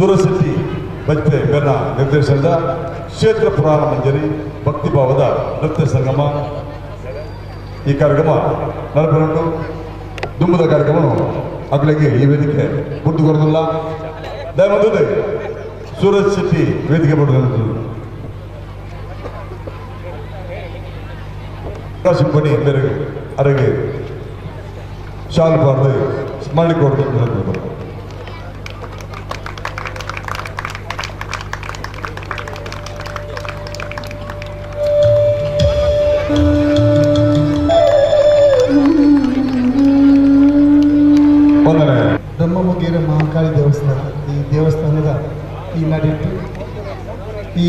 ಸೂರಜ್ ಶೆಟ್ಟಿ ಬಜ್ಪೆ ಬೆನ್ನ ನಿರ್ದೇಶನದ ಕ್ಷೇತ್ರ ಪುರಾಣ ಮಂಜರಿ ಭಕ್ತಿಭಾವದ ನೃತ್ಯ ಸಂಗಮ ಈ ಕಾರ್ಯಕ್ರಮ ನಡಪುಂಟು. ದುಂಬುದ ಕಾರ್ಯಕ್ರಮ ಅಗಲಿಗೆ ಈ ವೇದಿಕೆ ಗುರ್ತು ಕೊರದಿಲ್ಲ. ದಯಮಾಡಿ ಸೂರಜ್ ಶೆಟ್ಟಿ ವೇದಿಕೆ ಪಡೆದು ಸಿಂಪನಿ ಮೇರೆಗೆ ಅರಗೆ ಶಾಲು ಪಾಡ್ದು ಸ್ಮರಣೆ ಕೊಡ್ತು. ವಂದನೆ. ಬ್ರಹ್ಮಮುಗೇರ ಮಹಾಕಾಳಿ ದೇವಸ್ಥಾನ, ಈ ದೇವಸ್ಥಾನದ ಈ ನಡೆಯಿತು ಈ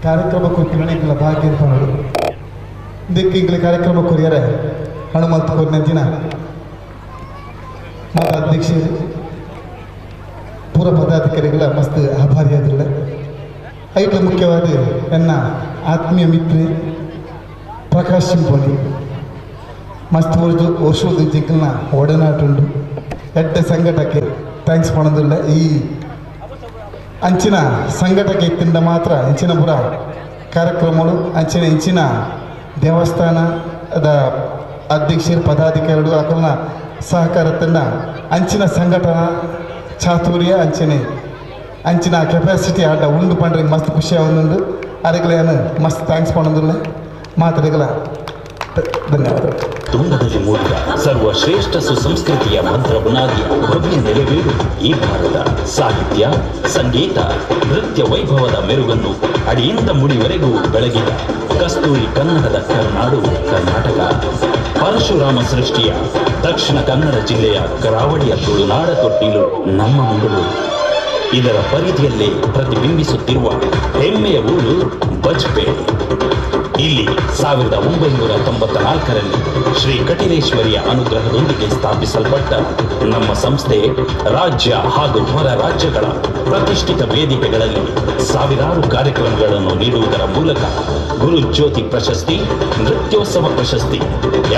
ಕಾರ್ಯಕ್ರಮ ಕೊಟ್ಟಿನ ಭಾಗ್ಯ ಅಂತ ಮಾಡೋದು. ಇದಕ್ಕೆ ಇಂಗ್ಲ ಕಾರ್ಯಕ್ರಮ ಕೊರಿಯರೆ ಹನುಮಂತ ಕೊರಿನ ದಿನ ಮಾತ ಅಧ್ಯಕ್ಷರು ಪೂರ ಪದಾಧಿಕಾರಿಗಳ ಮಸ್ತ್ ಆಭಾರಿಯಾದಿಲ್ಲ. ಐಟ್ಲ ಮುಖ್ಯವಾದ ನನ್ನ ಆತ್ಮೀಯ ಮಿತ್ರ ಪ್ರಕಾಶ್ ಸಿಂಪೋನಿ ಮಸ್ತ್ ವರ್ಷದ ಜಿಗ್ಗಲ್ನ ಒಡನಾಟುಂಡು ಎಡ್ಡೆ ಸಂಘಟಕ್ಕೆ thanks ಮಾಡೋದಿಲ್ಲ. ಈ ಅಂಚಿನ ಸಂಘಟಕ್ಕೆ ಇತ್ತಿಂದ ಮಾತ್ರ ಅಂಚಿನ ಪುರ ಕಾರ್ಯಕ್ರಮಗಳು ಅಂಚಿನ ಇಂಚಿನ ದೇವಸ್ಥಾನದ ಅಧ್ಯಕ್ಷರು ಪದಾಧಿಕಾರಿಗಳು ಅಕಲ್ನ ಸಹಕಾರ ತಂಡ ಅಂಚಿನ ಸಂಘಟನಾ ಚಾತುರ್ಯ ಅಂಚನೆ ಅಂಚಿನ ಕೆಪಾಸಿಟಿ ಆಟ ಉಂಡು ಪಂಡ್ರೆ ಮಸ್ತ್ ಖುಷಿ ಆವೊಂದುಂಡು. ಅದಕ್ಕೆ ಮಸ್ತ್ thanks ಮಾಡೋದಿಲ್ಲ ಮಾತುಗಳ ಧನ್ಯವಾದಗಳು. ತುಂಗದಲ್ಲಿ ಮೂಡಿದ ಸರ್ವಶ್ರೇಷ್ಠ ಸುಸಂಸ್ಕೃತಿಯ ಮಂತ್ರ ಬುನಾದಿಯ ಭವ್ಯ ನೆಲೆವೀಡು ಈ ಭಾರತ. ಸಾಹಿತ್ಯ, ಸಂಗೀತ, ನೃತ್ಯ ವೈಭವದ ಮೆರುಗನ್ನು ಅಡಿಯಿಂದ ಮುಡಿವರೆಗೂ ಬೆಳಗಿದ ಕಸ್ತೂರಿ ಕನ್ನಡದ ಕರ್ನಾಡು ಕರ್ನಾಟಕ. ಪರಶುರಾಮ ಸೃಷ್ಟಿಯ ದಕ್ಷಿಣ ಕನ್ನಡ ಜಿಲ್ಲೆಯ ಕರಾವಳಿಯ ತುಳುನಾಡ ತೊಟ್ಟಿಲು ನಮ್ಮ ಮಂಗಳೂರು. ಇದರ ಪರಿಧಿಯಲ್ಲೇ ಪ್ರತಿಬಿಂಬಿಸುತ್ತಿರುವ ಹೆಮ್ಮೆಯ ಊರು ಬಜ್ಪೆ. ಇಲ್ಲಿ 1994ರಲ್ಲಿ ಶ್ರೀ ಕಟಿಲೇಶ್ವರಿಯ ಅನುಗ್ರಹದೊಂದಿಗೆ ಸ್ಥಾಪಿಸಲ್ಪಟ್ಟ ನಮ್ಮ ಸಂಸ್ಥೆ ರಾಜ್ಯ ಹಾಗೂ ಹೊರ ರಾಜ್ಯಗಳ ಪ್ರತಿಷ್ಠಿತ ವೇದಿಕೆಗಳಲ್ಲಿ ಸಾವಿರಾರು ಕಾರ್ಯಕ್ರಮಗಳನ್ನು ನೀಡುವುದರ ಮೂಲಕ ಗುರುಜ್ಯೋತಿ ಪ್ರಶಸ್ತಿ, ನೃತ್ಯೋತ್ಸವ ಪ್ರಶಸ್ತಿ,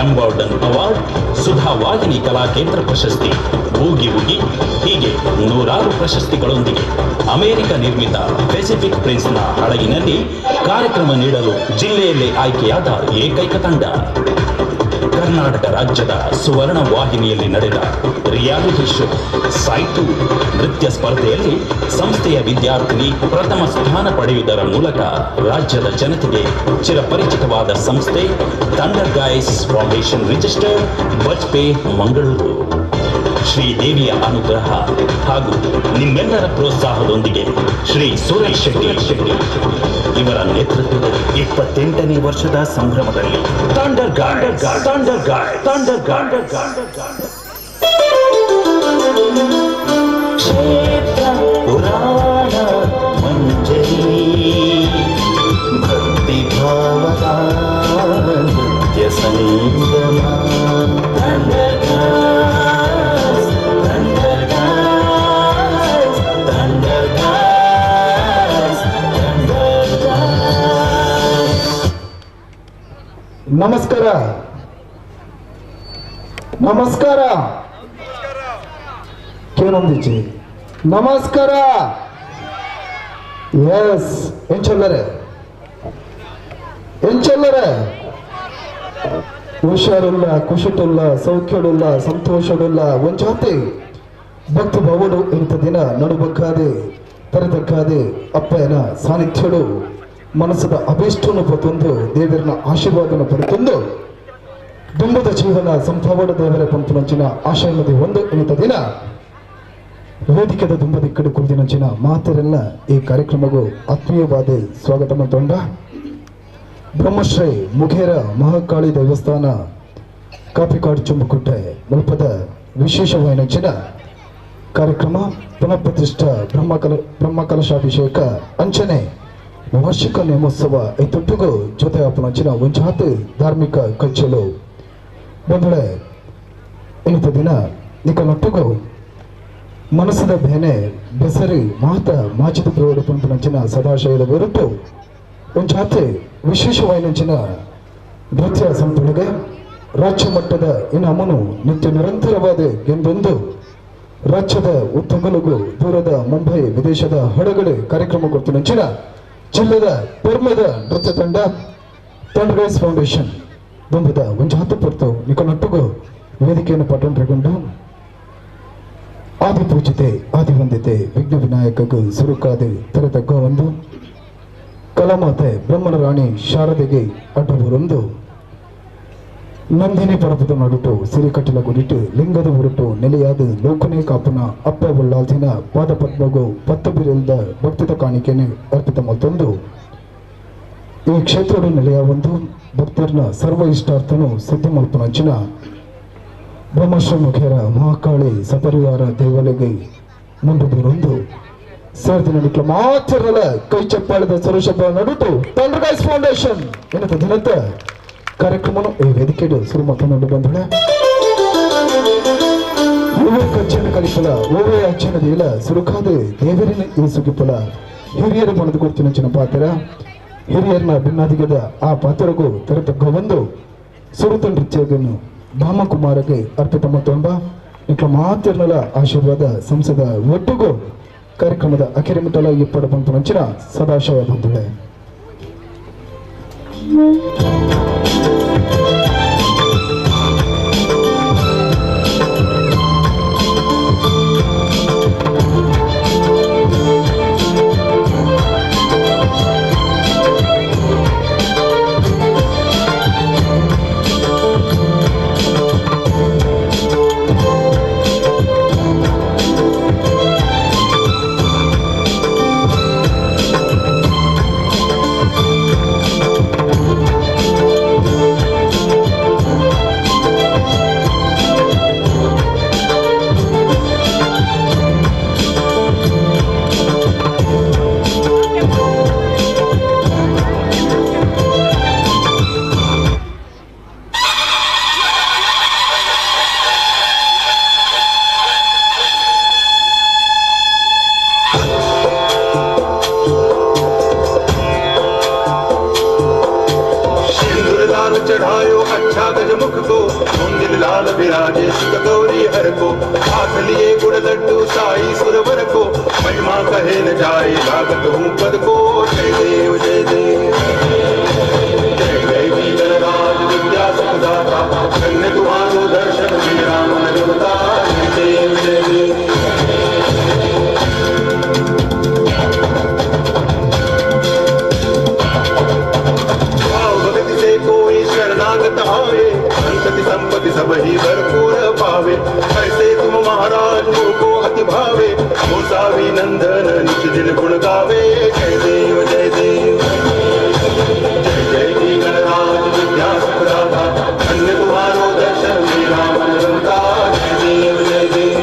ಎಂಬಾರ್ಡನ್ ಅವಾರ್ಡ್, ಸುಧಾ ವಾಹಿನಿ ಕಲಾಕೇಂದ್ರ ಪ್ರಶಸ್ತಿ, ಬೂಗಿ ಬೂಗಿ ಹೀಗೆ ನೂರಾರು ಪ್ರಶಸ್ತಿಗಳೊಂದಿಗೆ ಅಮೆರಿಕ ನಿರ್ಮಿತ ಪೆಸಿಫಿಕ್ ಪ್ರಿನ್ಸ್ನ ಹಡಗಿನಲ್ಲಿ ಕಾರ್ಯಕ್ರಮ ನೀಡಲು ಜಿಲ್ಲೆಯಲ್ಲೇ ಆಯ್ಕೆಯಾದ ಏಕೈಕ ತಂಡ. ಕರ್ನಾಟಕ ರಾಜ್ಯದ ಸುವರ್ಣ ವಾಹಿನಿಯಲ್ಲಿ ನಡೆದ ರಿಯಾಲಿಟಿ ಶೋ ಸಾಯ್ತು ನೃತ್ಯ ಸ್ಪರ್ಧೆಯಲ್ಲಿ ಸಂಸ್ಥೆಯ ವಿದ್ಯಾರ್ಥಿನಿ ಪ್ರಥಮ ಸ್ಥಾನ ಪಡೆಯುವುದರ ಮೂಲಕ ರಾಜ್ಯದ ಜನತೆಗೆ ಚಿರಪರಿಚಿತವಾದ ಸಂಸ್ಥೆ Thunder Guys Foundation registered, Bajpe, Mangaluru. ಶ್ರೀದೇವಿಯ ಅನುಗ್ರಹ ಹಾಗೂ ನಿಮ್ಮೆಲ್ಲರ ಪ್ರೋತ್ಸಾಹದೊಂದಿಗೆ ಶ್ರೀ ಸುರೇಶ್ ಶೆಟ್ಟಿ ಶೆಟ್ಟಿ ಇವರ ನೇತೃತ್ವದಲ್ಲಿ 28ನೇ ವರ್ಷದ ಸಂಭ್ರಮದಲ್ಲಿ Thunder Guys, Thunder Guys, Thunder Guys. ಕ್ಷೇತ್ರ ಪುರಾಣ ಮಂಜರಿ ಭಕ್ತಿ ಭಾವದ ನೃತ್ಯ ಸಂಗಮ. Thunder Guys, Thunder Guys, Thunder Guys, Thunder Guys. ನಮಸ್ಕಾರ, ನಮಸ್ಕಾರ. ಕೇನೊಂದಿಚ್ಚಿ ನಮಸ್ಕಾರ. ಎಸ್ ಎಂಚೊಲ್ಲರೆ ಎಂಚೊಲ್ಲರೆ ಹುಷಾರುಲ್ಲ, ಖುಷಿಟುಲ್ಲ, ಸೌಖ್ಯಡುಲ್ಲ, ಸಂತೋಷಡುಲ್ಲ. ಒಂಜಾತೆ ಭಕ್ತಿ ಭಾವಡು ಇಂಥ ದಿನ ನಡುಬಕ್ಕಾದೆ ತರತಕ್ಕಾದೆ ಅಪ್ಪಯನ ಸಾನ್ನಿಧ್ಯಡು ಮನಸ್ಸದ ಅಭೀಷ್ಟನು ಪತೊಂದು ದೇವರನ ಆಶೀರ್ವಾದನ ಪಡೆತೊಂದು ದುಂಬದ ಜೀವನ ಸಂಭಾವಡ ದೇವರ ಪಂಪುನಂಚಿನ ಆಶಯನದಿ ಒಂದು ಇಂಥ ದಿನ ವೇದಿಕೆದ ದುಂಬದಿಕ್ಕಡು ಕುಳಿದಿನಂಚಿನ ಮಾತರೆಲ್ಲ ಈ ಕಾರ್ಯಕ್ರಮಗೂ ಆತ್ಮೀಯವಾದ ಸ್ವಾಗತ ಮಂತೊಂಡ. ಬ್ರಹ್ಮಶ್ರೀ ಮುಖೇರ ಮಹಾಕಾಳಿ ದೇವಸ್ಥಾನ ಕಾಪಿಕಾಡು ಚುಂಬುಕುಟ್ಟೆ ಮುಲ್ಪದ ವಿಶೇಷವಾಯಿನಂಚಿನ ಕಾರ್ಯಕ್ರಮ ಪುನಃಪ್ರತಿಷ್ಠಾ ಬ್ರಹ್ಮಕಲಶಾಭಿಷೇಕ ಅಂಚನೆ ವಾರ್ಷಿಕ ನೇಮೋತ್ಸವ ಐತೊಟ್ಟಿಗೂ ಜೊತೆ ಅಪ್ಪನಂಚಿನ ಒಂಜಾತ್ ಧಾರ್ಮಿಕ ಕಚ್ಚಲು ಬಂಧುಳೆ ಇಂಥ ದಿನ ನಿಕಲೊಟ್ಟಿಗೂ ಮನಸ್ಸದ ಬೇನೆ ಬೆಸರಿ ಮಾತ ಮಾಚಿದ ಪ್ರಯೋಗ ಪಂಪನಂಚಿನ ಸದಾಶಯದ ಹೊರಟು ಒಂಜಾತೆ ವಿಶೇಷವಾಯಿನಂಚಿನ ನೃತ್ಯ ಸಂಪುಳಿಗೆ ರಾಜ್ಯ ಮಟ್ಟದ ಇನಾಮನು ನಿತ್ಯ ನಿರಂತರವಾದ ಗೆಂದೊಂದು ರಾಜ್ಯದ ಉತ್ತಮಲಗು ದೂರದ ಮುಂಬೈ ವಿದೇಶದ ಹೊರಗಡೆ ಕಾರ್ಯಕ್ರಮ ಕೊಡ್ತಿನಂಚಿನ ಜಿಲ್ಲೆದ ಪೆರ್ಮೆದ ನೃತ್ಯ ತಂಡ ತಂಡಗೈಸ್ ಫೌಂಡೇಶನ್ ದುಂಬದ ಒಂಜಾತು ಪೊರ್ತು ನಿಕೊನೊಟ್ಟುಗು ವೇದಿಕೆಯನ್ನು ಪಟ್ಟಣಗೊಂಡು ಆದಿ ಪೂಜಿತೆ ಆದಿ ವಂದಿತೆ ವಿಘ್ನ ವಿನಾಯಕಗೂ ಸುರುಕಾದೆ ತೆರೆತಗ್ಗ ಒಂದು ಕಲಮಾತೆ ಬ್ರಹ್ಮನ ರಾಣಿ ಶಾರದೆಗೆ ಅಡ್ಡಬರೊಂದು ನಂದಿನಿ ಪರಪದ ನಡುಟು ಸಿರಿಕಟ್ಟಿಲ ಗುಡಿಟು ಲಿಂಗದ ಉರುಟು ನೆಲೆಯಾದ ಲೋಕನೇ ಕಾಪುನ ಅಪ್ಪ ಉಳ್ಳಾಲ್ದಿನ ಪಾದ ಪದ್ಮಗು ಪತ್ತು ಬಿರಿಲ್ದ ಭಕ್ತಿದ ಕಾಣಿಕೆಯನ್ನು ಅರ್ಪಿತ ಮತ್ತೊಂದು ಈ ಕ್ಷೇತ್ರದ ನೆಲೆಯ ಒಂದು ಭಕ್ತರನ್ನ ಸರ್ವ ಇಷ್ಟಾರ್ಥನು ಸಿದ್ಧಿ ಮಲ್ಪನಂಚಿನ ಬ್ರಹ್ಮಶ್ರೀ ಮುಖೇರ ಮಹಾಕಾಳಿ ಸಪರಿವಾರ ದೇವಾಲಯಗೆ ಮುಂದೆ ಬರೊಂದು ಸೇರ್ದಿನ ನಿಕ್ಲ ಮಾತ್ರಲ್ಲ ಕೈ ಚಪ್ಪಾಳದ ಸರುಷಬ್ಬ ನಡುಟು ತಂಡ್ರಗೈಸ್ ಫೌಂಡೇಶನ್ ಏನಂತ ದಿನದ ಕಾರ್ಯಕ್ರಮನು ಈ ವೇದಿಕೆಗೆ ಶುರು ಮಾತನಾಡು ಬಂಧುಳೆ ಓವೇ ಕಚ್ಚನ ಕಲಿಪಲ ಓವೇ ಅಚ್ಚನ ದೇಲ ಸುರುಕಾದ ದೇವರಿನ ಈ ಸುಗಿಪಲ ಹಿರಿಯರು ಮನದು ಕೊಡ್ತಿನ ಚಿನ್ನ ಪಾತ್ರ ಹಿರಿಯರನ್ನ ಭಿನ್ನಾದಿಗದ ಆ ಪಾತ್ರಗೂ ತೆರೆತಕ್ಕ ಒಂದು ಸುರುತ ನೃತ್ಯವನ್ನು ಭಾಮಕುಮಾರಗೆ ಅರ್ಪಿತ ಮತ್ತೊಂಬ ನಿಕ್ಲ ಮಾತಿರ್ನಲ ಆಶೀರ್ವಾದ ಸಂಸದ ಒಟ್ಟಿಗೂ ಕಾರ್ಯಕ್ರಮದ ಅಖಿರಿಮಿಟಲ ಇಪ್ಪಡ ಬಂತು ಸದಾಶಯ ಬಂಧುಳೆ. चढ़ायो अच्छा गजमुख को, मंदिर लाल विराजे सुत गौरी हर को, हाथ लिए गुड़ लड्डू साई सुरवर को, महिमा कहे न जाए लागत हूँ पद को। जय देव जय देव जय देवी गणराज विद्या सुखदाता, धन्य तुम्हारो दर्शन मेरा मन देवता। जय देव जय देव। आवे संतति संपत्ति सब ही भरपूर पावे, ऐसे तुम महाराज को अति भावे, गोसावी नंदन नित दिन गुण गावे। जय देव जय देव जय जय जी गणराज विद्या सुखदाता, धन्य तुम्हारो दर्शन मेरा मन रमता। जय देव जय देव।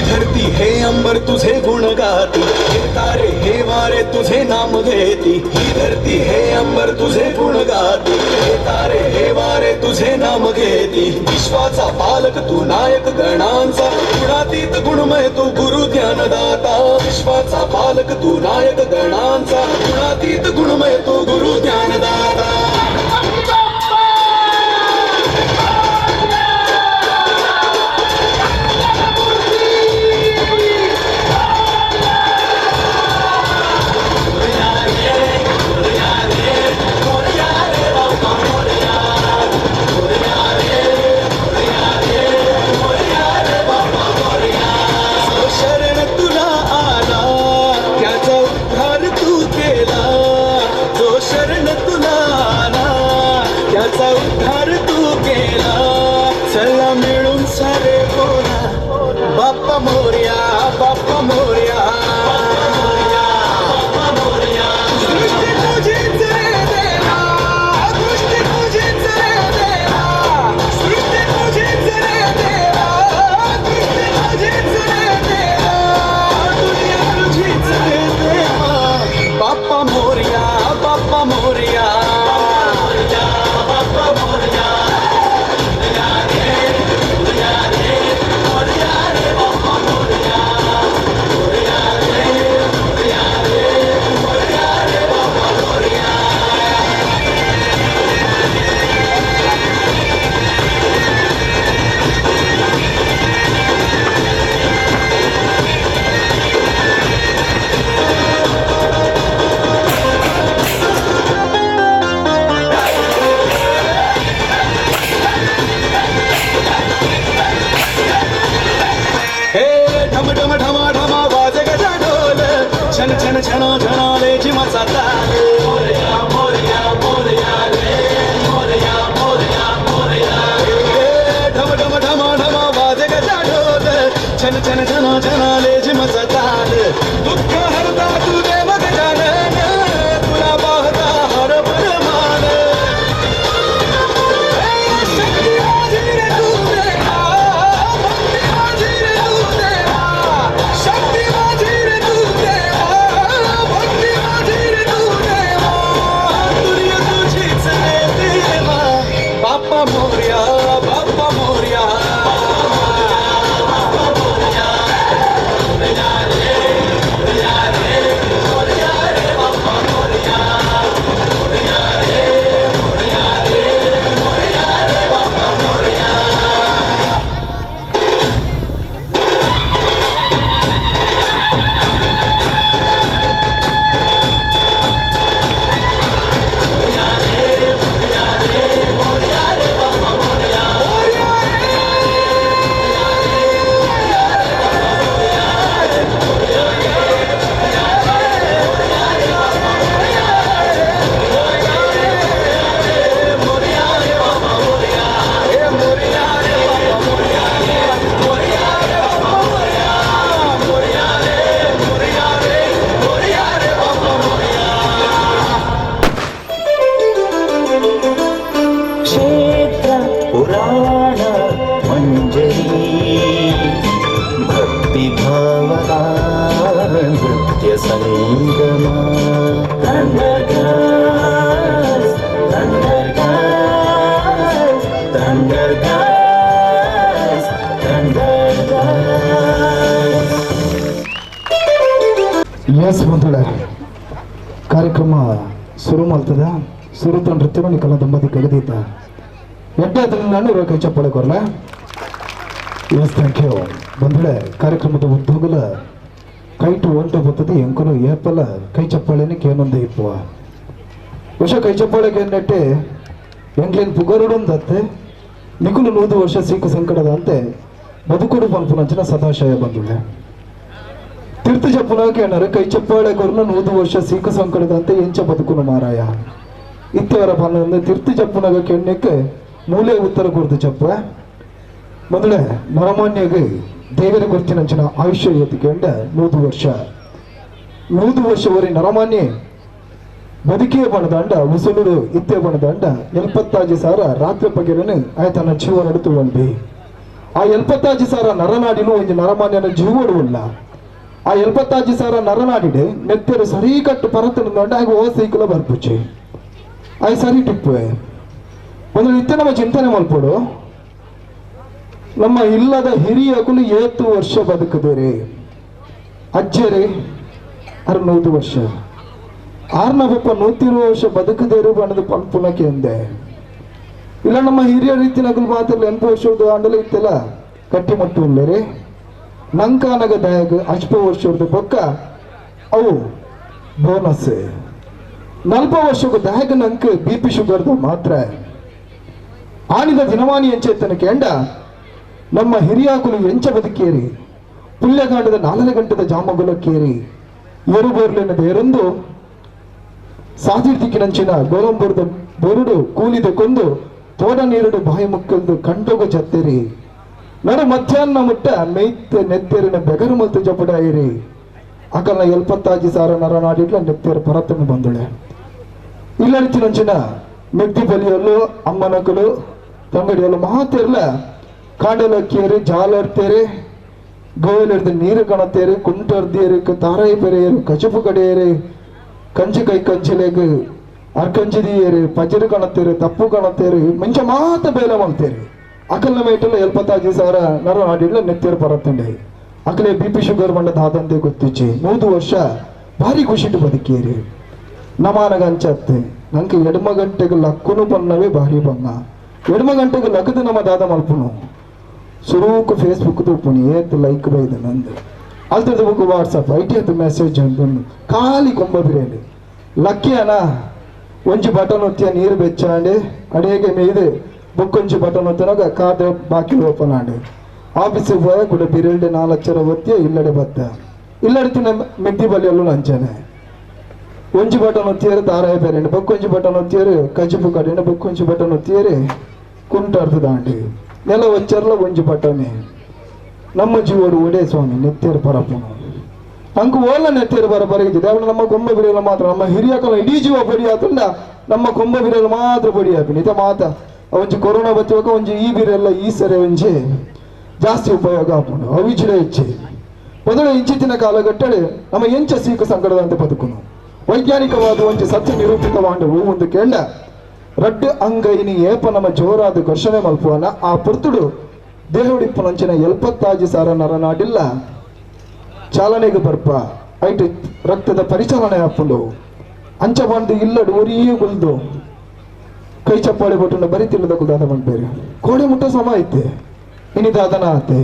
धरती हे अंबर तुझे गुण गाती, हे तारे हे वारे तुझे नाम घेती। ही धरती हे अंबर तुझे गुण गाती, हे तारे हे वारे तुझे नाम घेती। विश्वाचा पालक तू नायक गणांचा, गुणातीत गुणमय तू गुरु ज्ञानदाता। विश्वाचा पालक तू नायक गणांचा, गुणातीत गुणमय तू गुरु ज्ञानदाता। शरण तुला आला त्याचा उद्धार तू केला, जो शरण तुला S ಬಂಧುಳೆ ಕಾರ್ಯಕ್ರಮ ಶುರು ಮಾಡ್ತದ. ಸುರುತ ನೃತ್ಯವನ್ನು ನಿಕಲ ದಂಪತಿ ಕಗದೀತ ಎಡ್ಡೆ ಅದನ್ನ ಕೈ ಚಪ್ಪಾಳೆ ಕೊರಲ. Yes, thank you ಬಂಧುಳೆ. ಕಾರ್ಯಕ್ರಮದ ಉದ್ಯೋಗಲ ಕೈಟು ಒಂಟು ಬರ್ತದೆ ಎಂಕುಲು ಏಪಲ ಕೈ ಚಪ್ಪಾಳೆನ ಕೇನೊಂದು ಇಪ್ಪುವ ವರ್ಷ ಕೈ ಚಪ್ಪಾಳೆಗೆ ನೆಟ್ಟೆ ಎಂಕ್ಲೇನ್ ಪುಗರುಡೊಂದತ್ತೆ ನಿಕುಲು 100 ವರ್ಷ ಸೀಕು ಸಂಕಟದ ಅಂತೆ ಬದುಕುಡು ಪನ್ಪುನಂಚಿನ ಸದಾಶಯ ಬಂಧುಳೆ. ತೀರ್ಥ ಚಪ್ಪುನಾಕೆ ಅಣ್ಣರು ಕೈ ಚಪ್ಪಾಳೆ ಕೊರ್ನ 100 ವರ್ಷ ಸೀಕು ಸಂಕಟದಂತೆ ಎಂಚ ಬದುಕುನು ಮಾರಾಯ ಇತ್ತವರ ಪನ್ನೊಂದು ತೀರ್ಥ ಚಪ್ಪುನಾಗ ಕೆಣ್ಣಕ್ಕೆ ಮೂಲೆ ಉತ್ತರ ಕೊರ್ದು ಚಪ್ಪ. ಮೊದಲೇ ನರಮಾನ್ಯಗೆ ದೇವರ ಗೊತ್ತಿನಂಚಿನ ಆಯುಷ್ಯ ಎತ್ತಿಕೊಂಡ 100 ವರ್ಷ 100 ವರ್ಷವರೆ ನರಮಾನ್ಯ ಬದುಕೇ ಬಣದಂಡ ಉಸುಳುಡು ಇತ್ತೆ ಬಣದಂಡ 75,000 ರಾತ್ರಿ ಪಗೆರನು ಆಯ್ತನ ಜೀವ ನಡುತ್ತುವಂಡಿ. ಆ 75,000 ನರನಾಡಿನೂ ಒಂದು ನರಮಾನ್ಯನ ಜೀವಡುವಲ್ಲ. ಆ 75,000 ನರನಾಡಿಡೆ ನೆತ್ತರು ಸರಿ ಕಟ್ಟು ಪರತನ ಹಾಗೆ ಓ ಸೈಕಲ ಬರ್ಪುಚಿ ಆಯ್ ಸರಿ ಟಿಪ್ಪುವೆ. ಒಂದು ನಿತ್ಯ ನಮ್ಮ ಚಿಂತನೆ ಮಲ್ಪಡು ನಮ್ಮ ಇಲ್ಲದ ಹಿರಿಯಕುಲು 7 ವರ್ಷ ಬದುಕುದೇರಿ ಅಜ್ಜರಿ 600 ವರ್ಷ ಆರ್ನ ಬಪ್ಪ 120 ವರ್ಷ ಬದುಕದೇರು ಬಣ್ಣದ ಪನ್ಪುನಕ್ಕೆ ಎಂದೆ. ಇಲ್ಲ ನಮ್ಮ ಹಿರಿಯ ರೀತಿನಗುಲು ಮಾತ್ರ 80 ವರ್ಷದ ಆಂಡಲ ಇತ್ತೆಲ್ಲ ಕಟ್ಟಿ ಮುಟ್ಟು ಉಳ್ಳೇರಿ ನಂಕಾನಗ ದಯಾಗ ಅಜ್ಪ ವರ್ಷದ ಬೊಕ್ಕ ಅವು ಬೋನಸ್ 40 ವರ್ಷಕ್ಕೂ ದಯಾಗ ನಂಗೆ ಬಿ ಪಿ ಶುಗರ್ದು ಮಾತ್ರ ಆನಿದ ದಿನಮಾನಿ ಎಂಚೆತ್ತನ ಕೆಂಡ ನಮ್ಮ ಹಿರಿಯಾಕುಲು ಎಂಚ ಬದುಕೇರಿ ಪುಲ್ಯಗಾಂಡದ 4 ಗಂಟೆದ ಜಾಮಗುಲಕ್ಕೇರಿ ಏರುಬೋರ್ಲಿನದ ಏರೊಂದು ಸಾಧಿರ್ತಿಕ್ಕಿನಂಚಿನ ಗೋಲಂಬುರದ ಬೊರುಡು ಕೂಲಿದ ಕೊಂದು ತೋಡ ನೀರುಡು ಬಾಯಿ ಮುಕ್ಕಲ್ದು ಕಂಡೋಗ ಜತ್ತೇರಿ ನಡು ಮಧ್ಯಾಹ್ನ ಮುಟ್ಟ ಮೇಯ್ತ ನೆತ್ತೇರಿನ ಬೆಗರು ಮಲ್ತು ಜಪಡಾಯಿರಿ ಅಕಲ್ನ 75,000 ನರನಾಡಿಡ್ಲ ನೆತ್ತೇರು ಪರತನ್ನು ಬಂದುಳೆ. ಇಲ್ಲಡಿತಿನಂಚಿನ ಮೆಗ್ದಿ ಬಲಿಯಲ್ಲೂ ಅಮ್ಮನಕಲು ತಂಗಡಿಯಲ್ಲೂ ಮಹಾತೇರ್ಲ ಕಾಂಡಲಕ್ಕೇರಿ ಜಾಲರ್ತೇರಿ ಗೋವಲಿರ್ದು ನೀರು ಕಣತೇರಿ ಕುಂಟರ್ದಿಯರು ತಾರಾಯಿ ಪೆರೆಯರು ಕಚಪು ಕಡೆಯರು ಕಂಚಿ ಕೈ ಕಂಚಿಲೇಗು ಅರ್ಕಂಚಿದಿಯರು ಪಜರು ಕಣತೇರು ತಪ್ಪು ಕಣತೇರು ಮುಂಚೆ ಮಾತ ಬೇಲೆ ಮಾಡ್ತೇರಿ ಅಕಲ್ನ ಮೇಟಲ್ಲ 75,000 ನರನಾಡಿಡ್ಲ ನೆತ್ತೇರು ಪರತ್ತಂಡೆ ಅಕಲೆ B P sugar ಬಂಡದ ಆದಂತೆ ಗೊತ್ತಿಚ್ಚಿ 100 ವರ್ಷ ಭಾರಿ ಖುಷಿಟ್ಟು ಬದುಕೇರಿ. ನಮಾನಗ ಅಂಚತ್ತೆ ನಂಗೆ ಎಡಮ ಗಂಟೆಗೆ ಲಕ್ಕುನು ಬನ್ನವೇ ಭಾರಿ ಬನ್ನ ಎಡಮ ಗಂಟೆಗೆ ಲಕ್ಕದ ನಮ್ಮ ದಾದ ಮಲ್ಪುನು ಸುರೂಕು ಫೇಸ್ಬುಕ್ ತೂಪುನಿ ಏತ್ ಲೈಕ್ ಬೈದ ನಂದು ಅಲ್ತದ book WhatsApp I T ಆತು ಮೆಸೇಜ್ ಅಂದು ಖಾಲಿ ಕೊಂಬ ಬಿರಿಯಾನಿ ಲಕ್ಕಿಯನ ಒಂಜಿ ಬಟನ್ ಒತ್ತಿಯ ನೀರು ಬೆಚ್ಚಾಂಡೆ ಅಡಿಗೆ ಮೇಯ್ದು ಬುಕ್ಕೊಂಜಿ ಬಟನ್ ಒತ್ತನಾಗ ಕಾದ ಬಾಕಿ ಓಪನ್ ಆಂಡೆ ಆಫೀಸಿಗೆ ಹೋಯ ಕೂಡ ಬಿರಿಲ್ಡೆ 4 ಅಕ್ಷರ ಒತ್ತಿಯ ಇಲ್ಲಡೆ ಬತ್ತ ಇಲ್ಲಡೆ ತಿನ್ನ ಮೆದ್ದಿ ಬಲಿಯಲ್ಲೂ ನಂಚನೆ ಒಂಜಿ ಬಟನ್ ಒತ್ತಿಯರು ತಾರಾಯ ಬೇರೆ ಬೊಕ್ಕೊಂಜಿ ಬಟನ್ ಒತ್ತಿಯರು ಕಜಿಪು ಕಡೆಂಡು ಬೊಕ್ಕೊಂಜಿ ಬಟನ್ ಒತ್ತಿಯರು ಕುಂಟಾರ್ದು ದಾಂಡಿ ನೆಲ ಒಚ್ಚರ್ಲ ಒಂಜಿ ಬಟನೆ ನಮ್ಮ ಜೀವಡು ಒಡೆ ಸ್ವಾಮಿ ನೆತ್ತೇರು ಪರಪುನು ಅಂಕು ಓಲ ನೆತ್ತೇರು ಬರಬರಿಗೆ ದೇವರ ನಮ್ಮ ಕೊಂಬ ಬಿರಿಯಲು ಮಾತ್ರ ನಮ್ಮ ಹಿರಿಯಕಲ ಇಡೀ ಜೀವ ಬಡಿ ಆತಂಡ ನಮ್ಮ ಕೊಂಬ ಬಿರಿಯಲು ಮಾತ್ರ ಬಡಿ ಹಾಪಿನಿ ಇತ ಮಾತ ಒಂಜಿ ಕೊರೋನಾ ಬತ್ತುವಾಗ ಒಂಜಿ ಈ ಬಿರೆಲ್ಲ ಈ ಸರಿ ಒಂಜಿ ಜಾಸ್ತಿ ಉಪಯೋಗ ಆಪುಂಡು ಅವಿಚಿಡ ಹೆಚ್ಚಿ ಮೊದಲು ಇಂಚಿತ್ತಿನ ಕಾಲಗಟ್ಟಲೆ ನಮ್ಮ ಎಂಚ ಸೀಕು ಸಂಕಟದಂತೆ ಬದುಕುನು ವೈಜ್ಞಾನಿಕವಾದ ಒಂಜಿ ಸತ್ಯ ನಿರೂಪಿತವಾಂಡ ಒಂದು ಕೇಂಡ ರಡ್ಡು ಅಂಗೈನಿ ಏಪ ನಮ್ಮ ಜೋರಾದ ಘರ್ಷಣೆ ಮಲ್ಪುವನ ಆ ಪುರ್ತುಡು ದೇಹುಡಿಪ್ಪನಂಚಿನ 75,000 ನರನಾಡಿಲ್ಲ ಚಾಲನೆಗೆ ಬರ್ಪ ಐಟ್ ರಕ್ತದ ಪರಿಚಾಲನೆ ಹಾಪುಂಡು ಅಂಚ ಬಂದು ಇಲ್ಲಡು ಒರಿಯೇ ಗುಲ್ದು ಕೈ ಚಪ್ಪಾಳೆ ಕೊಟ್ಟು ಬರಿ ತಿಲ್ಲದ ಕುಲ್ದಾದ ಬಂದ್ಬೇರಿ ಕೋಡೆ ಮುಟ್ಟ ಸಮ ಐತೆ ಇನಿದಾದನ ಆತೆ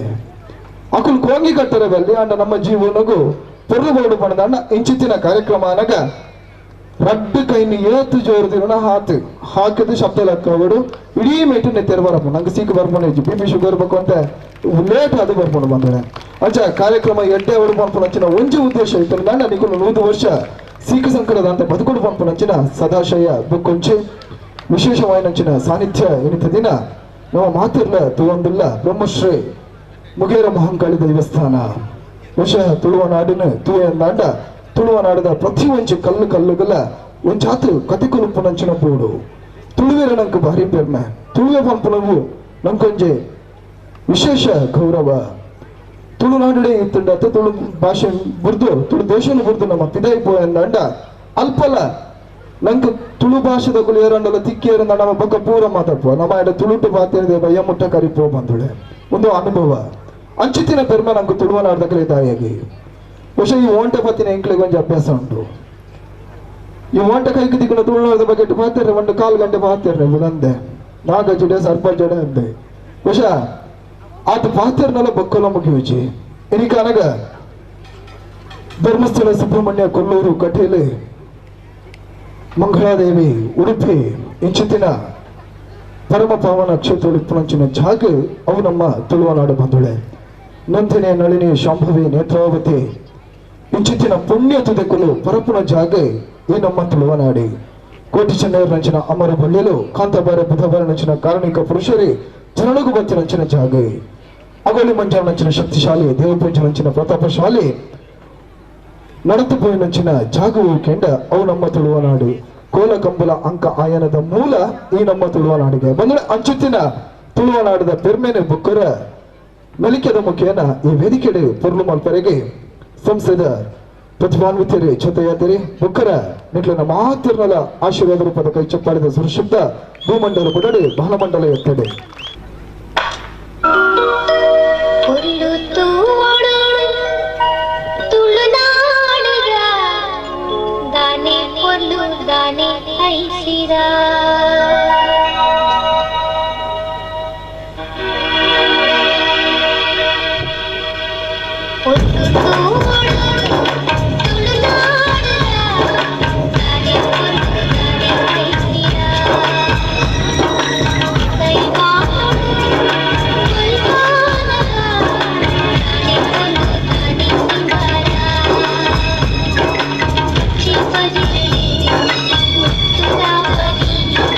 ಅಕುಲ್ ಕೋಂಗಿ ಕಟ್ಟರೆ ಬಲ್ಲಿ ಅಂಡ ನಮ್ಮ ಜೀವನಗೂ ಪೊರ್ಲು ಬೋಡು ಬಣ್ಣದ ಇಂಚಿತ್ತಿನ ಕಾರ್ಯಕ್ರಮ ಅನಗ ರಡ್ಡು ಕೈని ಏತು ಜೋರುದಿರೋಣ ಹಾತು ಹಾಕಿದ ಶಬ್ದ ಲೆಕ್ಕವಡು ಇಡೀ ಮೇಟು ನೆತ್ತೆರು ಬರಪ್ಪ ನಂಗೆ ಸೀಕು ಬರ್ಪಣ B P sugar ಬೇಕು ಅಂತ ಲೇಟ್ ಅದು ಬರ್ಕೊಂಡು ಬಂದಳೆ ಅಜ್ಜ ಕಾರ್ಯಕ್ರಮ ಎಡ್ಡೆ ಅವಡು ಪನ್ಪುನಂಚಿನ ಒಂಜಿ ಉದ್ದೇಶ ಇತ್ತು ನನ್ನ ನಿಕುಲು 100 ವರ್ಷ ಸೀಕು ಸಂಕಟದ ಅಂತ ಬದುಕುಡು ಪನ್ಪುನಂಚಿನ ಸದಾಶಯ ಬುಕ್ಕೊಂಚಿ ವಿಶೇಷವಾಯಿನಂಚಿನ ಸಾನ್ನಿಧ್ಯ ಎನಿತ ದಿನ ನಮ್ಮ ಮಾತಿರ್ಲ ತುವಂದಿಲ್ಲ ಬ್ರಹ್ಮಶ್ರೀ ಮುಗೇರ ಮಹಂಕಾಳಿ ದೇವಸ್ಥಾನ ವರ್ಷ ತುಳುವ ನಾಡಿನ ತೂಯಂದಾಂಡ ತುಳುವ ನಾಡದ ಪ್ರತಿ ಒಂಜಿ ಕಲ್ಲು ಕಲ್ಲುಗಳ ಒಂಜಾತು ಕತೆ ಕುಲುಪುನಂಚಿನ ಬೋಡು ತುಳುವೆರ ನಂಗೆ ಭಾರಿ ಪೆರ್ಮೆ ತುಳುವೆ ಪಂಪುನವು ನಂಕೊಂಜೆ ವಿಶೇಷ ಗೌರವ ತುಳುನಾಡುಡೆ ಇತ್ತುಂಡ ತುಳು ಭಾಷೆ ಬುರ್ದು ತುಳು ದೇಶನ ಬುರ್ದು ನಮ್ಮ ಪಿದಾಯಿ ಅಂದಾಂಡ ಅಲ್ಪಲ ನಂಗೆ ತುಳು ಭಾಷೆದ ಏರಂಡಲ ತಿಕ್ಕೇರಂದ ನಮ್ಮ ಬೊಕ್ಕ ಪೂರ ಮಾತಾಡ್ಪೋ ನಮ್ಮ ಎಡ ತುಳುಟು ಬಾತೇರಿದೆ ಬಯ್ಯ ಮುಟ್ಟ ಕರಿಪೋ ಬಂದುಳೆ ಒಂದು ಅನುಭವ ಅಂಚಿತ್ತಿನ ಪೆರ್ಮೆ ನಂಗೆ ತುಳುವ ನಾಡ್ದಕಲೆ ತಾಯಿಯಾಗಿ ಬಹುಶಃ ಈ ಓಂಟೆ ಪತ್ತಿನ ಎಂಕ್ಲೆಗ್ ಒಂಜಿ ಅಭ್ಯಾಸ ಉಂಟು. ಈ ಓಂಟೆ ಕೈಗೆ ತಿಕ್ಕುನ ತುಳುನಾಡದ ಬಗ್ಗೆ ಪಾತೆರ್ರೆ ಒಂದು ಕಾಲು ಗಂಟೆ ಪಾತೆರ್ರೆ ಬುಡಂದೆ ನಾಗಜಡೆ ಸರ್ಪಜಡೆ ಅಂದೆ. ಬಹುಶಃ ಆತ ಪಾತೆರ್ನಲ ಬೊಕ್ಕಲ ಮುಗಿಯುಚಿ. ಇನಿಕನಗ ಧರ್ಮಸ್ಥಳ ಸುಬ್ರಹ್ಮಣ್ಯ ಕೊಲ್ಲೂರು ಕಟೀಲು ಮಂಗಳಾದೇವಿ ಉಡುಪಿ ಇಂಚಿತ್ತಿನ ಪರಮ ಪಾವನ ಕ್ಷೇತ್ರ ಉಡುಪುನಂಚಿನ ಜಾಗ ಅವು ನಮ್ಮ ತುಳುವನಾಡು ಬಂಧುಳೆ. ನಂದಿನಿ ನಳಿನಿ ಶಾಂಭವಿ ನೇತ್ರಾವತಿ ಇಂಚಿತ್ತಿನ ಪುಣ್ಯ ತುದೆಕುಲು ಪರಪುನ ಜಾಗ ಈ ನಮ್ಮ ತುಳುವನಾಡಿ. ಕೋಟಿ ಚೆನ್ನೈಯರ್ನಂಚಿನ ಅಮರ ಬಳ್ಳಿಲು ಕಾಂತಾಬಾರ ಬುಧಬಾರನಂಚಿನ ಕಾರಣಿಕ ಪುರುಷರಿ ಜನನಿಗೂ ಬತ್ತಿನಂಚಿನ ಜಾಗ. ಅಗೋಲಿ ಮಂಜಾನಂಚಿನ ಶಕ್ತಿಶಾಲಿ ದೇವಪೂಜನಂಚಿನ ಪ್ರತಾಪಶಾಲಿ ನಡೆದು ಪೋಯಿನಂಚಿನ ಜಾಗವು ಕೆಂಡ ಅವು ನಮ್ಮ ತುಳುವನಾಡು. ಕೋಲಕಂಬಲ ಅಂಕ ಆಯನದ ಮೂಲ ಈ ನಮ್ಮ ತುಳುವನಾಡಿಗೆ ಬಂದ್ರೆ ಅಂಚುತ್ತಿನ ತುಳುವನಾಡದ ಪೆರ್ಮೇನೆ ಬುಕ್ಕರ ಮೆಲಿಕೆದ ಮುಖೇನ ಈ ವೇದಿಕೆಡೆ ಪೊರ್ಲು ಮಲ್ಪರೆಗೆ ಸಂಸದ ಪ್ರತಿಭಾನ್ವಿತರೆ ಜೊತೆಯಾದರೆ ಬುಕ್ಕರ ನಿಟ್ಲನ ಮಾತಿರ್ನಲ ಆಶೀರ್ವಾದ ರೂಪದ ಕೈ ಚಪ್ಪಾಳಿದ ಸುರಶಬ್ದ ಭೂಮಂಡಲ ಬುಡಡೆ ಬಾಲಮಂಡಲ ಎತ್ತಡೆ. Thank you.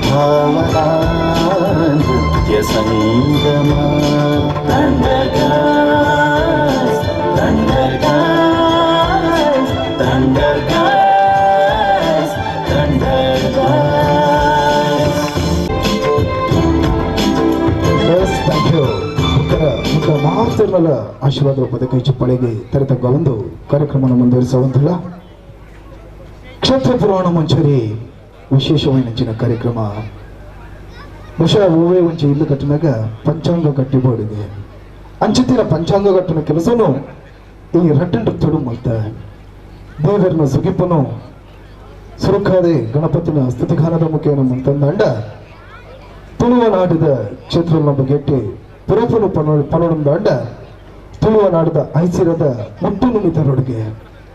भावना नृत्य Sangma. Thunder Girls, Thunder Girls, Thunder Girls, Thunder Girls. Yes, thank you. ಉತ್ತರ ಮುಖ ಮಾತೃನಲ ಆಶೀರ್ವಾದ ರೂಪದ ಕೈ ಚಪ್ಪಾಳೆಗೆ ತೆರೆತಕ್ಕ ಒಂದು ಕಾರ್ಯಕ್ರಮವನ್ನು ಮುಂದುವರಿಸುವಂತಿಲ್ಲ. ಕ್ಷೇತ್ರ ಪುರಾಣ ಮಂಚರಿ ವಿಶೇಷವಾದ ಕಾರ್ಯಕ್ರಮ. ಬಹುಶಃ ಹೂವೇ ಒಂಚೆ ಇಲ್ಲು ಕಟ್ಟಿನಾಗ ಪಂಚಾಂಗ ಕಟ್ಟಿಬೋಡಿದೆ ಅಂಚಿತ್ತಿನ ಪಂಚಾಂಗ ಕಟ್ಟಿನ ಕೆಲಸನು ಈ ರಟ್ಟನ್ ತೊಡು ಮಲ್ತ ದೇವರನ ಸುಗಿಪನು ಸುರುಕಾದೆ ಗಣಪತಿನ ಸ್ತುತಿಗಾನದ ಮುಖೇನ ಮಂತಂದಂಡ ತುಳುವ ನಾಡಿದ ಕ್ಷೇತ್ರ ಬಗೆಟ್ಟಿ ಪುರಪುನು ಪನೊಡಂದಾಂಡ ತುಳುವ ನಾಡಿದ ಐಸಿರದ ಮುಟ್ಟು ನುಮಿತರೊಡುಗೆ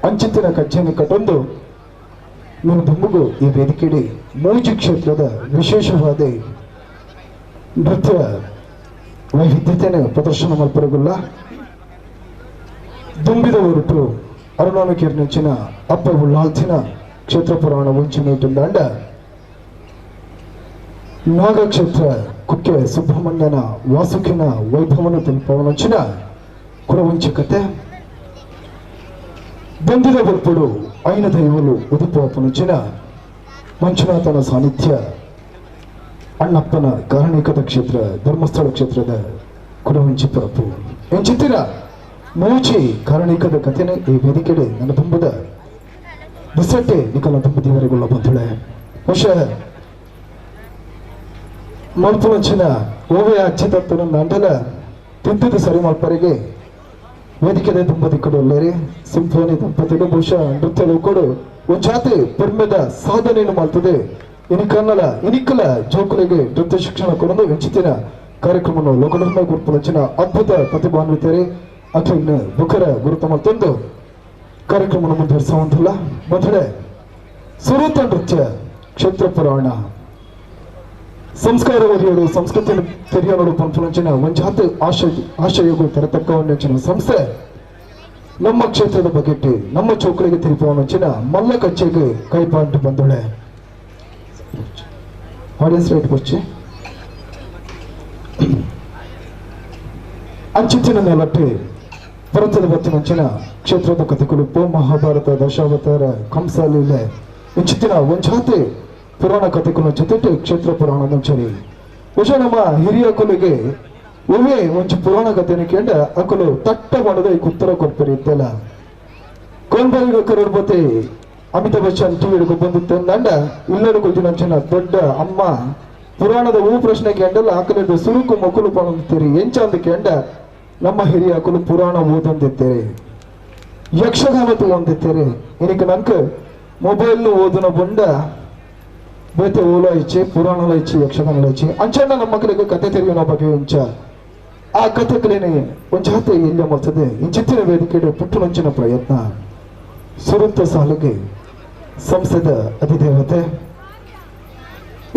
ಅಂಚಿತ್ತಿನ ಕಚ್ಚೆಯನ್ನು ಕಟ್ಟೊಂದು ನಿಮ್ಮ ದುಂಬುಗು ಈ ವೇದಿಕೆಡಿ ಮೂಜಿ ಕ್ಷೇತ್ರದ ವಿಶೇಷವಾದ ನೃತ್ಯ ವೈವಿಧ್ಯತೆಯನ್ನು ಪ್ರದರ್ಶನ ಮಲ್ಪರಗುಲ್ಲ. ದುಂಬಿದ ಹೊರಟು ಅರುಣಾನುಕೇರ್ನಂಚಿನ ಅಪ್ಪ ಉಳ್ಳಾಲ್ತಿನ ಕ್ಷೇತ್ರ ಪುರಾಣ ವಂಚನೆ ನಾಗಕ್ಷೇತ್ರ ಕುಕ್ಕೆ ಸುಬ್ರಹ್ಮಣ್ಯನ ವಾಸುಕಿನ ವೈಭವನ ತಿಳಿಪವನಂಚಿನ ಕುಡವಂಚಕತೆ ಬಂದಿದ ಬಲ್ಪಡು ಐನ ದೈವಲು ಉದುಪವನಂಚಿನ ಮಂಜುನಾಥನ ಸಾನ್ನಿಧ್ಯ ಅಣ್ಣಪ್ಪನ ಕಾರಣಿಕದ ಕ್ಷೇತ್ರ ಧರ್ಮಸ್ಥಳ ಕ್ಷೇತ್ರದ ಕುಡವಂಚಿ ಪರಪು ಎಂಚಿತ್ತಿರ ಮೂಚಿ ಕಾರಣಿಕದ ಕಥೆನ ಈ ವೇದಿಕೆಡೆ ನನ್ನ ತುಂಬದ ಬಿಸಟ್ಟೆ ನಿಕಲ ತುಂಬ ದೇವರಿಗುಳ್ಳ ಬಂಧುಳೆ. ಬಹುಶಃ ಮಲ್ಪುನಂಚಿನ ಓವೆ ಅಚ್ಚಿ ತತ್ವನ ಅಂಡಲ ತಿಂತಿದ್ದು ಸರಿ ಮಲ್ಪರಿಗೆ ವೇದಿಕೆದ ತುಂಬ ದಿಕ್ಕಡು ಒಲ್ಲೇರಿ ಸಿಂಫೋನಿ ದಂಪತಿಗಳು ಬಹುಶಃ ನೃತ್ಯ ಲೋಕಡು ಒಂಜಾತಿ ಪೆರ್ಮೆದ ಸಾಧನೆಯನ್ನು ಮಾಡ್ತದೆ. ಇನಿಕನ್ನಲ ಇನಿಕಲ ಜೋಕುಲಿಗೆ ನೃತ್ಯ ಶಿಕ್ಷಣ ಕೊಡಲು ಎಂಚಿತಿನ ಕಾರ್ಯಕ್ರಮವನ್ನು ಲೋಕಡರ್ಮ ಗುರುಪುನಂಚಿನ ಅದ್ಭುತ ಪ್ರತಿಭಾನ್ವಿತರೆ ಅಖಿಲ್ ಬುಖರ ಗುರುತ ಮತ್ತೊಂದು ಕಾರ್ಯಕ್ರಮವನ್ನು ಮುಂದುವರಿಸುವಂತಿಲ್ಲ. ಬಂಧುಗಳೇ, ಸುರೂತ ನೃತ್ಯ ಕ್ಷೇತ್ರ ಪುರಾಣ ಸಂಸ್ಕಾರ ವರಿಯರು ಸಂಸ್ಕೃತಿಯನ್ನು ತೆರೆಯಲು ಪಂಪುನಂಚಿನ ಒಂಜಾತ ಆಶಯಗೂ ತೆರತಕ್ಕವನ್ನಂಚಿನ ಸಂಸ್ಥೆ ನಮ್ಮ ಕ್ಷೇತ್ರದ ಬಗೆಟ್ಟಿ ನಮ್ಮ ಚೌಕಳಿಗೆ ತಿರುಪವನಂಚಿನ ಮಲ್ಲ ಕಚ್ಚೆಗೆ ಕೈಪಾಂಟು ಬಂದೊಳೆ. ಆಡಿಯನ್ಸ್ ರೇಟ್ ಕೊಚ್ಚಿ ಅಂಚಿತ್ತಿನ ನೆಲಟ್ಟೆ ಭರತದ ಬತ್ತಿನಂಚಿನ ಕ್ಷೇತ್ರದ ಕಥೆಗಳು ಮಹಾಭಾರತ ದಶಾವತಾರ ಕಂಸ ಲೀಲೆ ಇಂಚಿತ್ತಿನ ಒಂಜಾತೆ ಪುರಾಣ ಕಥೆಗಳ ಜೊತೆ ಕ್ಷೇತ್ರ ಪುರಾಣ ನಂಚರಿ. ಬಹುಶಃ ನಮ್ಮ ಹಿರಿಯ ಕೊಲಿಗೆ ಒಮ್ಮೆ ಒಂಚು ಪುರಾಣ ಕಥೆನ ಕೇಂದ್ರ ಅಕಲು ತಟ್ಟ ಮಾಡದ ಈ ಉತ್ತರ ಕೊಡ್ತಾರೆ ಇತ್ತೆಲ್ಲ. ಕೋನ್ಬರಿಗ ಕರೋಡ್ಪತಿ ಅಮಿತಾಬ್ ಬಚ್ಚನ್ ಟಿವಿ ಬಂದಿತ್ತು ಅಂದ ಇಲ್ಲಡು ಕೊಜ್ಜಿನಂಚಿನ ದೊಡ್ಡ ಅಮ್ಮ ಪುರಾಣದ ಹೂ ಪ್ರಶ್ನೆ ಕೇಂಡಲ್ಲ ಆಕಲಿದ್ದು ಸುರುಕು ಮೊಕಲು ಪಣಂತೀರಿ ಎಂಚ ಅಂದ ಕೇಂಡ ನಮ್ಮ ಹಿರಿಯ ಅಕಲು ಪುರಾಣ ಓದೊಂದಿತ್ತೇರಿ ಯಕ್ಷಗಾನ ತಗೊಂಡಿತ್ತೇರಿ. ಇನಿಕ ನಂಕ ಮೊಬೈಲ್ ಓದುನ ಬೊಂಡ ಬೇತೆ ಓಲೋ ಇಚ್ಚೆ ಪುರಾಣಲ ಇಚ್ಚೆ ಯಕ್ಷಗಾನ ಇಚ್ಚೆ ಅಂಚಣ್ಣ ನಮ್ಮ ಮಕ್ಕಳಿಗೆ ಕತೆ ತೆರೆಯೋಣ ಬಗ್ಗೆ ಇಂಚ ಆ ಕಥೆಗಳೇನೆ ಒಂಜಾತೆ ಎಲ್ಲ ಮಾಡ್ತದೆ ಇಂಚಿತ್ತಿನ ವೇದಿಕೆ ಪುಟ್ಟುನಂಚಿನ ಪ್ರಯತ್ನ. ಸುರಂತ ಸಾಲಿಗೆ ಸಂಸದ ಅಧಿದೇವತೆ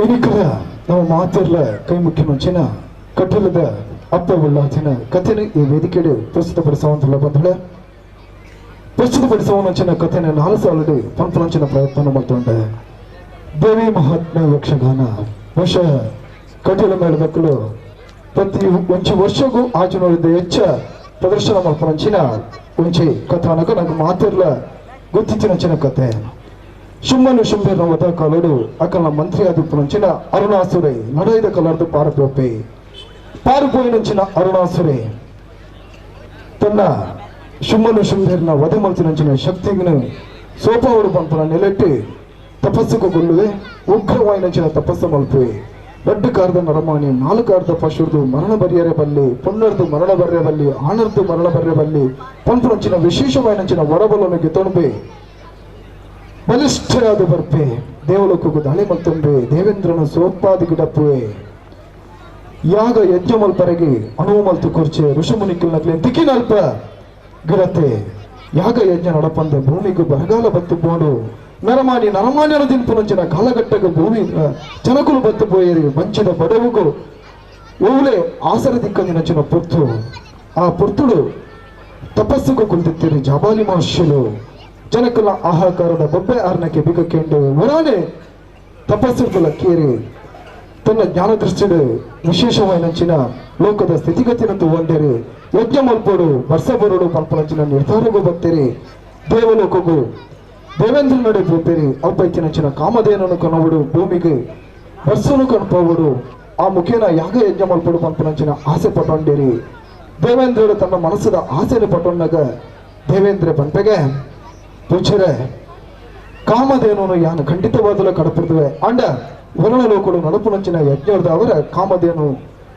ಇನಿಕರ ನಮ್ಮ ಮಾತಿರ್ಲ ಕೈ ಮುಖ್ಯಮಂಚಿನ ಕಟ್ಟಲದ ಅಪ್ಪ ಉಳ್ಳಾತಿನ ಕಥೆನ ಈ ವೇದಿಕೆಡೆ ಪ್ರಸ್ತುತಪಡಿಸುವಂತಿಲ್ಲ. ಬಂಧುಗಳೇ, ಪ್ರಸ್ತುತಪಡಿಸುವನಂಚಿನ ಕಥೆನ 4 ಸಾಲಡಿ ಪಂಪನಂಚಿನ ಪ್ರಯತ್ನ ಮಾಡ್ತೊಂಡೆ. ದೇವಿ ಮಹಾತ್ಮೆ ಯಕ್ಷಗಾನ ಬಹುಶಃ ಕಟೀಲು ಮೇಳದಕ್ಕಲು ಪ್ರತಿ ಒಂಚಿ ವರ್ಷಗೂ ಆಚರಣೆ ಹೆಚ್ಚ ಪ್ರದರ್ಶನ ಮಾಡ್ಪನಂಚಿನ ಒಂಚಿ ಕಥಾನಕ ನಂಗೆ ಮಾತಿರ್ಲ ಗೊತ್ತಿತ್ತಿನಂಚಿನ ಕತೆ. ಶುಂಭನು ಶುಂಭನ ವಧ ಕಾಲೋಡು ಅಕಲ ಮಂತ್ರಿ ಆದಿಪ್ಪನಂಚಿನ ಅರುಣಾಸುರೆ ಲಡೈದ ಕಲರ್ದು ಪಾರುಪೋಪೆ ಪಾರುಪೋಯಿನಂಚಿನ ಅರುಣಾಸುರೆ ತನ್ನ ಶುಂಭನು ಶುಂಭರ್ನ ವಧೆ ಮಲ್ತಿನಂಚಿನ ಶಕ್ತಿಗಿನ ಸೋಪಾವರು ಪಂಪನ ನೆಲೆಟ್ಟಿ ತಪಸ್ಸುకు ಕೊಲ್ಲುವೆ ಉಗ್ರವಾಯಿನಂಚಿನ ತಪಸ್ಸು ಮಲ್ಪುವೆ. ರಡ್ಡು ಕಾರದ ನರಮಾಣಿ 4 ಕಾರದ ಪಶುರ್ದು ಮರಣ ಬರಿಯರೆ ಬಲ್ಲಿ ಪೊನ್ನರ್ದು ಮರಣ ಬರ್ರೆ ಬಲ್ಲಿ ಆಣರ್ದು ಮರಣ ಬರ್ರೆ ಬಲ್ಲಿ ಪಂಪನಂಚಿನ ವಿಶೇಷವಾಯಿನಂಚಿನ ವರಬಲನ್ನು ಗೆತ್ತೊಣಬೆ ಬಲಿಷ್ಠರಾದ ಬರ್ಪೆ ದೇವಲೋಕಕ್ಕೂ ದಾಳಿ ಮಲ್ತೊಂಬೆ ದೇವೇಂದ್ರನ ಸೋಪಾದಿ ಗಿಡಪ್ಪುವೆ ಯಾಗ ಯಜ್ಞ ಮಲ್ಪರೆಗೆ ಅನುವು ಮಲ್ತು ಕೊರ್ಚೆ ಋಷಮುನಿಕಲ್ನಕ್ಲೆ ತಿಕ್ಕಿನಲ್ಪ ಗಿಡತೆ ಯಾಗ ಯಜ್ಞ ನಡಪಂದ ಭೂಮಿಗೂ ಬರಗಾಲ ಬತ್ತು ಬೋಡು ನರಮಾನಿ ನರಮಾನ್ಯರ ದಿನ್ಪುನಂಚಿನ ಕಾಲಘಟ್ಟకు ಭೂಮಿ ಜನಕುಲು ಬತ್ತು ಪೋಯರಿ ಮಂಚಿನ ಬಡವುಗೂ ಓಲೆ ಆಸರ ದಿಕ್ಕಂದಿನಂಚಿನ ಪೊರ್ತು ಆ ಪೊರ್ತುಡು ತಪಸ್ಸುಗೂ ಕುಳಿತಿತ್ತಿರಿ ಜಬಾಲಿ ಮಹರ್ಷಿಲು ಜನಕುಲ ಆಹಾಕಾರದ ಬೊಬ್ಬೆ ಆರ್ನಕ್ಕೆ ಬಿಗಕ್ಕೆಂಡು ಒರಾನೆ ತಪಸ್ಸು ಲಕ್ಕೇರಿ ತನ್ನ ಜ್ಞಾನದೃಷ್ಟಿಡು ವಿಶೇಷವಾಯಿನಂಚಿನ ಲೋಕದ ಸ್ಥಿತಿಗತಿನಂತು ಒಂದೇರಿ ಯಜ್ಞ ಮಲ್ಪೋಡು ವರ್ಷ ಬರೋಡು ಪಲ್ಪನಂಚಿನ ನಿರ್ಧಾರಗೂ ಬತ್ತೇರಿ ದೇವಲೋಕಗೂ ದೇವೇಂದ್ರ ನಡೆ ಪೋಪೇರಿ ಅಲ್ಪೈತಿನಂಚಿನ ಕಾಮಧೇನನು ಕನವಡು ಭೂಮಿಗೆ ವರ್ಷನು ಕಣ್ಪೋವಡು ಆ ಮುಖೇನ ಯಾಗ ಯಜ್ಞ ಮಲ್ಪಡು ಪಲ್ಪನಂಚಿನ ಆಸೆ ಪಟ್ಟೊಂಡೇರಿ ದೇವೇಂದ್ರರು ತನ್ನ ಮನಸ್ಸದ ಆಸೆಯನ್ನು ಪಟ್ಟೊಂಡಾಗ ದೇವೇಂದ್ರ ಪನ್ಪೆಗೆ ಪೂಜ್ಯರೇ ಕಾಮಧೇನನು ಯಾನು ಖಂಡಿತವಾದಲು ಕಡಪಡ್ತವೆ ಅಂಡ ವರುಣಲೋಕಡು ನಡಪುನಂಚಿನ ಯಜ್ಞದ ಅವರ ಕಾಮಧೇನು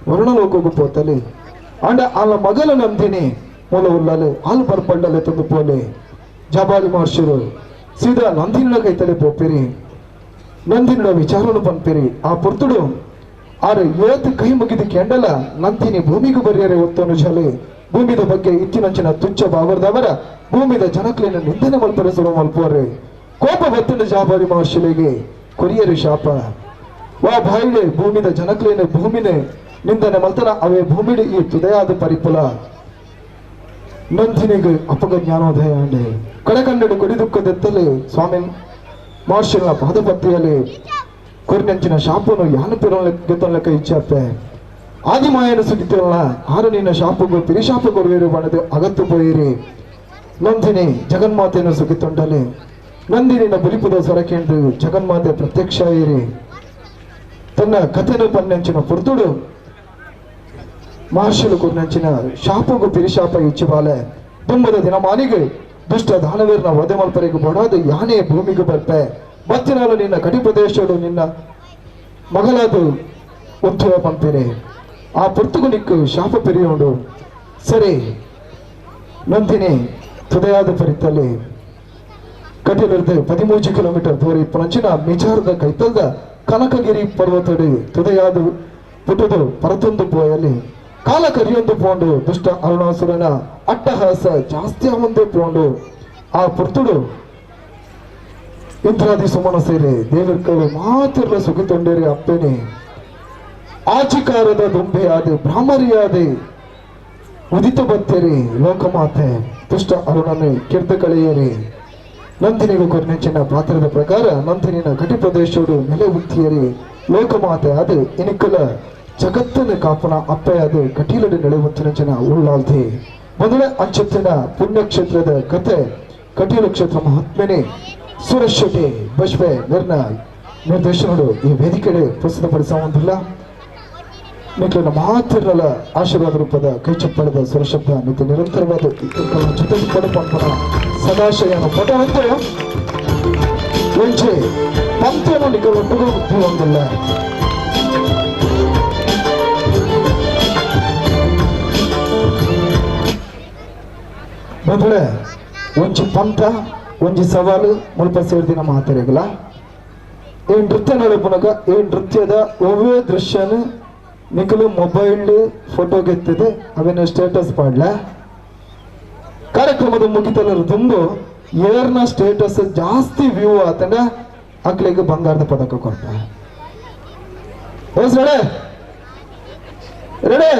ವರುಣಲೋಕಗೂ ಪೋತಲಿ ಅಂಡ ಆಲ ಮಗಲ ನಂದಿನಿ ಮೂಲ ಉಳ್ಳಲೆ ಹಾಲು ಬರ್ಪಂಡಲೆ ತಂದು ಪೋಲೆ ಜಬಾಲಿ ಮಹರ್ಷಿರು ಸೀದಾ ನಂದಿನ ಕೈತಲೆ ಪೋಪೇರಿ ನಂದಿನ ವಿಚಾರನು ಪನ್ಪೇರಿ ಆ ಪೊರ್ತುಡು ಆರು ಏತ್ ಕೈ ಮುಗಿದ ಕೆಂಡಲ ನಂದಿನಿ ಭೂಮಿಗೂ ಬರಿಯರೆ ಒತ್ತನು ಜಲೆ ಭೂಮಿದ ಬಗ್ಗೆ ಇತ್ತಿನಂಚಿನ ತುಚ್ಛ ಬಾವರ್ದವರ ಭೂಮಿದ ಜನಕ್ಲಿನ ನಿಂದನೆ ಮಲ್ಪರೆ ಸುರು ಮಲ್ಪೋರೆ ಕೋಪ ಬತ್ತಂಡ ಜಾಬಾರಿ ಮಹರ್ಷಿಲಿಗೆ ಕೊರಿಯರು ಶಾಪ ವಾ ಬಾಯಿಲೆ ಭೂಮಿದ ಜನಕ್ಲೇನೆ ಭೂಮಿನೆ ನಿಂದನೆ ಮಲ್ತನ ಅವೇ ಭೂಮಿಡಿ ಈ ತುದಯಾದ ಪರಿಪುಲ ನಂದಿನಿಗೆ ಅಪಗ ಜ್ಞಾನೋದಯ ಅಂಡೆ ಕಡಕನ್ನಡು ಕೊಡಿದುಕ್ಕದೆತ್ತಲೆ ಸ್ವಾಮಿ ಮಹರ್ಷಿಗಳ ಪಾದಪತ್ತಿಯಲ್ಲಿ ಕೊರಿನಂಚಿನ ಶಾಪನು ಯಾನು ಪಿರೊಲೆಕ್ಕ ಇಚ್ಛಾಪೆ ಆದಿಮಾಯನು ಸುಗಿತಿರಲ್ಲ ಆರು ನಿನ್ನ ಶಾಪಗೂ ಪಿರಿಶಾಪ ಕೊಡುವಿರು ಬಣದು ಅಗತ್ತು ಪೋಯಿರಿ ನಂದಿನಿ ಜಗನ್ಮಾತೆಯನ್ನು ಸುಗಿತೊಂಡಲೆ ನಂದಿನಿನ ಬಲಿಪುದ ಸೊರಕೆಂದು ಜಗನ್ಮಾತೆ ಪ್ರತ್ಯಕ್ಷ ಇರಿ ತನ್ನ ಕಥೆನು ಪನ್ನಂಚಿನ ಪುರ್ತುಡು ಮಹರ್ಷಿಲು ಕೊರಿನಂಚಿನ ಶಾಪಗೂ ಪಿರಿಶಾಪ ಇಚ್ಛಬಾಲೆ ದುಂಬದ ದಿನಮಾನಿಗೆ ದುಷ್ಟ ದಾನವೀರನ ವಧೆ ಮಲ್ಪರಿಗೆ ಬಡಾದ ಯಾನೇ ಭೂಮಿಗೆ ಬರ್ಪೆ ಬತ್ತಿನಾಲು ನಿನ್ನ ಕಡಿ ಪ್ರದೇಶಡು ನಿನ್ನ ಮಗಲಾದು ಉಂಟುವ ಪಂಪಿರಿ ಆ ಪುರ್ತುಗು ನಿಕ್ಕು ಶಾಪ ಪಿರಿಯೋಡು ಸರಿ ನಂದಿನಿ ತುದೆಯಾದ ಪರಿತಲ್ಲಿ ಕಟೀಲಿರ್ದು 13 ಕಿಲೋಮೀಟರ್ ದೂರ ಇಪ್ಪನಂಚಿನ ಮಿಜಾರದ ಕೈತಲ್ದ ಕನಕಗಿರಿ ಪರ್ವತಡಿ ತುದೆಯಾದ ಪುಟದು ಪರತೊಂದು ಪೋಯಲಿ ಕಾಲ ಕರಿಯೊಂದು ಪೋಂಡು ದುಷ್ಟ ಅರುಣಾಸುರನ ಅಟ್ಟಹಾಸ ಜಾಸ್ತಿ ಒಂದೇ ಪೋಂಡು ಆ ಪುರ್ತುಡು ಇಂದ್ರಾದಿ ಸುಮನ ಸೇರಿ ದೇವರ್ಕರು ಮಾತಿರ್ಲ ಸುಗಿತೊಂಡೇರಿ ಅಪ್ಪೇನೆ ಆಚಿಕಾರದ ದುಂಬೆಯಾದೆ ಭ್ರಾಮರಿಯಾದೆ ಉದಿತ ಬತ್ತೇರಿ ಲೋಕಮಾತೆ ದುಷ್ಟ ಅರುಣನೆ ಕಿರ್ದ ಕಳೆಯೇರಿ ನಂದಿನಿಗೂ ಕೊರ್ನೆಂಚಿನ ಪಾತ್ರದ ಪ್ರಕಾರ ನಂದಿನಿನ ಘಟಿ ಪ್ರದೇಶೋಡು ನೆಲೆ ಉತ್ತಿಯರಿ ಲೋಕಮಾತೆ ಅದು ಇನಿಕಲ ಜಗತ್ತನ ಕಾಪನ ಅಪ್ಪೆಯಾದ ಕಟೀಲಡು ನೆಲೆ ಉಳ್ಳಾಲ್ತಿ ಮೊದಲ ಅಂಚತ್ತಿನ ಪುಣ್ಯಕ್ಷೇತ್ರದ ಕತೆ ಕಟೀಲು ಕ್ಷೇತ್ರ ಮಹಾತ್ಮೆನೆ ಸುರೇಶ್ ಶೆಟ್ಟಿ ಬಜ್ಪೆ ನಿರ್ನ ನಿರ್ದೇಶನಡು ಈ ವೇದಿಕೆಡೆ ಪ್ರಸ್ತುತಪಡಿಸುವಂತಿಲ್ಲ. ನಿಖಿಲ ಮಾತಿರಲ ಆಶೀರ್ವಾದ ರೂಪದ ಕೈಚಪ್ಪಳದ ಸ್ವರಶಬ್ದ ನಿತ್ಯ ನಿರಂತರವಾದ ಜೊತೆ ಪಡಪಂಪನ ಸದಾಶಯನ ಪಟವಂತೆ ಒಂಚೆ ಪಂಥವನ್ನು ನಿಖಲ ಒಟ್ಟಿಗೂ ಹೊಂದಿಲ್ಲ. ಬಂಧುಗಳೇ, ಒಂಜಿ ಪಂಥ ಒಂಜಿ ಸವಾಲು ಮುಲ್ಪ ಸೇರ್ದಿನ ಮಾತಿರಗಲ ಈ ನೃತ್ಯ ನಡಪುನಗ ಈ ನೃತ್ಯದ ಒವ್ವೇ ದೃಶ್ಯನ ನಿಖಲು ಮೊಬೈಲ್ ಫೋಟೋ ಗೆತ್ತಿದೆ ಅವೇನ ಸ್ಟೇಟಸ್ ಪಾಡ್ಲ ಕಾರ್ಯಕ್ರಮದ ಮುಗಿತಲರು ತುಂಬು ಏರ್ನ ಸ್ಟೇಟಸ್ ಜಾಸ್ತಿ ವ್ಯೂ ಆತಂಡ ಅಕ್ಲಿಗೆ ಬಂಗಾರದ ಪದಕ ಕೊಡ್ತ. ರೆಡಿ ರೆಡಿ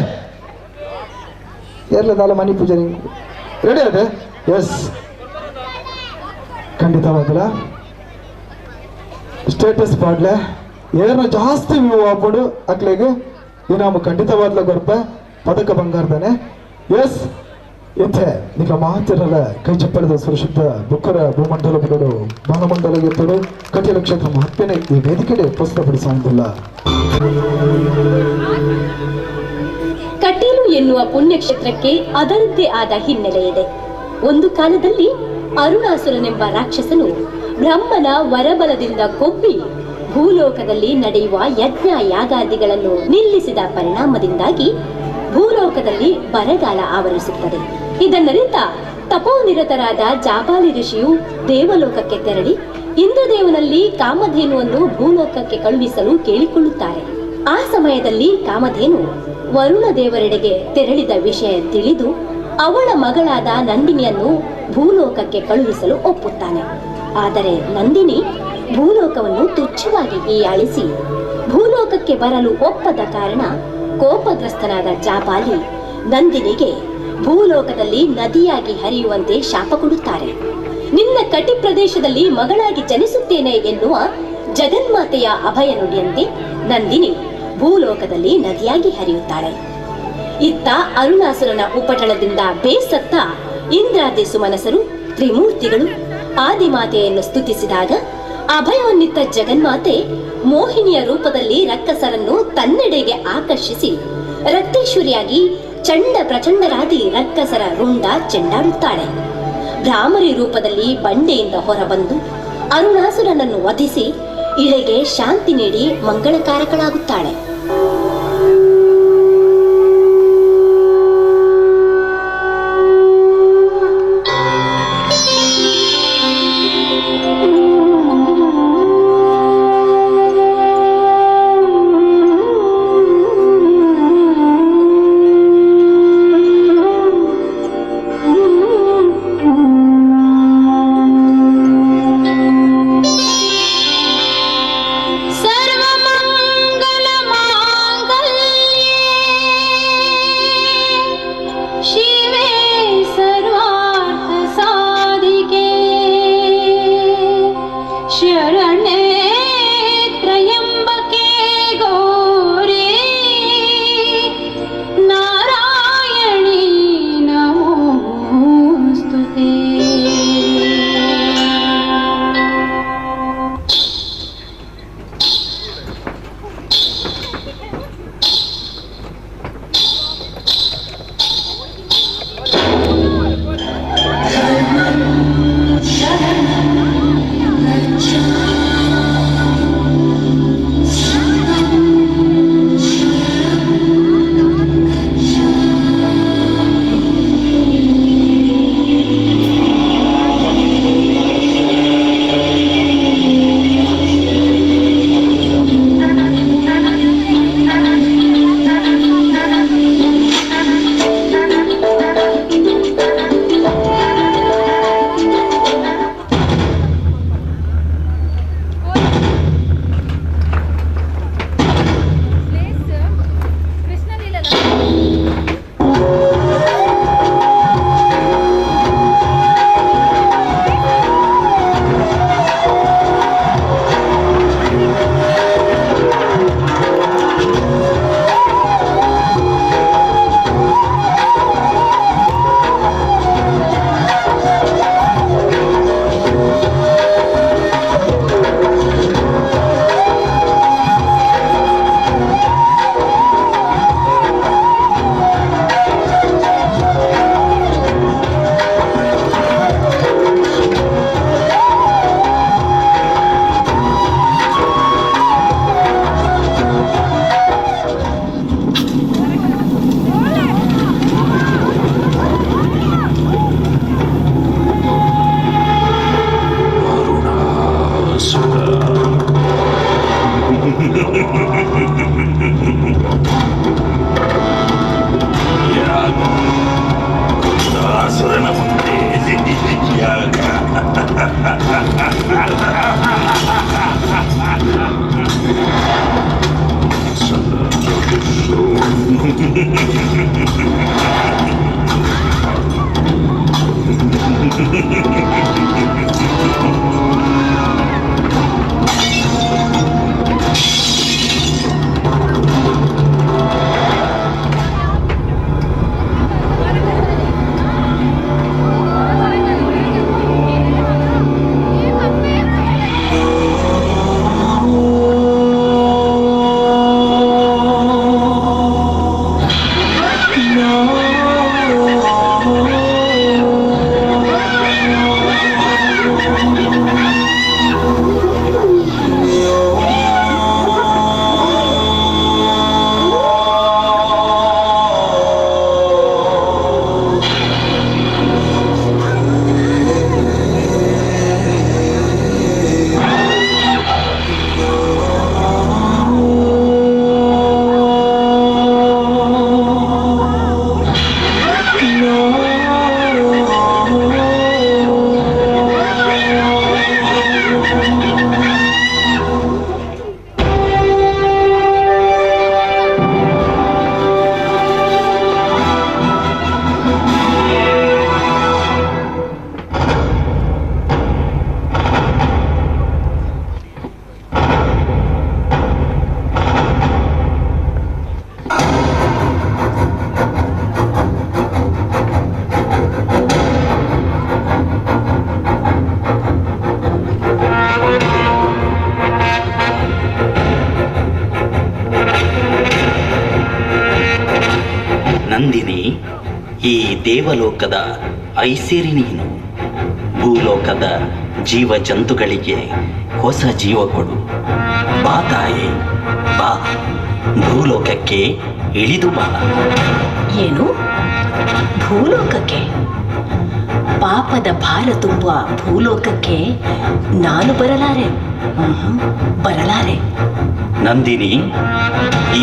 ಏರ್ಲದಾಲ ಮನಿ ಪೂಜಾರಿ ರೆಡಿ ಅದೇ? ಎಸ್, ಖಂಡಿತವಾಗಲ ಸ್ಟೇಟಸ್ ಪಾಡ್ಲೆ ಏರ್ನ ಜಾಸ್ತಿ ವ್ಯೂ ಆಪಡು ಅಕ್ಲಿಗೆ ಇನಾಮ ಖಂಡಿತವಾದ್ಲ ಕೊರ್ಪ ಪದಕ ಬಂಗಾರದಾನೆ. ಎಸ್, ಇಂತೆ ನಿಖ ಮಾತಿರಲ್ಲ ಕೈ ಚಪ್ಪಳದ ಸುರಶುದ್ಧ ಬುಕ್ಕರ ಭೂಮಂಡಲ ಬಿಡೋಡು ಬಾಲಮಂಡಲ ಎತ್ತಡು ಕಟೀಲು ಕ್ಷೇತ್ರ ಮಹಾತ್ಮೆನೆ ಈ ವೇದಿಕೆಡೆ ಪ್ರಸ್ತುತಪಡಿಸುವುದಿಲ್ಲ. ಕಟೀಲು ಎನ್ನುವ ಪುಣ್ಯಕ್ಷೇತ್ರಕ್ಕೆ ಅದರದ್ದೇ ಆದ ಹಿನ್ನೆಲೆ ಇದೆ. ಒಂದು ಕಾಲದಲ್ಲಿ ಅರುಣಾಸುರನೆಂಬ ರಾಕ್ಷಸನು ಬ್ರಹ್ಮನ ವರಬಲದಿಂದ ಕೊಬ್ಬಿ ಭೂಲೋಕದಲ್ಲಿ ನಡೆಯುವ ಯಜ್ಞ ಯಾಗಾದಿಗಳನ್ನು ನಿಲ್ಲಿಸಿದ ಪರಿಣಾಮದಿಂದಾಗಿ ಭೂಲೋಕದಲ್ಲಿ ಬರಗಾಲ ಆವರಿಸುತ್ತದೆ. ಇದನ್ನರಿತ ತಪೋನಿರತರಾದ ಜಾಬಾಲಿ ಋಷಿಯು ದೇವಲೋಕಕ್ಕೆ ತೆರಳಿ ಇಂದ್ರದೇವನಲ್ಲಿ ಕಾಮಧೇನುವನ್ನು ಭೂಲೋಕಕ್ಕೆ ಕಳುಹಿಸಲು ಕೇಳಿಕೊಳ್ಳುತ್ತಾರೆ. ಆ ಸಮಯದಲ್ಲಿ ಕಾಮಧೇನು ವರುಣ ದೇವರೆಡೆಗೆ ತೆರಳಿದ ವಿಷಯ ತಿಳಿದು ಅವಳ ಮಗಳಾದ ನಂದಿನಿಯನ್ನು ಭೂಲೋಕಕ್ಕೆ ಕಳುಹಿಸಲು ಒಪ್ಪುತ್ತಾನೆ. ಆದರೆ ನಂದಿನಿ ಭೂಲೋಕವನ್ನು ತುಚ್ಛವಾಗಿ ಹೀಯಾಳಿಸಿ ಭೂಲೋಕಕ್ಕೆ ಬರಲು ಒಪ್ಪದ ಕಾರಣ ಕೋಪಗ್ರಸ್ತನಾದ ಜಾಬಾಲಿ ನಂದಿನಿಗೆ ಭೂಲೋಕದಲ್ಲಿ ನದಿಯಾಗಿ ಹರಿಯುವಂತೆ ಶಾಪ ಕೊಡುತ್ತಾರೆ. ನಿನ್ನ ಕಟಿ ಪ್ರದೇಶದಲ್ಲಿ ಮಗಳಾಗಿ ಜನಿಸುತ್ತೇನೆ ಎನ್ನುವ ಜಗನ್ಮಾತೆಯ ಅಭಯ ನುಡಿಯಂತೆ ನಂದಿನಿ ಭೂಲೋಕದಲ್ಲಿ ನದಿಯಾಗಿ ಹರಿಯುತ್ತಾಳೆ. ಇತ್ತ ಅರುಣಾಸುರನ ಉಪಟಳದಿಂದ ಬೇಸತ್ತ ಇಂದ್ರಾದಿ ಸುಮನಸರು ತ್ರಿಮೂರ್ತಿಗಳು ಆದಿಮಾತೆಯನ್ನು ಸ್ತುತಿಸಿದಾಗ ಅಭಯವನ್ನಿತ್ತ ಜಗನ್ಮಾತೆ ಮೋಹಿನಿಯ ರೂಪದಲ್ಲಿ ರಕ್ಕಸರನ್ನು ತನ್ನೆಡೆಗೆ ಆಕರ್ಷಿಸಿ ರಕ್ತೇಶ್ವರಿಯಾಗಿ ಚಂಡ ಪ್ರಚಂಡರಾದಿ ರಕ್ಕಸರ ರುಂಡ ಚೆಂಡಾಡುತ್ತಾಳೆ. ಭ್ರಾಮರಿ ರೂಪದಲ್ಲಿ ಬಂಡೆಯಿಂದ ಹೊರಬಂದು ಅರುಣಾಸುರನನ್ನು ವಧಿಸಿ ಇಳೆಗೆ ಶಾಂತಿ ನೀಡಿ ಮಂಗಳಕಾರಕಳಾಗುತ್ತಾಳೆ. ಸರ್ವಮಂಗಲ ಈ ದೇವಲೋಕದ ಐಸಿರಿ ನೀನು. ಭೂಲೋಕದ ಜೀವ ಜಂತುಗಳಿಗೆ ಹೊಸ ಜೀವ ಕೊಡು. ಬಾ ತಾಯಿ, ಬಾ, ಭೂಲೋಕಕ್ಕೆ ಇಳಿದು ಬಾ. ಏನು ಭೂಲೋಕಕ್ಕೆ? ಪಾಪದ ಭಾರ ತುಂಬುವ ಭೂಲೋಕಕ್ಕೆ ನಾನು ಬರಲಾರೆ, ಬರಲಾರೆ. ನಂದಿನಿ,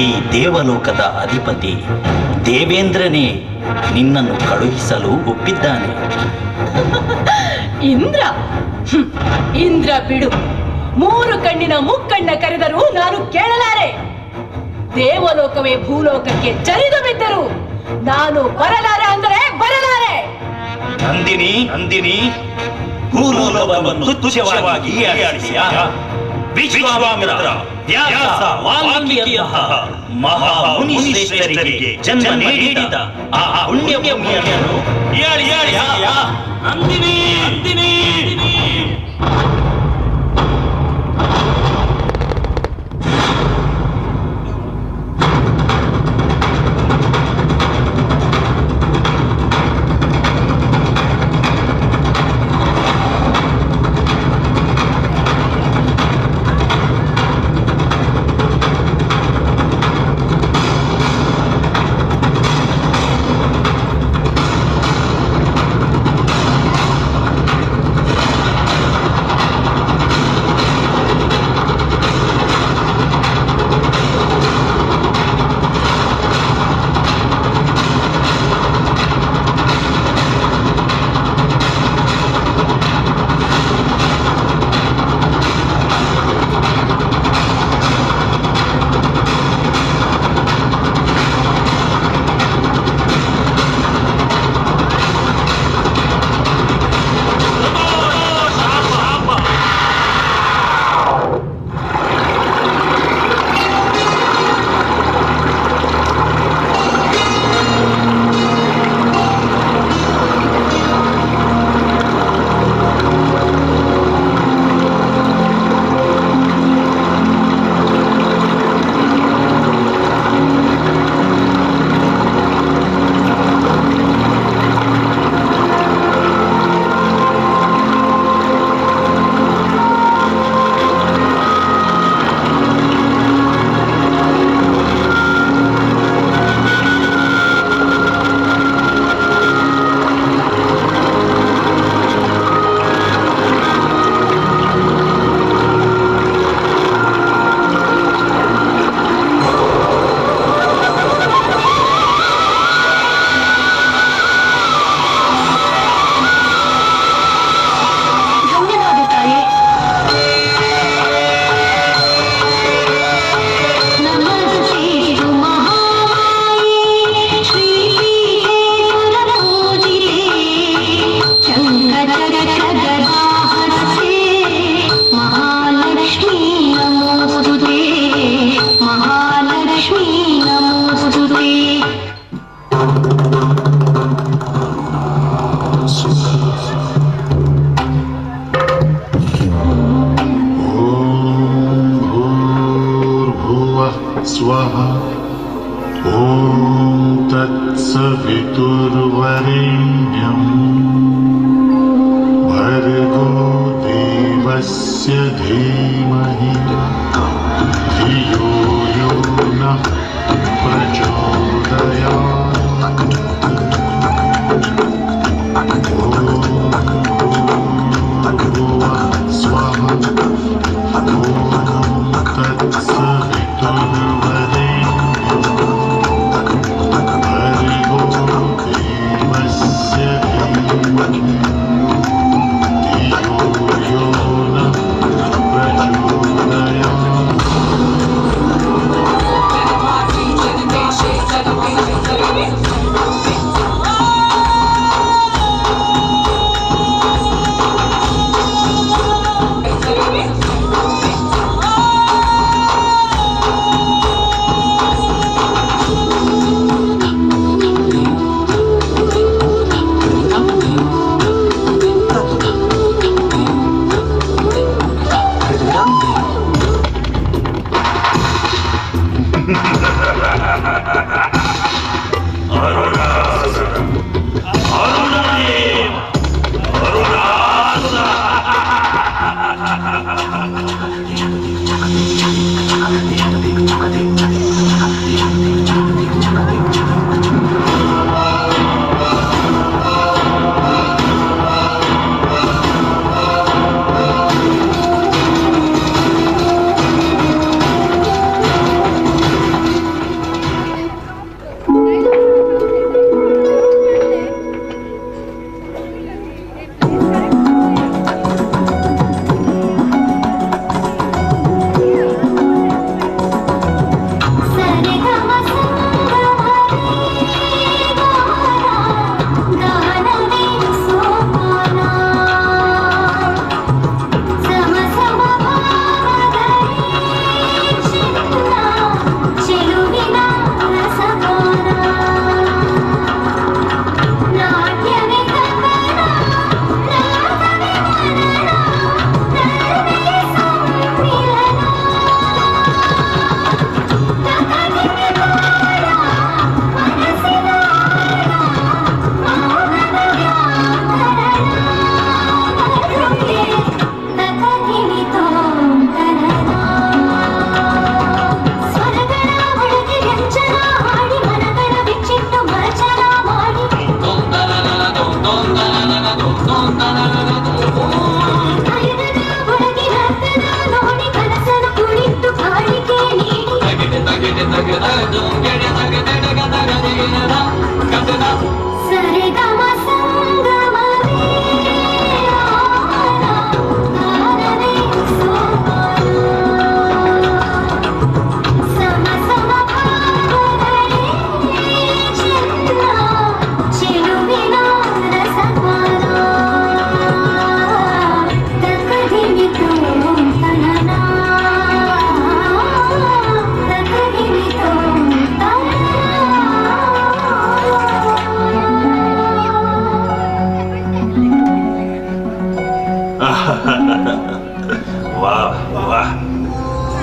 ಈ ದೇವಲೋಕದ ಅಧಿಪತಿ ದೇವೇಂದ್ರನೇ ನಿನ್ನನ್ನು ಕಳುಹಿಸಲು ಒಪ್ಪಿದ್ದಾನೆ. ಇಂದ್ರ, ಇಂದ್ರ ಬಿಡು. ಮೂರು ಕಣ್ಣಿನ ಮುಕ್ಕಣ್ಣ ಕರೆದರೂ ನಾನು ಕೇಳಲಾರೆ. ದೇವಲೋಕವೇ ಭೂಲೋಕಕ್ಕೆ ಚರಿದು ಬಿದ್ದರು ನಾನು ಬರಲಾರೆ ಅಂದರೆ ಬರಲಾರೆ. ನಂದಿನಿ, ನಂದಿನಿ, ಭೂಲೋಕವನ್ನು ತುಚ್ಛವಾಗಿ ಹೀಯಾಳಿಸಿಯಾ? ವಿಶ್ವಾಮಿತ್ರ, ವ್ಯಾಸ, ವಾಲ್ಮೀಕಿಯಂತಹ ಮಹಾಮುನಿ ಶ್ರೇಷ್ಠರಿಗೆ ಜನ್ಮ ನೀಡಿದ ಆ ಪುಣ್ಯಭೂಮಿಯನ್ನು ಹೀಯಾಳಿಸಿಯಾ? ನಂದಿನಿ, ನಂದಿನಿ.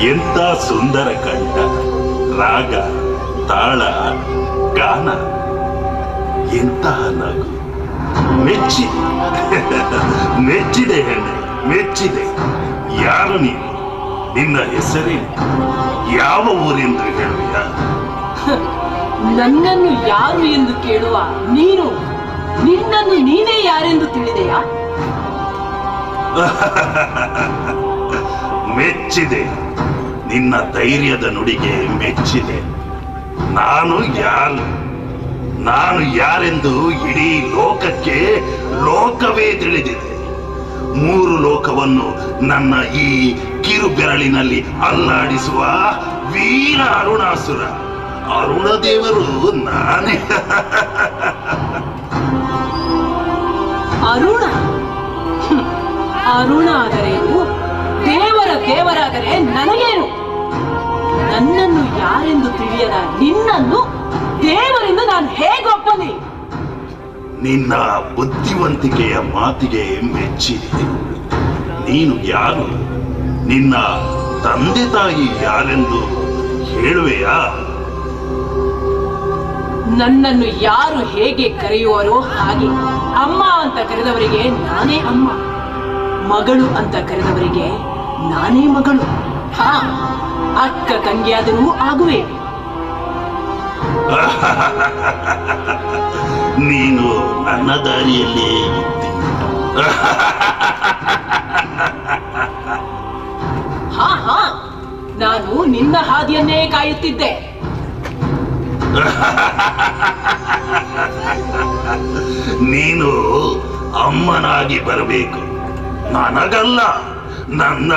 ಎಂತ ಸುಂದರ ಕಂಠ, ರಾಗ, ತಾಳ, ಗಾನ, ಎಂತಹ ನಗು. ಮೆಚ್ಚಿ ಮೆಚ್ಚಿದೆ ಹೆಣ್ಣೆ, ಮೆಚ್ಚಿದೆ. ಯಾರು ನೀನು? ನಿನ್ನ ಹೆಸರೇನು? ಯಾವ ಊರೆಂದು ಹೇಳುವೆಯಾ? ನನ್ನನ್ನು ಯಾರು ಎಂದು ಕೇಳುವ ನೀನು ನಿನ್ನನ್ನು ನೀನೇ ಯಾರೆಂದು ತಿಳಿದೆಯಾ? ಮೆಚ್ಚಿದೆ, ನಿನ್ನ ಧೈರ್ಯದ ನುಡಿಗೆ ಮೆಚ್ಚಿದೆ. ನಾನು ಯಾರು, ನಾನು ಯಾರೆಂದು ಇಡೀ ಲೋಕಕ್ಕೆ ಲೋಕವೇ ತಿಳಿದಿದೆ. ಮೂರು ಲೋಕವನ್ನು ನನ್ನ ಈ ಕಿರು ಬೆರಳಿನಲ್ಲಿ ಅಲ್ಲಾಡಿಸುವ ವೀರ ಅರುಣಾಸುರ, ಅರುಣ ದೇವರು ನಾನೇ. ಅರುಣ ಅರುಣ ಆದರೇನು, ದೇವರ ದೇವರಾದರೆ ನನಗೇನು? ನನ್ನನ್ನು ಯಾರೆಂದು ತಿಳಿಯದ ನಿನ್ನನ್ನು ದೇವರೆಂದು ನಾನು ಹೇಗೊಪ್ಪಲಿ? ನಿನ್ನ ಬುದ್ಧಿವಂತಿಕೆಯ ಮಾತಿಗೆ ಮೆಚ್ಚಿದೆ. ನೀನು ಯಾರು, ನಿನ್ನ ತಂದೆ ತಾಯಿ ಯಾರೆಂದು ಹೇಳುವೆಯಾ? ನನ್ನನ್ನು ಯಾರು ಹೇಗೆ ಕರೆಯುವರೋ ಹಾಗೆ. ಅಮ್ಮ ಅಂತ ಕರೆದವರಿಗೆ ನಾನೇ ಅಮ್ಮ, ಮಗಳು ಅಂತ ಕರೆದವರಿಗೆ ನಾನೇ ಮಗಳು. ಹಾ, ಅಕ್ಕ ತಂಗಿಯಾದರೂ ಆಗುವೆ. ನೀನು ನನ್ನ ದಾರಿಯಲ್ಲೇ ಇದ್ದಿ. ಹಾ ಹಾ, ನಾನು ನಿನ್ನ ಹಾದಿಯನ್ನೇ ಕಾಯುತ್ತಿದ್ದೆ. ನೀನು ಅಮ್ಮನಾಗಿ ಬರಬೇಕು, ನನಗಲ್ಲ, ನನ್ನ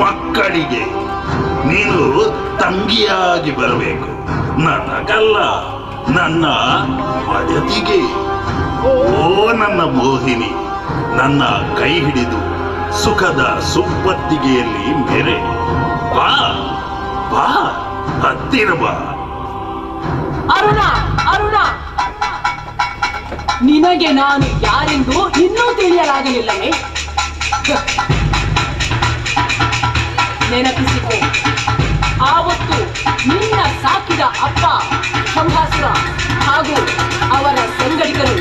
ಮಕ್ಕಳಿಗೆ. ನೀನು ತಂಗಿಯಾಗಿ ಬರಬೇಕು, ನನಗಲ್ಲ, ನನ್ನ ಮಡದಿಗೆ. ಓ ನನ್ನ ಮೋಹಿನಿ, ನನ್ನ ಕೈ ಹಿಡಿದು ಸುಖದ ಸುಪ್ಪತ್ತಿಗೆಯಲ್ಲಿ ಮೆರೆ. ಬಾ ಬಾ, ಹತ್ತಿರ ಬಾ. ಅರುಣ, ಅರುಣ, ನಿನಗೆ ನಾನು ಯಾರೆಂದು ಇನ್ನೂ ತಿಳಿಯಲಾಗಲಿಲ್ಲವೇ? ನೆನಪಿಸಿಕೊ, ಆವತ್ತು ನಿನ್ನ ಸಾಕಿದ ಅಪ್ಪ ಶಂಭಾಸುರ ಹಾಗೂ ಅವರ ಸಂಗಡಿಗರು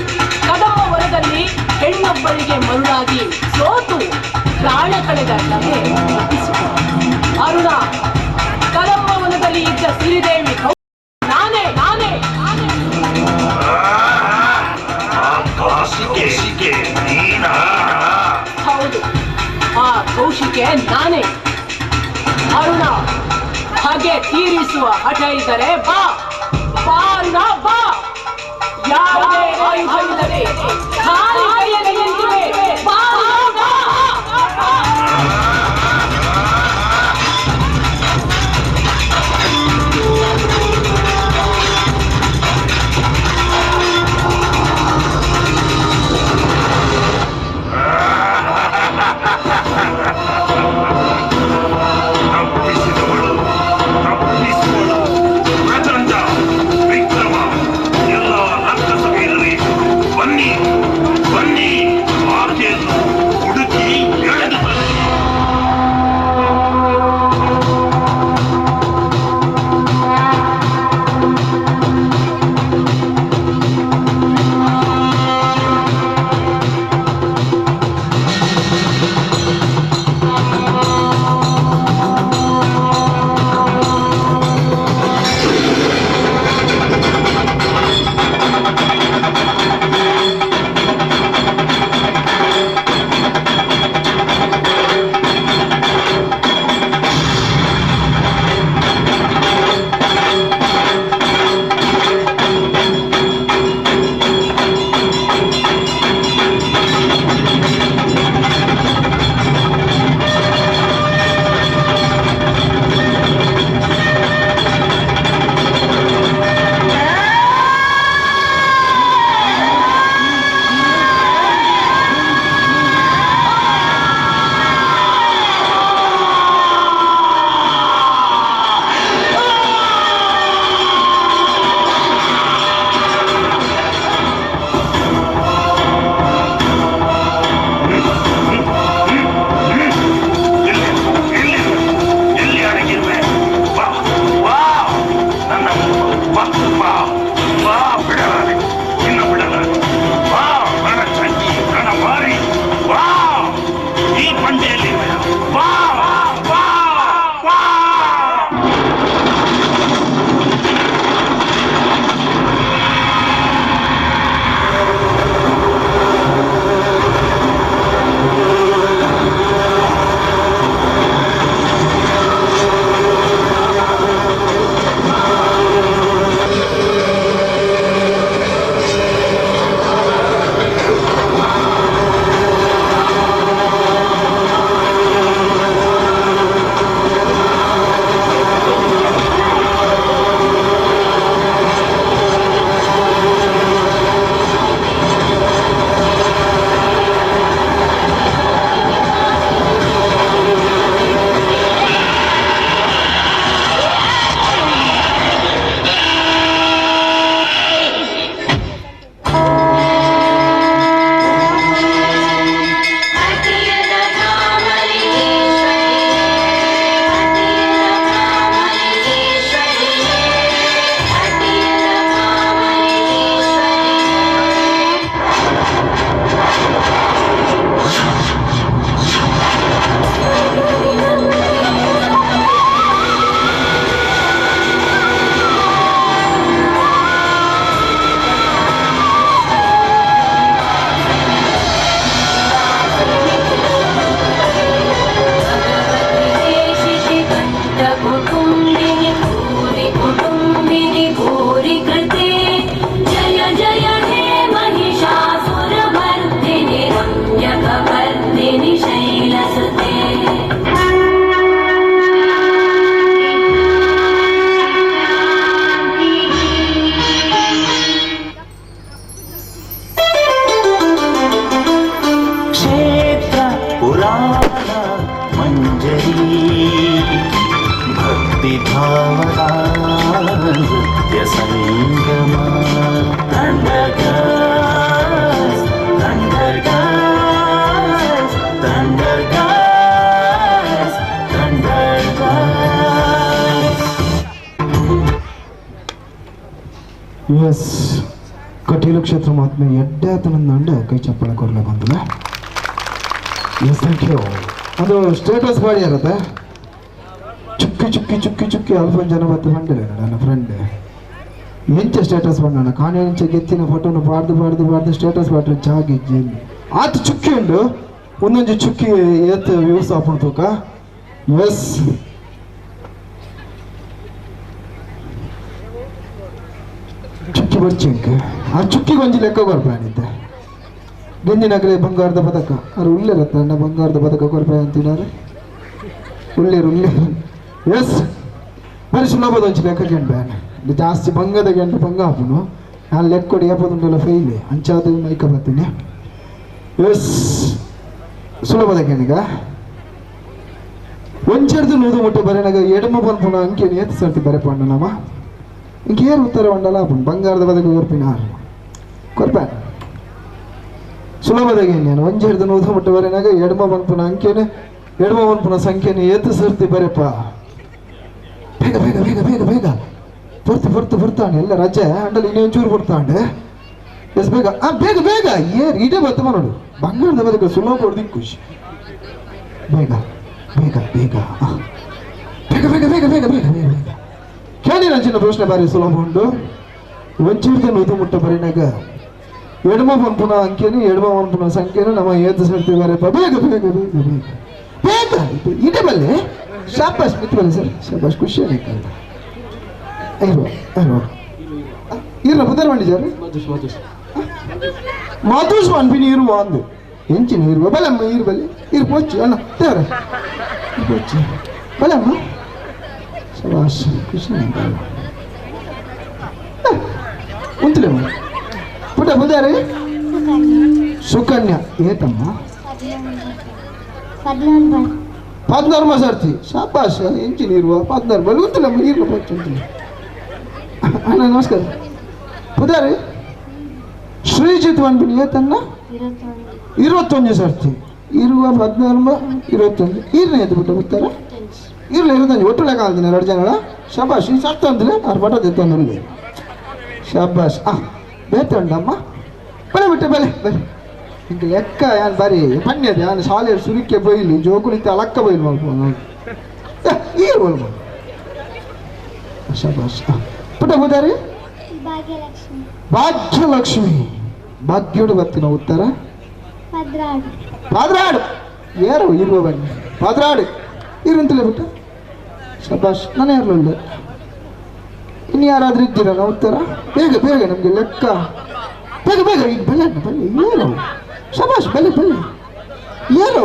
ಕದಂಬ ವನದಲ್ಲಿ ಹೆಣ್ಣೊಬ್ಬಳಿಗೆ ಮರುಳಾಗಿ ಸೋತು ಪ್ರಾಣ ಕಳೆದ ಕಥೆ ನೆನಪಿಸಿಕೊ. ಅರುಣ, ಕದಂಬ ವನದಲ್ಲಿ ಇದ್ದ ಸಿರಿದೇವಿ ನಾನೇ, ನಾನೇ. ಹೌದು, ಆ ಕೌಶಿಕೆ ನಾನೇ. ಅರುಣ, ಹಾಗೆ ತೀರಿಸುವ ಹಠ ಇದ್ದರೆ ಬಾ ಬಾ ಅರುಣ ಬಾ. ಯಾವುದೇ ಆಯುಧವಿಲ್ಲದೆ ಖಾಲಿ ಕೈಯಲ್ಲಿ ನಿಂತಿವೆ. ಬಾ ಬಾ. ತಪ್ಪಿಸಿದವಳು, ತಪ್ಪಿಸುವಳು. ಪ್ರಚಂಡ ವಿಕ್ರಮ, ಎಲ್ಲ ರಾಕ್ಷಸ ವೀರರೇ, ಬನ್ನಿ ಬನ್ನಿ. ಲಾಲ ಮಂಜರಿ ಭಕ್ತಿ ಭಾವದ ನೃತ್ಯ ಸಂಗಮ. Thunder girls, thunder girls, thunder girls, thunder girls. Yes, Kateel ಕ್ಷೇತ್ರ ಮಹಾತ್ಮೆ ಎಡ್ಡೆ ಕೈ ಚಪ್ಪಾಳೆ ಕೊರಲೆ ಬಂದಿಲ್ಲ. Yes, thank you. ಅದು ಸ್ಟೇಟಸ್ ಬಾಡಿ ಇರುತ್ತೆ. ಚುಕ್ಕಿ ಚುಕ್ಕಿ ಚುಕ್ಕಿ ಚುಕ್ಕಿ ಅಲ್ಪ ಜನ ಮತ್ತೆ ಬಂದಿಲ್ಲ ನನ್ನ ಫ್ರೆಂಡ್. ಎಂಚ ಸ್ಟೇಟಸ್ ಬಂದ ಕಾಣೆ ಎಂಚ ಗೆತ್ತಿನ ಫೋಟೋನು ಬಾರ್ದು ಬಾರ್ದು ಬಾರ್ದು ಸ್ಟೇಟಸ್ ಬಾಟ್ರೆ ಜಾಗಿ ಆತ ಚುಕ್ಕಿ ಉಂಡು ಒಂದೊಂದು ಚುಕ್ಕಿ ಏತ್ ವ್ಯೂಸ್ ಆಪುಂಡು ತೂಕ. ಎಸ್, ಚುಕ್ಕಿ ಬರ್ಚಿಂಕ್ ಆ ಚುಕ್ಕಿಗೆ ಒಂಜಿ ಲೆಕ್ಕ ಕೊರ್ಪಾನಿದ್ದೆ ಗೆಂಜಿನಗಲೆ ಬಂಗಾರದ ಪದಕ ಅವ್ರು ಉಲ್ಲೇರತ್ತ ಅಣ್ಣ ಬಂಗಾರದ ಪದಕ ಕೊರ್ಪಾಯ ಅಂತಿನಾರೆ ಉಳ್ಳೇರು ಉಳ್ಳೇರು. ಎಸ್, ಬರೀ ಸುಲಭದ ಒಂಜಿ ಲೆಕ್ಕ ಗೆಂಡು ಬ್ಯಾನ್ ಜಾಸ್ತಿ ಬಂಗದ ಗೆಂಡು ಬಂಗ ಹಾಪುನು ನಾನು ಲೆಕ್ಕ ಕೊಡಿ ಏಪದುಂಟಲ್ಲ ಫೈಲಿ ಅಂಚಾದ ಮೈಕ ಬರ್ತೀನಿ. ಎಸ್, ಸುಲಭದ ಗೆಣಿಗ ಒಂಚೆಡ್ದು ನೂದು ಮುಟ್ಟೆ ಬರೆನಾಗ ಎಡಮ ಪನ್ಪುನ ಅಂಕೇನು ಏತ್ ಸರ್ತಿ ಬರೆಪಂಡು ನಮ್ಮ ಇಂಕೇರು ಉತ್ತರ వంಡಲ ಬಂಗಾರದ ಪದಕ ಕೊರ್ಪಿನ ಕೊರ್ಪ ಸುಲಭದಾಗ ನಾನು ಒಂಜೆಡ್ದು ನೂದು ಮುಟ್ಟೆ ಬರೆನಾಗ ಎಡಮ ಪನ್ಪುನ ಅಂಕೇನೆ ಎಡಮ ಪನ್ಪುನ ಸಂಖ್ಯೆನ ಏತ್ ಸರ್ತಿ ಬರೆಪ. ಬೇಗ ಬೇಗ ಬೇಗ ಬೇಗ ಬೇಗ ಪೊರ್ತು ಪೊರ್ತು ಪೊರ್ತಾಂಡೆ ಎಲ್ಲ ರಜೆ ಅಂಡಲ್ಲಿ ಇನ್ನೊಂಚೂರು ಚೂರು ಪೊರ್ತಾಂಡೆ. ಎಸ್, ಬೇಗ ಆ ಬೇಗ ಬೇಗ ಏರ್ ಇಡೇ ಬತ್ತ ನೋಡು ಬಂಗಾರದ ಪದಕ ಸುಲಭ ಹೊಡೆದಿಂಗ್ ಖುಷಿ. ಬೇಗ ಬೇಗ ಬೇಗ ಬೇಗ ಬೇಗ ಬೇಗ ಬೇಗ ಬೇಗ ಬೇಗ ಬೇಗ ಕೇಳಿ ನಂಚಿನ ಪ್ರಶ್ನೆ ಬಾರಿ ಸುಲಭ ಉಂಟು. ಒಂಚೂರ್ದ ನೂದು ಮುಟ್ಟ ಬರಿನಾಗ ಎಡಮ ಪನ್ಪುನ ಅಂಕೆನು ಎಡಮ ಪನ್ಪುನ ಸಂಖ್ಯೆನು ನಮ್ಮ ಏತು ಸರ್ತಿ ಬರೆಪ. ಬೇಗ ಬೇಗ ಬೇಗ ಬೇಗ ಬೇಗ ಇದೇ ಬಲ್ಲೆ. ಶಾಬಾಷ್ ಮಿತ್ ಬಲ್ಲೆ ಸರ್, ಶಾಬಾಷ್ ಖುಷಿ ಆಗೈತೆ. ಇರುವ ಇರುವ ಇರ್ಲ ಪುದರ್ ಬಂಡಿ ಸರ್ ಮಧುಷ್ ಪನ್ಪಿನಿ ಇರುವ ಅಂದು ಎಂಚಿನ ಇರುವ ಬಲಮ್ಮ ಇರು ಬಲ್ಲೆ ಇರು ಪೊಚ್ಚು ಅಣ್ಣ ದೇವ್ರೆ ಪೊಚ್ಚು ಬಲಮ್ಮ. ಶಬಾಷ್ ಖುಷಿ ಉಂತಲೇಮ್ಮ ಪುಟ್ಟ ಬುದಾರಿ ಸುಕನ್ಯಾ ಏತಮ್ಮ ಪದ್ನಾರು ಸರ್ತಿ. ಶಾಬಾಷ್ ಎಂಚಿನ ಇರುವ ಪದ್ನಾರು ಬಲಿ ಉಂತಲಮ್ಮ ಇರ್ಲ ಪೊಚ್ಚು ಉಂತಲೆ ಅಣ್ಣ ನಮಸ್ಕಾರ ಪುದಾರಿ ಶ್ರೀಜಿತ್ ಪನ್ಪಿನಿ ಏತನ್ನ 21 ಸರ್ತಿ ಇರುವ 16 21 ಈರ್ನ ಎದ್ದು ಬಿಟ್ಟು ಬಿಡ್ತಾರ ಇರ್ಲ ಇರುತ್ತಂಜಿ ಒಟ್ಟು ಲೆಕ್ಕ ಆಲ್ದಿನ ಎರಡು ಜನಗಳ. ಶಬಾಷ್ ಈ ಸರ್ತ ಅಂದಿಲ್ಲ ಅವ್ರು ಬಟ್ಟದ ಎತ್ತೊಂದು. ಶಬಾಷ್ ಆ ಬೇತಂಡಮ್ಮ ಬಲೆ ಬಿಟ್ಟೆ ಬಲೆ ಬಲೆ ಹಿಂಗೆ ಲೆಕ್ಕ ಯಾನ್ ಬಾರಿ ಪಣ್ಯದೆ ಯಾನ್ ಶಾಲೆ ಸುರಿಕೆ ಬೈಲು ಜೋಕುಲಿತ ಅಲಕ್ಕ ಬೈಲು ಮಲ್ಪ ಈರು ಬಲ್ಮ. ಶಬಾಷ್ ಪುಟ್ಟ ಹೋದಾರಿ ಭಾಗ್ಯಲಕ್ಷ್ಮಿ ಭಾಗ್ಯೋಡು ಬರ್ತೀನ ಉತ್ತರ ಪಾದ್ರಾಡು ಯಾರು ಇರುವ ಬನ್ನಿ ಪಾದ್ರಾಡು ಇರಂತಲೇ ಬಿಟ್ಟು. ಶಬಾಷ್ ನಾನು ಯಾರಲ್ಲ ಇನ್ನು ಯಾರಾದ್ರೂ ಇದ್ದೀರ ನಾವು ಉತ್ತರ ಬೇಗ ಬೇಗ ನಮಗೆ ಲೆಕ್ಕ ಬೇಗ ಬೇಗ ಈಗ ಬೆಲೆ ಬೆಲೆ ಯಾರು ಶಬಾಷ್ ಬೆಲೆ ಬೆಲೆ ಯಾರು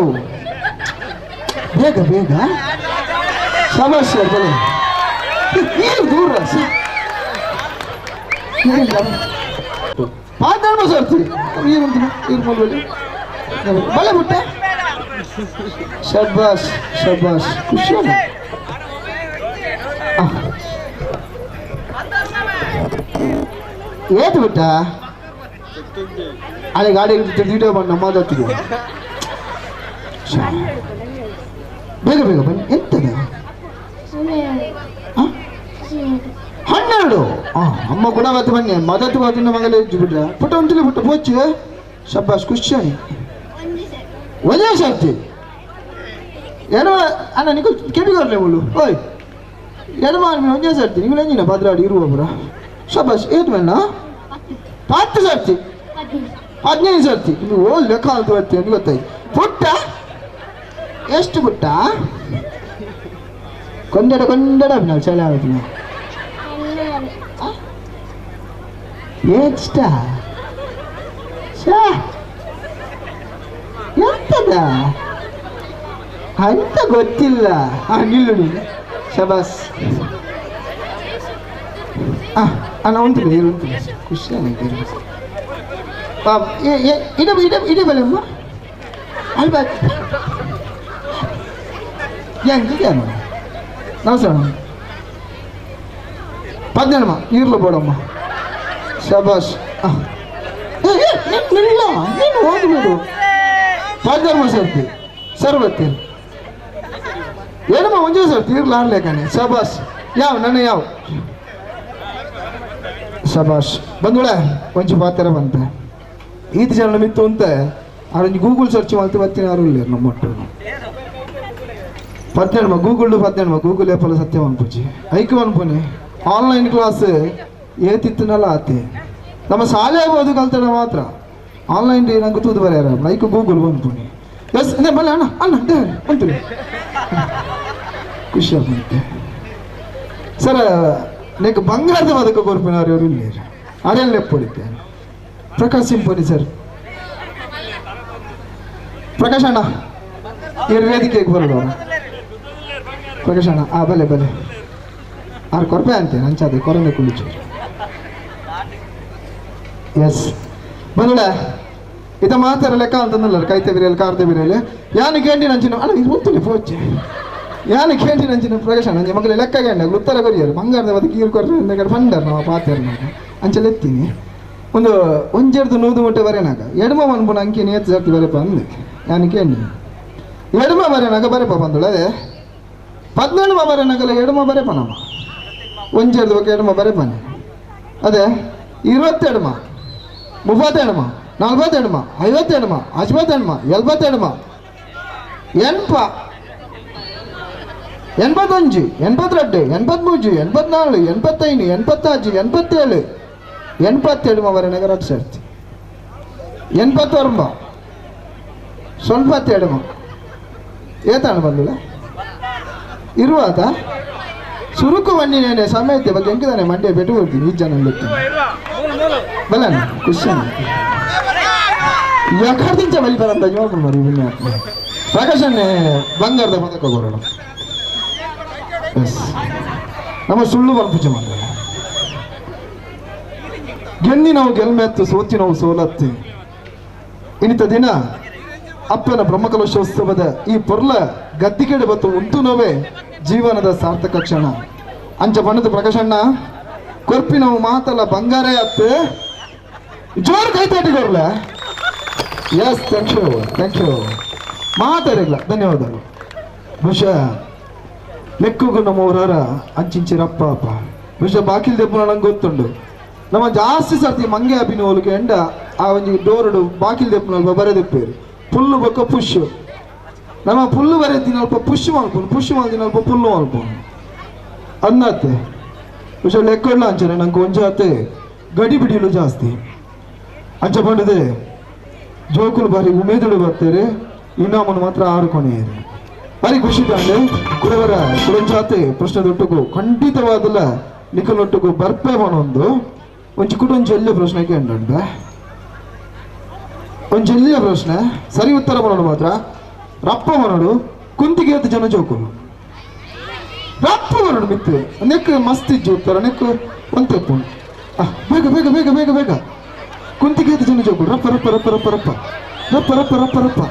ಬೇಗ ಬೇಗ ಶಬಾಷ್ ಸರ್ ಬೆಲೆ ಏನು ದೂರ ಪಾದ್ರಾಡು ಸರ್ತಿ ಏನಂತೀನಿ ಇರು ಬಲೆ ಬಲೆ ಬಿಟ್ಟೆ. ಶಬಾಷ್ ಶಬಾಷ್ ಖುಷಿ ಏತು ಬಿಟ್ಟ ಅಲ್ಲಿ ಗಾಡಿ ವೀಡಿಯೋ ಮಾಡಿ ನಮ್ಮ ಮಾತಾಡ್ತಿದ್ವಿ. ಬೇಗ ಬೇಗ ಬನ್ನಿ ಎಂತದ 12 ಅಮ್ಮ ಕೂಡ ಮತ್ತೆ ಬನ್ನಿ ಮದತ್ತು ಬಾತಿನ ಮಗಲೇ ಬಿಟ್ರ ಪುಟ್ಟ ಉಂಟು ಪುಟ್ಟ ಪೋಚು. ಶಬಾಷ್ ಖುಷಿ ಒಂದೇ ಸರ್ತಿ ಏನೋ ಅಣ್ಣ ನಿಂಗೆ ಕೆಬಿಗೋರ್ಲೆ ಮುಳ್ಳು ಓಯ್ ಎಡಮ ಒಂದೇ ಸರ್ತಿ ನೀವು ಎಂಜಿನ ಭದ್ರಾಡಿ ಇರುವ ಪುರ. ಶಬಾಷ್ ಏಟ್ ಮೇಣ 10 ಸರ್ತಿ 15 ಸರ್ತಿ ನೀವು ಓ ಲೆಕ್ಕ ಅಂತ ಬರ್ತೀನಿ ಗೊತ್ತಾಯ್ತು. ಪುಟ್ಟ ಎಷ್ಟು ಪುಟ್ಟ ಕೊಂಡಡ ಕೊಂಡಡ ನಾವು ಚಲ ಆಗುತ್ತಿಲ್ಲ ಎಷ್ಟ ಎಂತದ ಅಂತ ಗೊತ್ತಿಲ್ಲ. ನಿಲ್ಲು ನೀನು ಶಬಾಸ್. ಅಣ್ಣ ಉಂಟು ಉಂಟು ಖುಷಿ ಇಡ ಇಡ ಇಡ ಬಲಮ್ಮ ಅಲ್ಬಾ. ಹೆಂಗೆ ನಮಸ್ಕಾರ ಪದ್ನೆಣಮ್ಮ ಈರ್ಲು ಬೋಡಮ್ಮ ಶಬಾಷ್ ನಿಲ್ಲ ನೀನು ಹೋಗ್ಬಿಡು ಪದ್ನೆಮ್ಮ ಸರ್ತಿ ಸರ್ವತ್ತಿ ಏನಮ್ಮ ಒಂಜೇ ಸರ್ತಿ ಇರ್ಲ ಆಡ್ಲೇಕಾನೆ ಶಬಾಷ್ ಯಾವ ನನ್ನ ಯಾವ ಶಬಾಷ್ ಬಂದುಳೆ ಒಂಚು ಪಾತ್ರ ಬಂತೆ ಈತ ಜನ ಮಿತ್ತು ಅಂತ ಆರೊಂಜಿ ಗೂಗಲ್ ಸರ್ಚ್ ಮಾಡ್ತು ಬತ್ತಿನ ಯಾರು ಇಲ್ಲ ನಮ್ಮ ಒಟ್ಟು ಪದ್ನೆಣ್ಮ ಗೂಗಲ್ ಪದ್ನೆಣ್ಮ ಗೂಗಲ್ ಏಪಲ ಸತ್ಯ ಅನ್ಪುಜಿ ಐಕ್ ಅನ್ಪುನಿ ಆನ್ಲೈನ್ ಕ್ಲಾಸ್ ಏತಿತ್ತನಲ್ಲ ಆತೆ ನಮ್ಮ ಶಾಲೆ ಆಗ್ಬೋದು ಕಲ್ತಡ ಮಾತ್ರ ಆನ್ಲೈನ್ ನಂಗೆ ತೂದು ಬರೆಯಾರ ಐಕ್ ಗೂಗಲ್ ಬಂದ್ಪುನಿ ಎಸ್ ಬಲ್ಲ ಅಣ್ಣ ಅಣ್ಣ ದೇವ್ರೆ ಅಂತೀರಿ ಖುಷಿ ಆಗ್ಬಿಡುತ್ತೆ ಸರ್ ನೀಕು ಬಂಗಾರದ ಪದಕ ಕೊರ್ಪಿನವ್ರು ಇವರು ಇಲ್ಲ ಅರೆಲ್ಲ ಎಪ್ಪಡಿತ್ತೆ ಪ್ರಕಾಶ್ ಸಿಂಪನಿ ಸರ್ ಪ್ರಕಾಶ್ ಅಣ್ಣ ಇವ್ರ ವೇದಿಕೆಗೆ ಬರೋದು ಪ್ರಕಾಶ್ ಅಣ್ಣ ಆ ಬಲೆ ಬಲೆ ಆರು ಕೊರ್ಪೆ ಅಂತೆ ನಂಚಾದೆ ಕೊರನೆ ಕುಳಿಚು ಎಸ್ ಬಂದಳೆ ಇದ ಮಾತಾರ ಲೆಕ್ಕ ಅಂತಂದಲ್ಲ ಕೈತೆ ಬಿರಿಯಲ್ ಕಾರ್ತೆ ಬಿರಿಯಲ್ ಯಾನು ಕೇಂಡಿ ನಂಚಿನ ಅಣ್ಣ ಇದು ಗೊತ್ತಿಲ್ಲ ಫೋಚೆ ಯಾನು ಕೇಂಡಿ ನಂಚಿನ ಪ್ರಕಾಶ್ ಅಣ್ಣ ಅಂಚೆ ಮಕ್ಕಳು ಲೆಕ್ಕ ಗಂಡ ಉತ್ತರ ಕೊರಿಯರು ಬಂಗಾರದ ಬದಕ್ಕೆ ಈರು ಕೊರ್ರೆ ಫಂಡರ್ ನಾವು ಪಾತೇರ್ ನಾವು ಅಂಚೆಲೆತ್ತೀನಿ ಒಂದು ಒಂಜೆರ್ದು ನೂದು ಮುಟ್ಟೆ ಬರೇನಾಗ ಎಡಮ ಮನ್ಪುನ ಅಂಕಿ ನೇತು ಸರ್ತಿ ಬರೆಪ ಅಂದೆ ಯಾನು ಕೇಂಡಿ ಎಡಮ ಬರೇನಾಗ ಬರೆಪ ಬಂದಳು ಅದೇ ಪದ್ನೇಳು ಬರೇನಾಗಲ್ಲ ಎಡಮ ಬರೆಪ ನಮ್ಮ ಒಂಜೆರ್ದು ಬೊಕ್ಕ ಎಡಮ ಬರೆಪನೆ ಅದೇ ಇರುವತ್ತೆಡಮ ಮುಪ್ಪತ್ತೆಡಮ ನಲ್ವತ್ತೆಡಮ ಐವತ್ತೆಡಮ ಅಜ್ವತ್ತೆಡಮ ಎಲ್ಬತ್ತೆಡಮ ಎನ್ಪ 85 82 83 84 85 86 87 87 ವರೆಗೆ ಸೇರ್ತಿ 89 97 ಏತಾಣ ಬಂದಿಲ್ಲ ಇರುವಾತ ಸುರುಕು ಬನ್ನಿ ಸಮಯಕ್ಕೆ ಬಗ್ಗೆ ಹೆಂಗಿದಾನೆ ಮಂಡ್ಯ ಭೇಟಿ ಹೋಗ್ತೀನಿ ಈ ಜನ ಬಲ್ಲ ಖುಷಿ ಯಾಕಂತ ಬಲಿ ಬರಂತ ಮರಿ ಪ್ರಕಾಶನ್ನೇ ಬಂಗಾರದ ಪದಕ ಬರೋಣ. ಎಸ್ ನಮ್ಮ ಸುಳ್ಳು ಪೂಜೆ ಮಾಡ್ತಾರೆ. ಗೆನ್ನಿ ನಾವು ಗೆಲ್ಮೆತ್ತು ಸೋತಿ ನಾವು ಸೋಲತ್ತಿ. ಇನ್ನಿತ ದಿನ ಅಪ್ಪನ ಬ್ರಹ್ಮಕಲಶೋತ್ಸವದ ಈ ಪೊರ್ಲ ಗದ್ದಿಗೆಡೆ ಬತ್ತು ಉಂಟು ನೋವೇ ಜೀವನದ ಸಾರ್ಥಕ ಕ್ಷಣ. ಅಂಚ ಬಣ್ಣದ ಪ್ರಕಾಶಣ್ಣ ಕೊರ್ಪಿ ನಾವು ಮಾತಲ್ಲ ಬಂಗಾರೇ ಅತ್ತೆ ಜೋರು ಕೈ ತಾಟಿಕೊರ್ಲ. Yes, thank you, thank you. ಮಾತಾಡಿಲ್ಲ, ಧನ್ಯವಾದಗಳು. ಬಹುಶಃ ಲೆಕ್ಕಗೂ ನಮ್ಮವರ ಅಂಚಿಂಚಿರಪ್ಪ ಅಪ್ಪ ಬಹುಶಃ ಬಾಕಿಲ್ ದೆಪ್ಪು ನಂಗೆ ಗೊತ್ತುಂಡು. ನಮ್ಮ ಜಾಸ್ತಿ ಸರ್ತಿ ಮಂಗೆ ಅಭಿನೋಲಿಗೆ ಎಂಡ ಆ ಒಂಜಿ ಡೋರುಡು ಬಾಕಿಲ್ ದೆಪ್ಪುನಲ್ಪ ಬರೆದಿಪ್ಪೇರು ಪುಲ್ಲು ಬೊಕ್ಕ ಪುಷ್. ನಮ್ಮ ಪುಲ್ಲು ಬರೆದಿನಲ್ಪ ಪುಷ್ ಮಲ್ಪುನು, ಪುಷ್ ಮಲ್ದಿನಲ್ಪ ಪುಲ್ಲು ಮಲ್ಪುನು ಅನ್ನತ್ತೆ. ಬಹುಶಃ ಲೆಕ್ಕೊಳ್ಳ ಅಂಚನೆ ನಂಗೆ ಒಂಜಾತೆ ಗಡಿ ಬಿಡಿಯಲು ಜಾಸ್ತಿ ಅಂಚ ಪಂಡದೆ ಜೋಕುಲು ಬಾರಿ ಉಮೇದುಳು ಬರ್ತಾರೆ, ಇನ್ನಾಮನ್ನು ಮಾತ್ರ ಆರುಕೊನೆಯರು ಬಾರಿ ಖುಷಿ ತಾಂಡೆ. ಕುಡವರ ಕುಡಂಜಾತೆ ಪ್ರಶ್ನೆದೊಟ್ಟುಗು ಖಂಡಿತವಾದಲ್ಲ ನಿಖಲೊಟ್ಟುಗು ಬರ್ಪೆ ಒಂದು ಒಂಚಿ ಕುಟೊಂಜಿ ಎಲ್ಲ ಪ್ರಶ್ನೆ ಕೇಂದ್ರ ಒಂಜೆಲ್ಲಿಯ ಪ್ರಶ್ನೆ ಸರಿ ಉತ್ತರ ಬರೋಣ ಮಾತ್ರ. ರಪ್ಪ ಬರೋಡು ಕುಂತಿಗೆ ಜನ ಜೋಕುಲು ರಪ್ಪ ಬರೋಡು ಮಿತ್ತು ನೆಕ್ ಮಸ್ತ್ ಇಜ್ಜು ಉತ್ತರ ನೆಕ್ ಒಂತೆಪ್ಪು. ಬೇಗ ಬೇಗ ಬೇಗ ಬೇಗ ಬೇಗ ಕುಂತಿಗೆ ಜನ ಜೋಕುಲು ರಪ್ಪ ರಪ್ಪ ರಪ್ಪ ರಪ್ಪ ರಪ್ಪ ರಪ್ಪ ರಪ್ಪ ರಪ್ಪ ರಪ್ಪ.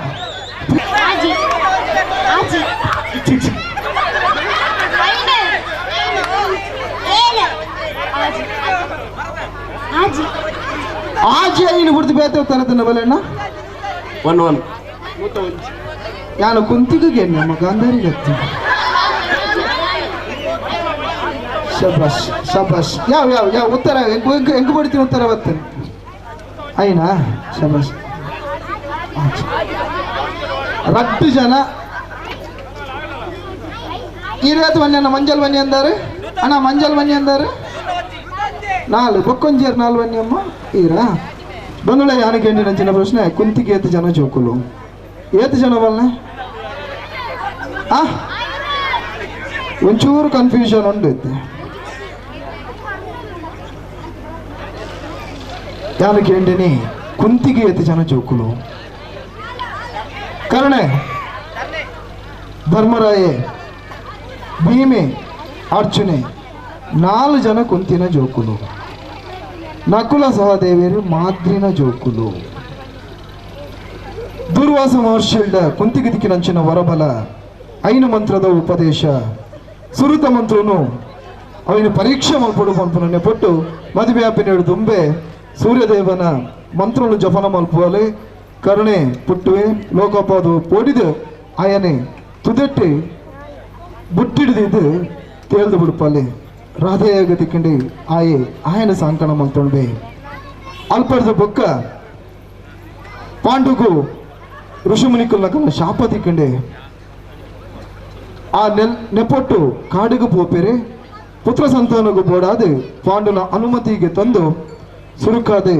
ಆಜಿ ಐನು ಹುಡ್ದು ಬೇತೆ ತರತನ ಬಲೆಣ್ಣ ಒನ್ ಒನ್ ಯಾನು ಕುಂತಿಗೆ ನಮ್ಮ ಗಾಂಧಾರಿ ಗತ್ತಿ. ಶಬಾಷ್ ಶಬಾಷ್. ಯಾವ ಯಾವ ಯಾವ ಉತ್ತರ ಹೆಂಗ್ ಬಡಿತೀನಿ ಉತ್ತರ ಬರ್ತೇನೆ ಐನಾ. ಶಬಾಷ್. ರಟ್ಟು ಜನ ಇರತ್ ಬನ್ನಿ ಅಣ್ಣ. ಮಂಜಲ್ ಬನ್ನಿ ಅಂದಾರೆ ಅಣ್ಣ, ಮಂಜಲ್ ಬನ್ನಿ ಅಂದಾರೆ. ನಾಲು ಬೊಕ್ಕೊಂಜೇರು ನಾಲು ಬನ್ನಿ ಅಮ್ಮ ಈರಾ ಬಂದುಳೆ. ಯಾನಕ್ಕೆ ನಂಚಿನ ಪ್ರಶ್ನೆ ಕುಂತಿಗೆ ಏತು ಜನ ಜೋಕುಲು ಏತು ಜನ ಬಲ್ಲೆ ಆ ಒಂಚೂರು ಕನ್ಫ್ಯೂಷನ್ ಉಂಟು ಇತ್ತೆ. ಯಾನಕ್ಕೆ ಎಂಡಿನಿ ಕುಂತಿಗೆ ಏತು ಜನ ಜೋಕುಲು ಕರ್ಣೆ ಧರ್ಮರಾಯೆ ಭೀಮೆ ಅರ್ಜುನೆ ನಾಲು ಜನ ಕುಂತಿನ ಜೋಕುಲು. ನಕುಲ ಸಹದೇವಿಯರು ಮಾದ್ರಿನ ಜೋಕುಲು. ದುರ್ವಾಸ ಮಹರ್ಷಿಲ್ಡ ಕುಂತಿಗೆ ದಿಕ್ಕಿನಂಚಿನ ವರಬಲ ಐನು ಮಂತ್ರದ ಉಪದೇಶ ಸುರುತ ಮಂತ್ರನು ಅವನ ಪರೀಕ್ಷೆ ಮಲ್ಪಡು ಪನ್ಪುನನ್ನೆ ಪೊಟ್ಟು ಮದುವೆ ದುಂಬೆ ಸೂರ್ಯದೇವನ ಮಂತ್ರನು ಜಪನ ಮಲ್ಪುವಲೆ ಕರುಣೆ ಪುಟ್ಟುವೆ ಲೋಕಪಾದು ಪೋಡಿದು ಆಯನೆ ತುದೆಟ್ಟಿ ಬುಟ್ಟಿಡಿದು ತೇಳ್ದು ಬಿಡುಪಲ್ಲಿ ರಾಧೆಯ ಗತಿಕಂಡಿ ಆಯೆ ಆಯನ ಸಾಂಕಣ ಮಲ್ತೊಂಡೆ ಅಲ್ಪರ್ದ ಬೊಕ್ಕ ಪಾಂಡುಗು ಋಷಿಮುನಿಕುಲ್ನಕನ ಶಾಪ ತಿಕ್ಕಂಡೆ ಆ ನೆಪೊಟ್ಟು ಕಾಡಿಗೆ ಪೋಪೆರೆ ಪುತ್ರ ಸಂತಾನಗೂ ಬೋಡಾದೆ ಪಾಂಡುನ ಅನುಮತಿಗೆ ತಂದು ಸುರುಕಾದೆ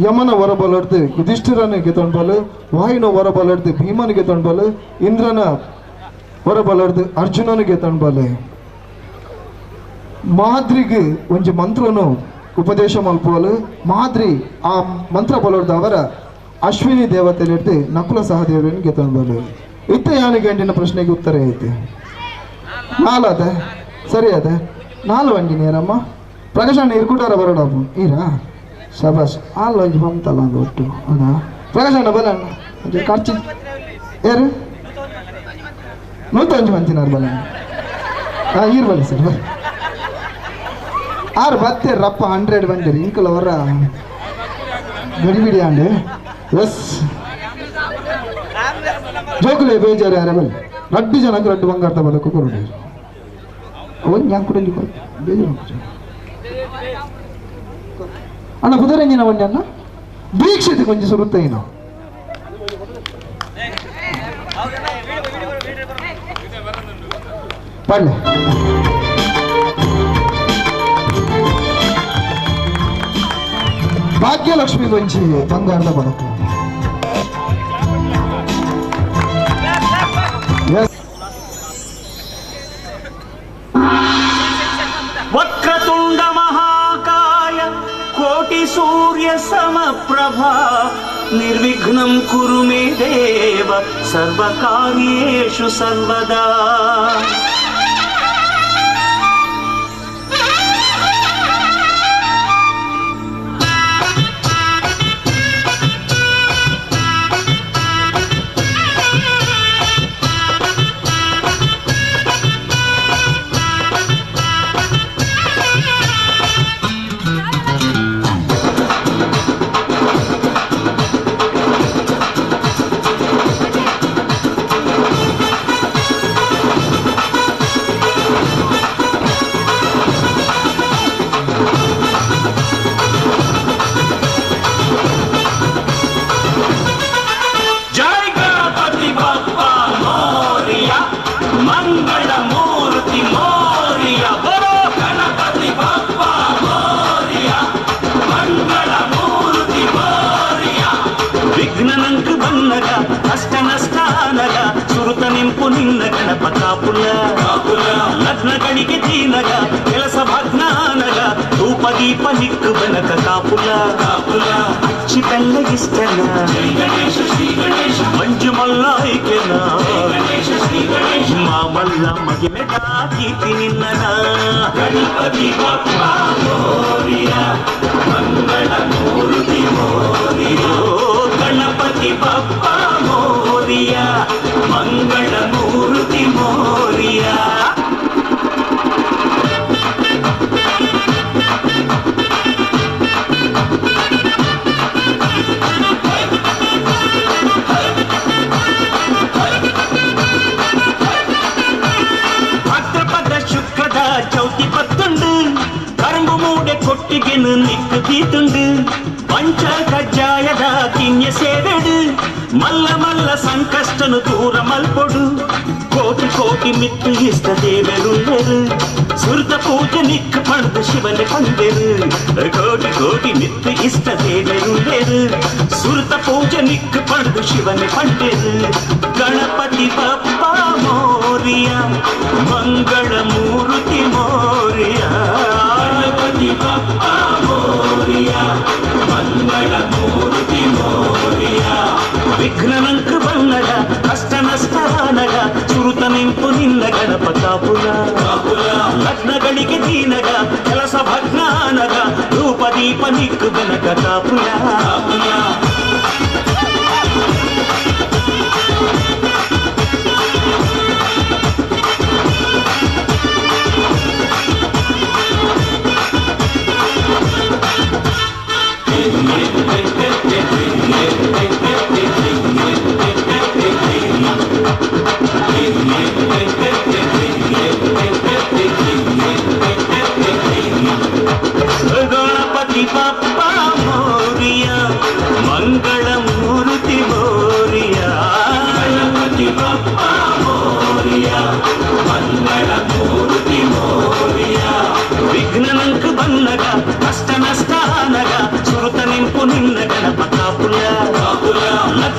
ಯಮನ ಹೊರಬಲಡ್ದು ಯುಧಿಷ್ಠಿರನಿಗೆ ತೊಂಬಲು, ವಾಯುನ ಹೊರಬಲಡ್ದು ಭೀಮನಿಗೆ ತೊಂಬಲು, ಇಂದ್ರನ ಹೊರಬಲಡ್ದು ಅರ್ಜುನನಿಗೆ ತೊಂಬಲೆ. ಮಾದ್ರಿಗೆ ಒಂಜಿ ಮಂತ್ರನು ಉಪದೇಶ ಮಲ್ಪುವಲು ಮಾದ್ರಿ ಆ ಮಂತ್ರ ಬಲರ್ದು ಅವರ ಅಶ್ವಿನಿ ದೇವತೆಲಿಡ್ದು ನಕುಲ ಸಹದೇವನಿಗೆ ತೊಂಬಲು. ಇತ್ತ ಯಾನಿಗೆ ಪ್ರಶ್ನೆಗೆ ಉತ್ತರ ಐತೆ. ನಾಲದ ಸರಿ ಅದ ನಾಲ್ ವಂಡಿನಿಯರಮ್ಮ ಪ್ರಕಾಶಣ್ಣ ಇರ್ಕುಟಾರ ಬರೋಣ ಈರಾ ಶಬಾಷ್ ಆಲ್ ಒಂಜಿ ಬಂತಲ್ಲ ಒಂದು ಒಟ್ಟು ಹೌದಾ ಪ್ರಕಾಶಣ್ಣ ಬಲ ಅಣ್ಣ ಖರ್ಚು ಯಾರು ನೂತೊಂಜಿ ಮಂತಿನಾರು ಬಲ ಹಾಂ ಈರ್ ಬಲ್ಲ ಸರ್ ಬರ್ ಆರು ಬತ್ತೆ ರಪ್ಪ 100 ಬಂದಿರಿ ಇಂಕಲ್ ಅವರ ಗಡಿಬಿಡಿ ಅಂಡು ಎಸ್ ಜೋಕುಲೆ ಬೇಜಾರು ಯಾರ ಬಲ್ಲ ರಡ್ಡು ಜನಕ್ಕೆ ರಡ್ಡು ಬಂಗಾರದ ಬಲಕ್ಕೂ ಕೊರಡು ಒಂದು ഞാൻ ಕೂಡ ಬೇಜಾರು ಅಣ್ಣ ಕುದುರೆಂಜಿನ ಒಂಜಿ ಅಣ್ಣ ದೀಕ್ಷಿತ ಕೊಂಚ ಸುರುತ್ತೇನು ಪಡ್ಲೆ ಭಾಗ್ಯಲಕ್ಷ್ಮಿ ಕೊಂಚಿ ಬಂಗಾರದ ಪದಕ. ವಕ್ರತುಂಡ ಮಹಾಕಾಯ ಕೋಟಿ ಸೂರ್ಯ ಸಮಪ್ರಭಾ ನಿರ್ವಿಘ್ನಂ ಕುರು ಮೇ ದೇವ ಸರ್ವಕಾರ್ಯೇಷು ಸರ್ವದಾ. ಲಗ್ನಗಳಿಗೆ ದೀನಗ ಕೆಲಸ ಭಗ್ನಾನಗ ಧೂಪ ದೀಪ ನಿಕ್ಕು ಬನಕ ಕಾಪುಲ ಅಚ್ಚಿ ಬೆಲ್ಲಗಿಷ್ಟನ ಮಂಜು ಮಲ್ಲಾಯ್ಕೆನ ಮಾಮಲ್ಲ ಮಗಿಮೆದ ಕೀರ್ತಿ ನಿನ್ನನ ಗಣಪತಿ ಬಪ್ಪ ಮೋರಿಯ ಮಂಗಳ ಮೂರ್ತಿ ಮೋರಿಯ ಗಣಪತಿ ಬಪ್ಪ ಮೋರಿಯ ಮಂಗಳ ಮೂರ್ತಿ ಮೋರಿಯ. ಭಾದ್ರಪದ ಶುಕ್ರದ ಚೌತಿ ಪತ್ತುಂಡು ಕರಂಬು ಮೂಡೆ ಕೊಟ್ಟಿಗೆನು ನಿಕ್ಕು ತೀತುಂಡು ಪಂಚ ಕಜ್ಜಾಯದ ಕಿನ್ಯ ಸೇವೆಡು ಮಲ್ಲ ಮಲ್ಲ ಸಂಕಷ್ಟನು ದೂರ ಮಲ್ಪೊಡು ಕೋಟಿ ಕೋಟಿ ಮಿತ್ತು ಇಷ್ಟ ದೇವರುಳ್ಳರು ಸುರ್ದ ಪೂಜೆ ನಿಕ್ಕ ಪಣದು ಶಿವನೆ ಪಂದೆರು ಕೋಟಿ ಕೋಟಿ ಮಿತ್ತು ಇಷ್ಟ ದೇವರುಳ್ಳರು ಸುರ್ತ ಪೂಜೆ ನಿಕ್ಕ ಪಣದು ಶಿವನೆ ಪಂದೆರು ಗಣಪತಿ ಬಪ್ಪ ಮೋರಿಯ ಮಂಗಳ ಮೂರ್ತಿ ಮೋರಿಯ ಗಣಪತಿ ಬಪ್ಪ ಮೋರಿಯ ಮಂಗಳ ಮೂರ್ತಿ ಮೋರಿಯ. ವಿಘ್ನನಂಕ ಬನ್ನಗ ಕಷ್ಟ ನಷ್ಟನಗ ಸುರುತ ನಿಂಪು ನಿನ್ನ ಗಣಪ ಕಾಪುಲ ಲಗ್ನಗಳಿಗೆ ದೀನಗ ಕೆಲಸ ಭಗ್ನಾನಗ ಧೂಪ ದೀಪ ನಿಕ್ಕು ಬೆನಕ ಕಾಪುಲ.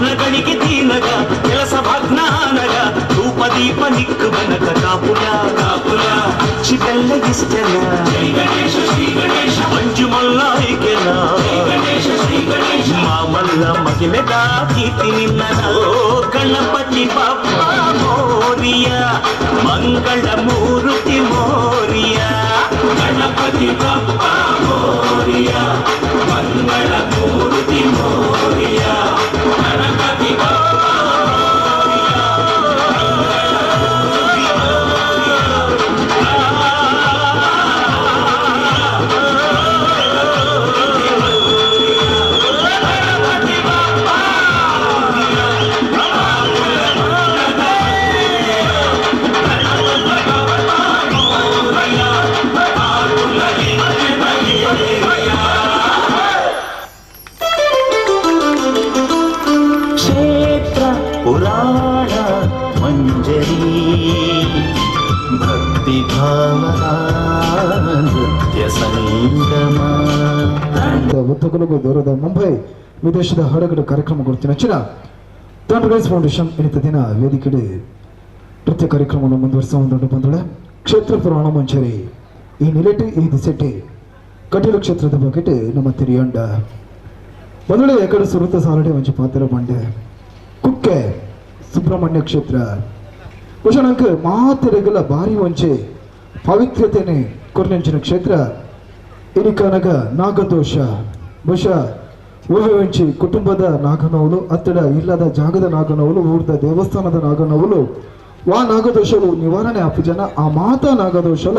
ಲಗ್ನಗಳಿಗೆ ದೀನಗ ಕೆಲಸ ಭಾಗ್ನಾನಗ ಧೂಪ ದೀಪ ನಿಕ್ಕು ಬನಕ ಕಾಪುಲ ಕಾಪುಲ ಅಚ್ಚಿ ಬೆಲ್ಲ ಇಷ್ಟನ ಜೈ ಗಣೇಶ ಶ್ರೀ ಗಣೇಶ ಮಂಜು ಮಲ್ಲಾಯಿಕೆನ ಜೈ ಗಣೇಶ ಶ್ರೀ ಗಣೇಶ ಮಾಮಲ್ಲ ಮಹಿಮೆದ ಕೀರ್ತಿ ನಿನ್ನ ಓ ಗಣಪತಿ ಬಪ್ಪ ಮೋರಿಯ ಮಂಗಳ ಮೂರುತಿ ಮೋರಿಯ ಗಣಪತಿ ಬಪ್ಪ ಮೋರಿಯ ಮಂಗಳ ಮೂರುತಿ ಮೋರಿಯ ಗಣಪತಿ ಬಪ್ಪ ಪುರಾಣ ಮಂಜರಿ ಭಕ್ತಿ ಭಾವನಾ ನೃತ್ಯ ಸಂಗಮ ಒತ್ತುಕುಲುಗು ದೂರದ ಮುಂಬೈ ವಿದೇಶದ ಹಡಗಡು ಕಾರ್ಯಕ್ರಮ ಗುರುತಿನ ಚಿನ ತಂಡಗೈಸ್ ಫೌಂಡೇಶನ್ ಇನಿತ ದಿನ ವೇದಿಕೆಡೆ ನೃತ್ಯ ಕಾರ್ಯಕ್ರಮವನ್ನು ಮುಂದುವರಿಸುವ ಬಂದಳೆ ಕ್ಷೇತ್ರ ಪುರಾಣ ಮಂಜರಿ ಈ ನಿಲೆಟು ಈ ದಿಸೆಟ್ಟಿ ಕಟೀಲು ಕ್ಷೇತ್ರದ ಬಗೆಟ್ ನಮ್ಮ ತಿರಿಯಂಡ ಬಂದಳೆ ಎಕಡೆ ಸುರುತ ಸಾಲಡೆ ಒಂಜಿ ಪಾತ್ರ ಬಂಡೆ ಕುಕ್ಕೆ ಸುಬ್ರಹ್ಮಣ್ಯ ಕ್ಷೇತ್ರ ಬಹುಶಃ ಮಾತೆರೆಗಲ ಭಾರಿ ಒಂಚೆ ಪವಿತ್ರತೆನೆ ಕೊರ್ನೆಂಚಿನ ಕ್ಷೇತ್ರ ಇನಿಕನಗ ನಾಗದೋಷ ಬಹುಶಃ ಊವೆ ಒಂಚಿ ಕುಟುಂಬದ ನಾಗನೋಲು ಅತ್ತಡ ಇಲ್ಲದ ಜಾಗದ ನಾಗನೋಲು ಊರ್ದ ದೇವಸ್ಥಾನದ ನಾಗನೋಲು ವಾ ನಾಗದೋಷವು ನಿವಾರಣೆ ಅಪ್ಪ ಜನ ಆ ಮಾತಾ ನಾಗದೋಷಲ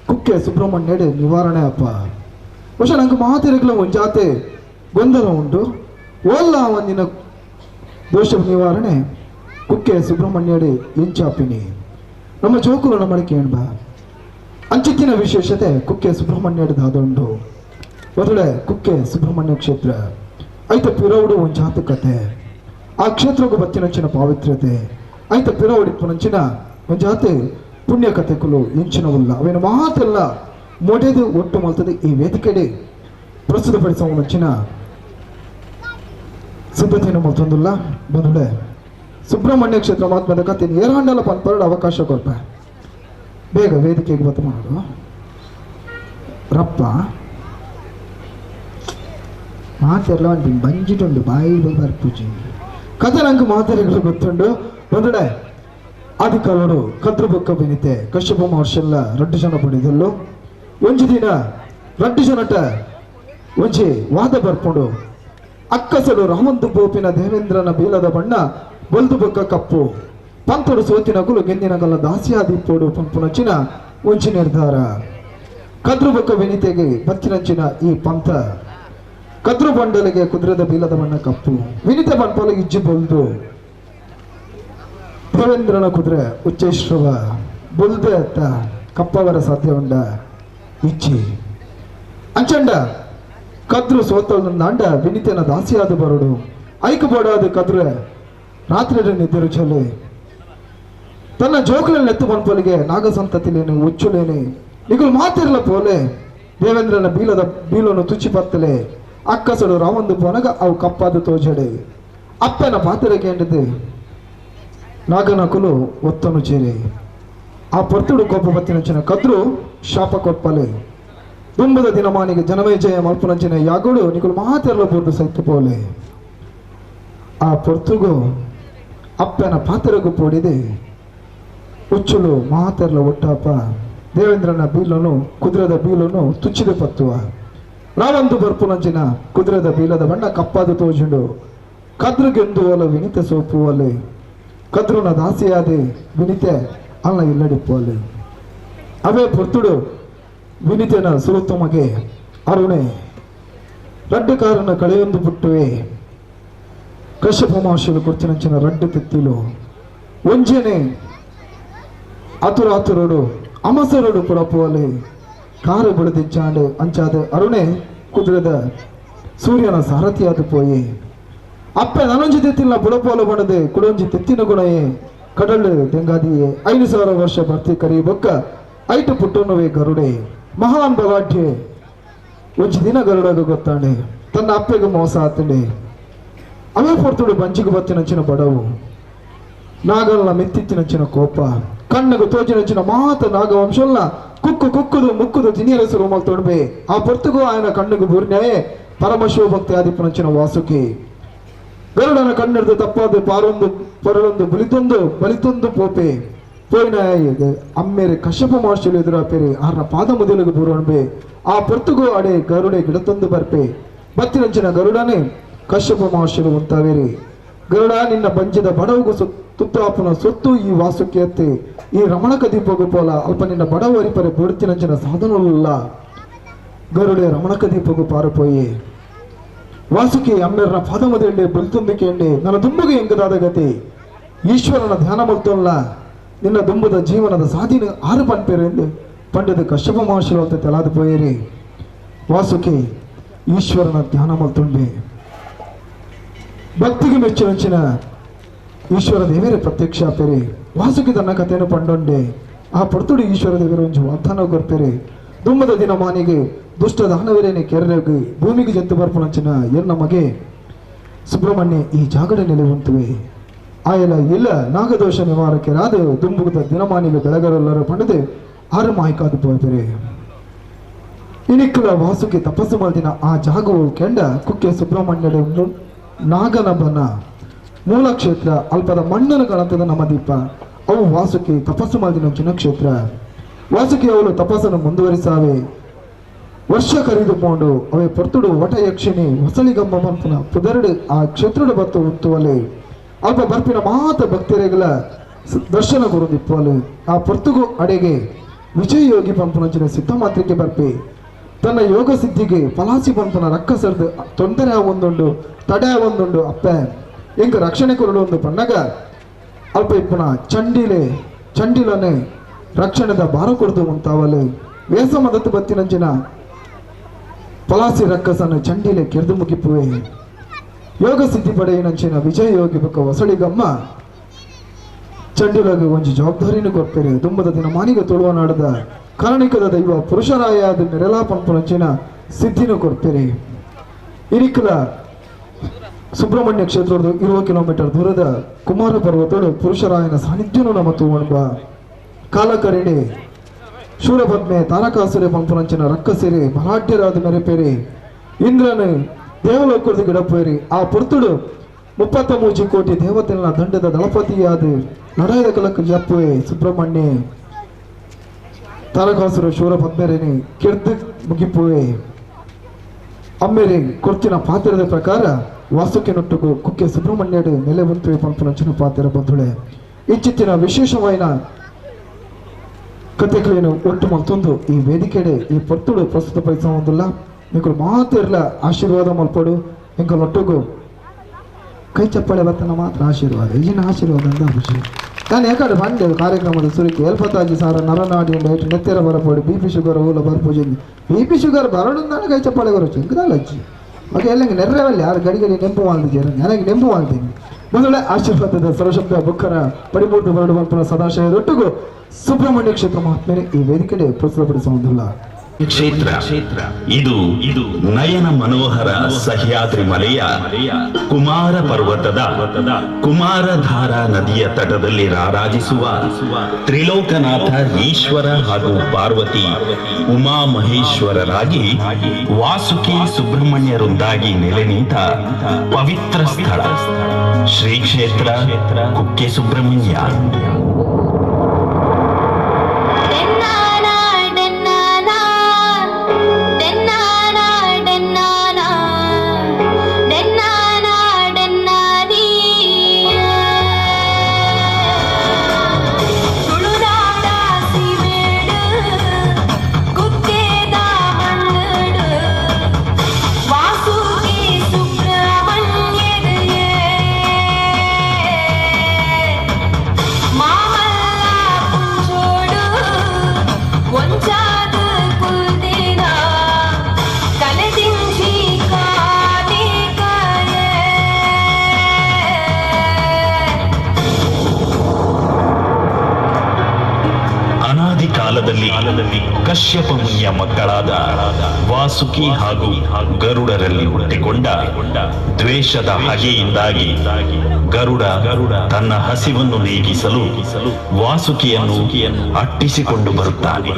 ಕುಕ್ಕೆ ಸುಬ್ರಹ್ಮಣ್ಯಡೆ ನಿವಾರಣೆ ಅಪ್ಪ ಬಹುಶಃ ನಂಗೆ ಮಾತೆರೆಗಲ ಒಂಜಾತೆ ಗೊಂದಲ ಉಂಟು ಓಲ್ಲ ಒಂದಿನ ದೋಷ ನಿವಾರಣೆ ಕುಕ್ಕೆ ಸುಬ್ರಹ್ಮಣ್ಯಡೆ ಎಂಚಾಪಿನಿ ನಮ್ಮ ಚೌಕುಲು ನಮ್ಮಳಿಕೆ ಎಂಬ ಅಂಚಿತ್ತಿನ ವಿಶೇಷತೆ ಕುಕ್ಕೆ ಸುಬ್ರಹ್ಮಣ್ಯಡೆ ದಾದುಂಡು ಮೊದಲೇ ಕುಕ್ಕೆ ಸುಬ್ರಹ್ಮಣ್ಯ ಕ್ಷೇತ್ರ ಐತ ಪಿರೌಡು ಒಂಜಾತ ಕತೆ ಆ ಕ್ಷೇತ್ರಕ್ಕೂ ಬತ್ತಿನಂಚಿನ ಪಾವಿತ್ರ್ಯತೆ ಐತ ಪಿರೌಡಿಪ್ಪುನಂಚಿನ ಒಂಜಾತೆ ಪುಣ್ಯ ಕತೆಕುಲು ಎಂಚಿನವುಲ್ಲ ಅವೇನು ಮಾತೆಲ್ಲ ಮೊಡೆದು ಒಟ್ಟು ಮಲ್ತದೆ ಈ ವೇದಿಕೆಡೆ ಪ್ರಸ್ತುತಪಡಿಸುವ ಸಿದ್ಧತೆಯನ್ನು ಮಲ್ತೊಂದುಲ್ಲ ಬಂಧುಳೆ ಸುಬ್ರಹ್ಮಣ್ಯ ಕ್ಷೇತ್ರ ಮಹಾತ್ಮದ ಕತೆ ಏರಾಂಡಲ ಪನ್ಪರಡು ಅವಕಾಶ ಕೊರ್ಪ ಬೇಗ ವೇದಿಕೆಗೆ ಬತ್ತ ಮಾಡು ರಪ್ಪ ಮಾತೆಲ್ಲ ಒಂದು ಬಂಜಿಟುಂಡು ಬಾಯಿ ಬರ್ಪೂಜಿ ಕತೆ ನಂಗೆ ಮಾತೆರೆಗಳು ಗೊತ್ತುಂಡು ಬಂಧುಳೆ ಆದಿಕಾಲೋಡು ಕದ್ರು ಬೊಕ್ಕ ಬೆನಿತೆ ಕಶ್ಯಪ ಮಹರ್ಷೆಲ್ಲ ರಡ್ಡು ಜನ ಪಡೆದಲ್ಲು ಒಂಜಿ ದಿನ ರಡ್ಡು ಜನಟ ಒಂಜಿ ವಾದ ಬರ್ಪುಂಡು ಅಕ್ಕಸಲು ರಾಮಂದು ಬೋಪಿನ ದೇವೇಂದ್ರನ ಬೀಲದ ಬಣ್ಣ ಬೊಲ್ದು ಬೊಕ್ಕ ಕಪ್ಪು ಪಂತಡು ಸೋತಿನಗುಲು ಗೆಂದಿನಗಲ ದಾಸಿಯಾದಿಪ್ಪೋಡು ಪಂಪುನಂಚಿನ ಒಂಚಿ ನಿರ್ಧಾರ ಕದ್ರು ಬೊಕ್ಕ ವಿನಿತೆಗೆ ಬತ್ತಿನಂಚಿನ ಈ ಪಂಥ ಕದ್ರು ಬಂಡಲಿಗೆ ಕುದುರೆದ ಬೀಲದ ಬಣ್ಣ ಕಪ್ಪು ವಿನಿತೆ ಪಂಪಲು ಇಜ್ಜಿ ಬೊಲ್ದು ದೇವೇಂದ್ರನ ಕುದುರೆ ಉಚ್ಚೇಶ್ರವ ಬೊಲ್ದೆ ಅತ್ತ ಕಪ್ಪವರ ಸಾಧ್ಯ ಉಂಡ ಇಜ್ಜಿ ಅಂಚಂಡ ಕದ್ರು ಸೋತಲ್ದಂಡ ವಿನಿತೆನ ದಾಸಿಯಾದ ಬರಡು ಐಕ ಬೋಡಾದ ಕದ್ರೆ ರಾತ್ರಿ ನಿದ್ದರು ಚಲೆ ತನ್ನ ಜೋಕುలను ಎತ್ತು ಪನ್ಪೊಲಿಗೆ ನಾಗಸಂತತಿಲೇನು ಉಚ್ಚುಲೇನೆ ನಿಗುಲು ಮಾತಿರಲ ಪೋಲೆ ದೇವೇಂದ್ರನ ಬೀಲದ ಬೀಲನು ತುಚ್ಚಿ ಪತ್ತಲೆ ಅಕ್ಕಸಡು ರಾವಂದು ಪೋನಗ ಅವು ಕಪ್ಪಾದ ತೋಜಡೆ ಅಪ್ಪನ ಪಾತ್ರೆ ಕೇಂದ್ರದೆ ನಾಗನಕುಲು ಒತ್ತನು ಚೇರೆ ಆ ಪೊರ್ತುಡು ಕೋಪ ಬತ್ತಿನಂಚಿನ ಕದ್ರು ಶಾಪ ಕೊಪ್ಪಲೆ ದುಂಬದ ದಿನಮಾನಿಗೆ ಜನಮೇಜಯ ಮಲ್ಪುನಂಚಿನ ಯಾಗೋಡು ನಿಗುಲು ಮಾತಿರಲ ಪೋರ್ದು ಸೈತು ಪೋಲೆ ಆ ಪೊರ್ತುಗು ಅಪ್ಪನ ಪಾತ್ರೆಗೂ ಪೋಡಿದೆ ಉಚ್ಚುಲು ಮಾತೆರ್ಲ ಒಟ್ಟಾಪ ದೇವೇಂದ್ರನ ಬೀಲನು ಕುದುರೆದ ಬೀಲನು ತುಚ್ಚಿದ ಪತ್ತುವ ರಾವಂದು ಬರ್ಪುನಂಚಿನ ಕುದುರೆದ ಬೀಲದ ಬಣ್ಣ ಕಪ್ಪಾದ ತೋಜುಂಡು ಕದ್ರುಗೆಂದು ಒಲ ವಿನಿತೆ ಸೋಪು ಒಲೆ ಕದ್ರುನ ದಾಸಿಯಾದೆ ವಿನಿತೆ ಅಲ್ಲ ಇಲ್ಲಡಿಪ್ಪು ಅವೇ ಪೊರ್ತುಡು ವಿನಿತೆನ ಸುರುತ್ತಮಗೆ ಅರುಣೆ ರಡ್ಡು ಕಾರನ್ನ ಕಳೆಯೊಂದು ಪುಟ್ಟುವೆ ಕಶ್ಯಪ ಮಹರ್ಷಿಗಳು ಕೊರ್ತಿನಂಚಿನ ರಡ್ಡು ತೆತ್ತಿಲು ಒಂಜೆನೆ ಆತುರಾತುರಡು ಅಮಸರಡು ಪುಡಪುವಲೆ ಕಾರು ಬೆಳೆದಿಚ್ಚಾಂಡು ಅಂಚಾದ ಅರುಣೆ ಕುದುರೆದ ಸೂರ್ಯನ ಸಾರಥಿಯಾದ ಪೋಯೆ ಅಪ್ಪೆ ನಾನೊಂಜಿ ತೆತ್ತಿನ ಬುಡಪೋಲ ಬಣದೆ ಕುಡೊಂಜಿ ತೆತ್ತಿನ ಗುಣಯೇ ಕಡಲು ದೆಂಗಾದಿಯೇ 5000 ವರ್ಷ ಭರ್ತಿ ಕರಿ ಬೊಕ್ಕ ಐಟು ಪುಟ್ಟುನುವೆ ಗರುಡೆ ಮಹಾನ್ ಬಲಾಢ್ಯೆ ಒಂಜಿ ದಿನ ಗರುಡಗ ಗೊತ್ತಾಂಡೆ ತನ್ನ ಅಪ್ಪೆಗೆ ಮೋಸ ಆತಂಡೆ ಅವೇ ಪೊರ್ತುಡು ಬಂಜಿಗೆ ಬತ್ತಿನಂಚಿನ ಬಡವು ನಾಗಲ್ನ ಮೆತ್ತಿತ್ತಿನಂಚಿನ ಕೋಪ ಕಣ್ಣగు ತೋಚಿನಂಚಿನ ಮಾತ ನಾಗವಂಶಲ್ನ ಕುಕ್ಕು ಕುಕ್ಕುದು ಮುಕ್ಕುದು ತಿನಿಯರಸು ರೂಮಲ್ ತೊಡ್ಬೆ ಆ ಪೊರ್ತುಗು ఆయన ಕಣ್ಣುಗು ಬೂರ್ನ್ಯಾಯೆ ಪರಮಶಿವ ಭಕ್ತಿ ಆದಿಪ್ಪನಂಚಿನ ವಾಸುಕಿ ಗರುಡನ ಕಣ್ಣಿಡ್ದು ತಪ್ಪಾದ ಪಾರೊಂದು ಪೊರಳೊಂದು ಬಲಿತೊಂದು ಬಲಿತೊಂದು ಪೋಪೆ ಪೋಯಿನ ಅಮ್ಮೇರೆ ಕಶ್ಯಪ ಮಹರ್ಷಿಲು ಎದುರಾಪೇರೆ ಆರ್ನ ಪಾದ ಮುದಿಲುಗು ಬೂರೊಣ್ಬೆ ಆ ಪೊರ್ತುಗು ಅಡೆ ಗರುಡೆ ಗಿಡತೊಂದು ಬರ್ಪೆ ಬತ್ತಿನಂಚಿನ ಗರುಡನೆ ಕಶ್ಯಪ ಮಹರ್ಷಿಲು ಉಂತಾವೇರಿ ಗರುಡ ನಿನ್ನ ಬಂಜದ ಬಡವುಗು ತುತ್ತಾಪನ ಸೊತ್ತು ಈ ವಾಸುಕಿಯತ್ತೆ ಈ ರಮಣಕ ದೀಪಗು ಪೋಲ ಅಲ್ಪ ನಿನ್ನ ಬಡವು ಅರಿಪರೆ ಬುಡ್ತಿನಂಚಿನ ಸಾಧನಲ್ಲ ಗರುಡೆ ರಮಣಕ ದೀಪಗು ಪಾರುಪೋಯಿ ವಾಸುಕಿ ಅಮ್ಮೆರ್ನ ಪಾದ ಮೊದಲೇ ಬಲಿತೊಂದಿಕೆಂಡೆ ನನ್ನ ದುಂಬುಗೆ ಎಂಗದಾದ ಗತಿ ಈಶ್ವರನ ಧ್ಯಾನ ಮಲ್ತೊಲ್ಲ ನಿನ್ನ ದುಂಬುದ ಜೀವನದ ಸಾಧಿನ ಆರು ಪನ್ಪೇರೆಂದು ಪಂಡದ ಕಶ್ಯಪ ಮಹರ್ಷಿಲು ಅಂತ ತೆಲಾದು ಪೋಯೇರಿ ವಾಸುಕಿ ಈಶ್ವರನ ಧ್ಯಾನ ಮಲ್ತೊಂಡೆ ಭಕ್ತಿಗೆ ಮೆಚ್ಚಿನಂಚಿನ ಈಶ್ವರ ದೇವರೇ ಪ್ರತ್ಯಕ್ಷ ಪೇರೆ ವಾಸುಕಿ ತನ್ನ ಕಥೆಯನ್ನು ಪಂಡೊಂಡೆ ಆ ಪೊರ್ತುಡು ಈಶ್ವರ ದೇವರು ಒಂಜಿ ವಾಗ್ದಾನ ಕೊರ್ಪೇರೆ ದುಮ್ಮದ ದಿನ ಮಾನಿಗೆ ದುಷ್ಟ ದಾನವರೇನೆ ಕೆರಗಿ ಭೂಮಿಗೆ ಜಂತು ಬರ್ಪುನಂಚಿನ ಎನ್ನ ಮಗೆ ಸುಬ್ರಹ್ಮಣ್ಯ ಈ ಜಾಗಡ ನೆಲೆವಂತುವೆ ಆಯಲ ಇಲ್ಲ ನಾಗದೋಷ ನಿವಾರಕರಾದ ದುಂಬುಗದ ದಿನಮಾನಿಗೆ ಬೆಳಗರೆಲ್ಲರೂ ಪಂಡದೆ ಆರು ಮಾಹಿಕಾದು ಪೋಯ್ಪೇರೆ ಇನಿಕ್ಕಲ ವಾಸುಕಿ ತಪಸ್ಸು ಮಲ್ದಿನ ಆ ಜಾಗವು ಕೆಂಡ ಕುಕ್ಕೆ ಸುಬ್ರಹ್ಮಣ್ಯದ ನಾಗನ ಬನ ಮೂಲ ಕ್ಷೇತ್ರ ಅಲ್ಪದ ಮಣ್ಣನ ಗಣತದ ನಮದೀಪ ಅವು ವಾಸುಕಿ ತಪಸ್ಸು ಮಲ್ದಿನ ಕ್ಷೇತ್ರ ವಾಸುಕಿ ಅವಳು ತಪಸ್ಸನ್ನು ಮುಂದುವರಿಸಾವೆ ವರ್ಷ ಕರೆದುಕೊಂಡು ಅವೇ ಪೊರ್ತುಡು ವಟ ಯಕ್ಷಿಣಿ ಹೊಸಳಿಗಮ್ಮ ಪಂಪನ ಪುದರಡು ಆ ಕ್ಷೇತ್ರದ ಬತ್ತು ಉತ್ತುವಲೆ ಅಲ್ಪ ಬರ್ಪಿನ ಮಾತ ಭಕ್ತರಿಗಳ ದರ್ಶನ ಗುರುದಿಪ್ಪಲು ಆ ಪೊರ್ತುಗು ಅಡೆಗೆ ವಿಜಯ ಯೋಗಿ ಪಂಪನಂಚಿನ ಸಿದ್ಧ ಮಾತ್ರಕ್ಕೆ ಬರ್ಪೆ ತನ್ನ ಯೋಗ ಸಿದ್ಧಿಗೆ ಫಲಾಸಿ ಪಂಪನ ರಕ್ಕಸರ್ದು ತೊಂದರೆ ಒಂದುಂಡು ತಡೆ ಒಂದುಂಡು ಅಪ್ಪೆ ಎಂಕ ರಕ್ಷಣೆ ಕೊರಡು ಒಂದು ಪಣ್ಣಗ ಅಲ್ಪ ಇಪ್ಪನ ಚಂಡಿಲೆ ಚಂಡಿಲನೆ ರಕ್ಷಣೆದ ಭಾರ ಕೊಡ್ದು ಮುಂತಾವಲೆ ವೇಸ ಮದತ್ತು ಬತ್ತಿನಂಚಿನ ಪಲಾಸಿ ರಕ್ಕಸನ್ನು ಚಂಡಿಲೆ ಕೆರೆದು ಮುಗಿಪುವೆ ಯೋಗ ಸಿದ್ಧಿ ಪಡೆಯಿನಂಚಿನ ವಿಜಯ ಯೋಗಿ ಬೊಕ್ಕ ಹೊಸಳಿಗಮ್ಮ ಚಂಡಿಲಗ ಒಂಜಿ ಜವಾಬ್ದಾರಿನ ಕೊರ್ಪೇರೆ ದುಂಬದ ದಿನ ಮಾನಿಗ ತುಳುವ ನಾಡದ ಕಾರಣಿಕದ ದೈವ ಪುರುಷರಾಯಾದ ಮೆರೆಲಾ ಪಂಪನಂಚಿನ ಸಿದ್ಧಿನ ಕೊರ್ಪೇರೆ ಇರಿಕಲ ಸುಬ್ರಹ್ಮಣ್ಯ ಕ್ಷೇತ್ರದ 20 ಕಿಲೋಮೀಟರ್ ದೂರದ ಕುಮಾರ ಪರ್ವತೋಡು ಪುರುಷರಾಯನ ಸಾನ್ನಿಧ್ಯನು ನಮ್ಮ ತೂವಣ್ಬ ಕಾಲಕರಿಣಿ ಶೂರಪದ್ಮೆ ತಾರಕಾಸುರೆ ಪಂಪನಂಚಿನ ರಕ್ಕಸಿರಿ ಬಲಾಢ್ಯರಾದ ಮೆರೆಪೇರಿ ಇಂದ್ರನು ದೇವಲೋಕದ ಗಿಡಪೇರಿ ಆ ಪೊರ್ತುಡು 33 ಕೋಟಿ ದೇವತೆಗಳ ದಂಡದ ದಳಪತಿಯಾದ ಲಡಾಯದ ಕಲಕ ಜಪ್ಪುವೆ ಸುಬ್ರಹ್ಮಣ್ಯ ತಾರಕಾಸುರ ಶೂರಪದ್ಮರೇನಿ ಕೆರ್ದು ಮುಗಿಪುವೆ ಅಮ್ಮೇರಿ ಕೊರ್ತಿನ ಪಾತ್ರದ ಪ್ರಕಾರ ವಾಸುಕಿನೊಟ್ಟುಗು ಕುಕ್ಕೆ ಸುಬ್ರಹ್ಮಣ್ಯಡು ನೆಲೆ ಬಂತುವೆ ಪಂಪನಂಚಿನ ಪಾತ್ರ ಬಂಧುಳೆ ಇಚ್ಚಿತ್ತಿನ ವಿಶೇಷವಾಯಿನ ಕಥೆಗಳೇನು ಒಟ್ಟು ಮತ್ತೊಂದು ಈ ವೇದಿಕೆಡೆ ಈ ಪೊರ್ತುಡು ಪ್ರಸ್ತುತಪಡಿಸುವುದಿಲ್ಲ మీకు ಮಾತಿರ್ಲ ಆಶೀರ್ವಾದ ಮಲ್ಪಡು ಇಂಕ ಒಟ್ಟುಗು ಕೈ ಚಪ್ಪಾಳೆ ಬರ್ತನ ಮಾತ್ರ ಆಶೀರ್ವಾದ ಈಗಿನ ಆಶೀರ್ವಾದ ಅಂತ ಖುಷಿ ನಾನು ಯಾಕಡೆ ಬಂದೆ ಕಾರ್ಯಕ್ರಮದ ಸುರಿಕೆ ಎಲ್ಪತ್ತಾಜಿ ಸಾರ ನರನಾಡಿ ಡೈಟ್ ನೆತ್ತೆರ ಬರಪೋಡು ಬಿ ಪಿ ಶುಗರ್ ಊಲ ಬರ್ಪೂಜೆ ಬಿ ಪಿ ಶುಗರ್ ಬರೋಣ ನಾನು ಕೈ ಚಪ್ಪಾಳೆ ಬರೋಚು ಇಂಕದಾಲಜ್ಜಿ ಓಕೆ ಎಲ್ಲ ನೆರ್ರವಲ್ಲಿ ಯಾರು ಗಡಿ ಗಡಿ ನೆಂಪು ಮಾಡ್ತಿದ್ದೀರ ನನಗೆ ನೆಂಪು ಮಾಡ್ತೀನಿ ಮೊದಲೇ ಆಶೀರ್ವಾದದ ಸರ್ವಶಬ್ದ ಬುಕ್ಕರ ಪಡಿಮೂರ್ತಿ ಬರಡು ಮಲ್ಪನ ಸದಾಶಯದೊಟ್ಟಿಗೂ ಸುಬ್ರಹ್ಮಣ್ಯ ಕ್ಷೇತ್ರ ಮಹಾತ್ಮೆನೆ ಈ ವೇದಿಕೆಡೆ ಪ್ರಸ್ತುತಪಡಿಸುವುದಿಲ್ಲ. ಕ್ಷೇತ್ರ ಇದು ಇದು ನಯನ ಮನೋಹರ ಸಹ್ಯಾದ್ರಿ ಮಲೆಯ ಕುಮಾರ ಪರ್ವತದ ಕುಮಾರಧಾರಾ ನದಿಯ ತಟದಲ್ಲಿ ರಾರಾಜಿಸುವ ತ್ರಿಲೋಕನಾಥ ಈಶ್ವರ ಹಾಗೂ ಪಾರ್ವತಿ ಉಮಾ ಮಹೇಶ್ವರರಾಗಿ ವಾಸುಕಿ ಸುಬ್ರಹ್ಮಣ್ಯರೊಂದಾಗಿ ನೆಲೆ ನಿಂತ ಪವಿತ್ರ ಸ್ಥಳ ಶ್ರೀ ಕ್ಷೇತ್ರ ಕುಕ್ಕೆ ಸುಬ್ರಹ್ಮಣ್ಯ. ಮಾಮಲ್ಲ. ಕಾಲದಲ್ಲಿ ಕಶ್ಯಪ ಮುನಿಯ ಮಕ್ಕಳಾದ ವಾಸುಕಿ ಹಾಗೂ ಗರುಡರಲ್ಲಿ ಹುಟ್ಟಿಕೊಂಡ ದ್ವೇಷದ ಹಗೆಯಿಂದಾಗಿ ಗರುಡ ತನ್ನ ಹಸಿವನ್ನು ನೀಗಿಸಲು ವಾಸುಕಿಯನ್ನು ಅಟ್ಟಿಸಿಕೊಂಡು ಬರುತ್ತಾನೆ.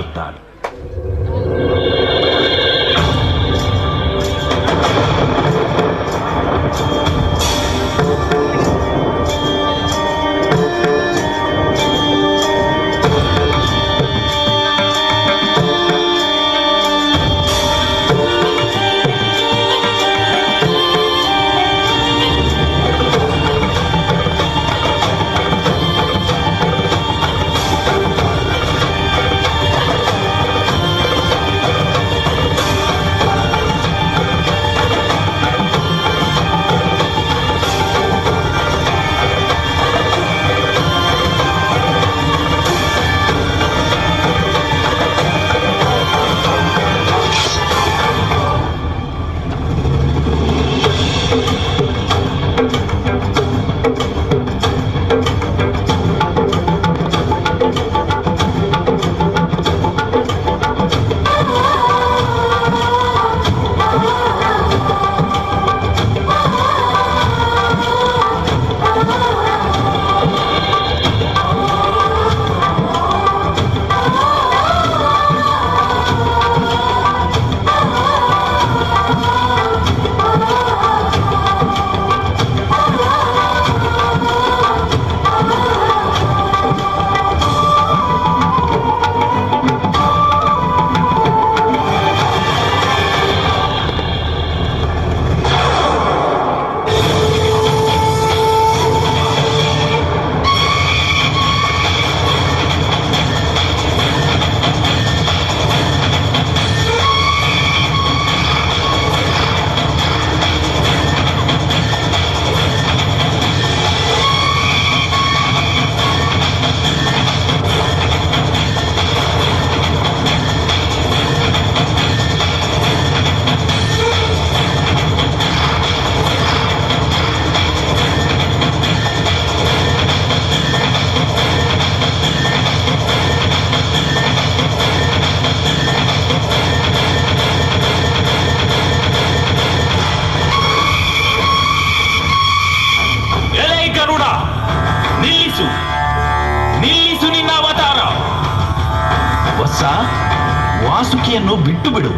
ವಾಸುಕಿಯನ್ನು ಬಿಟ್ಟು ಬಿಡು.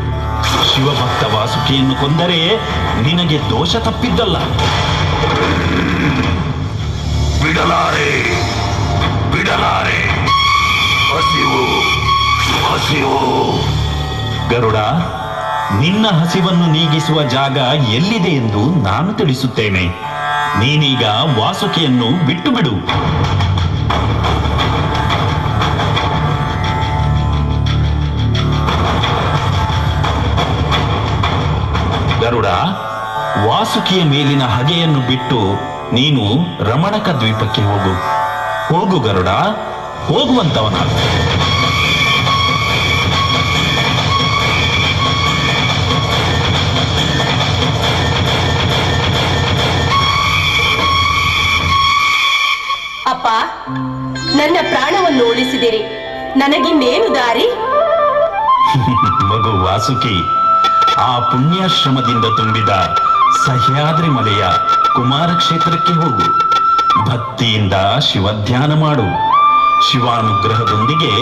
ಶಿವಭಕ್ತ ವಾಸುಕಿಯನ್ನು ಕೊಂದರೆ ನಿನಗೆ ದೋಷ ತಪ್ಪಿದ್ದಲ್ಲ. ಬಿಡಲಾರೆ, ಬಿಡಲಾರೆ. ಹಸಿವು, ಹಸಿವು. ಗರುಡ, ನಿನ್ನ ಹಸಿವನ್ನು ನೀಗಿಸುವ ಜಾಗ ಎಲ್ಲಿದೆ ಎಂದು ನಾನು ತಿಳಿಸುತ್ತೇನೆ. ನೀನೀಗ ವಾಸುಕಿಯನ್ನು ಬಿಟ್ಟು ಬಿಡು. ಗರುಡ, ವಾಸುಕಿಯ ಮೇಲಿನ ಹಗೆಯನ್ನು ಬಿಟ್ಟು ನೀನು ರಮಣಕ ದ್ವೀಪಕ್ಕೆ ಹೋಗು. ಹೋಗು ಗರುಡ, ಹೋಗುವಂತವನ. ಅಪ್ಪ, ನನ್ನ ಪ್ರಾಣವನ್ನು ಉಳಿಸಿದಿರಿ. ನನಗಿನ್ನೇನು ದಾರಿ? ಮಗು ವಾಸುಕಿ, ಆ ಪುಣ್ಯಾಶ್ರಮದಿಂದ ತುಂಬಿದ ಸಹ್ಯಾದ್ರಿ ಮಲೆಯ ಕುಮಾರ ಕ್ಷೇತ್ರಕ್ಕೆ ಹೋಗು. ಭಕ್ತಿಯಿಂದ ಶಿವಧ್ಯಾನ ಮಾಡು. ಶಿವಾನುಗ್ರಹದೊಂದಿಗೆ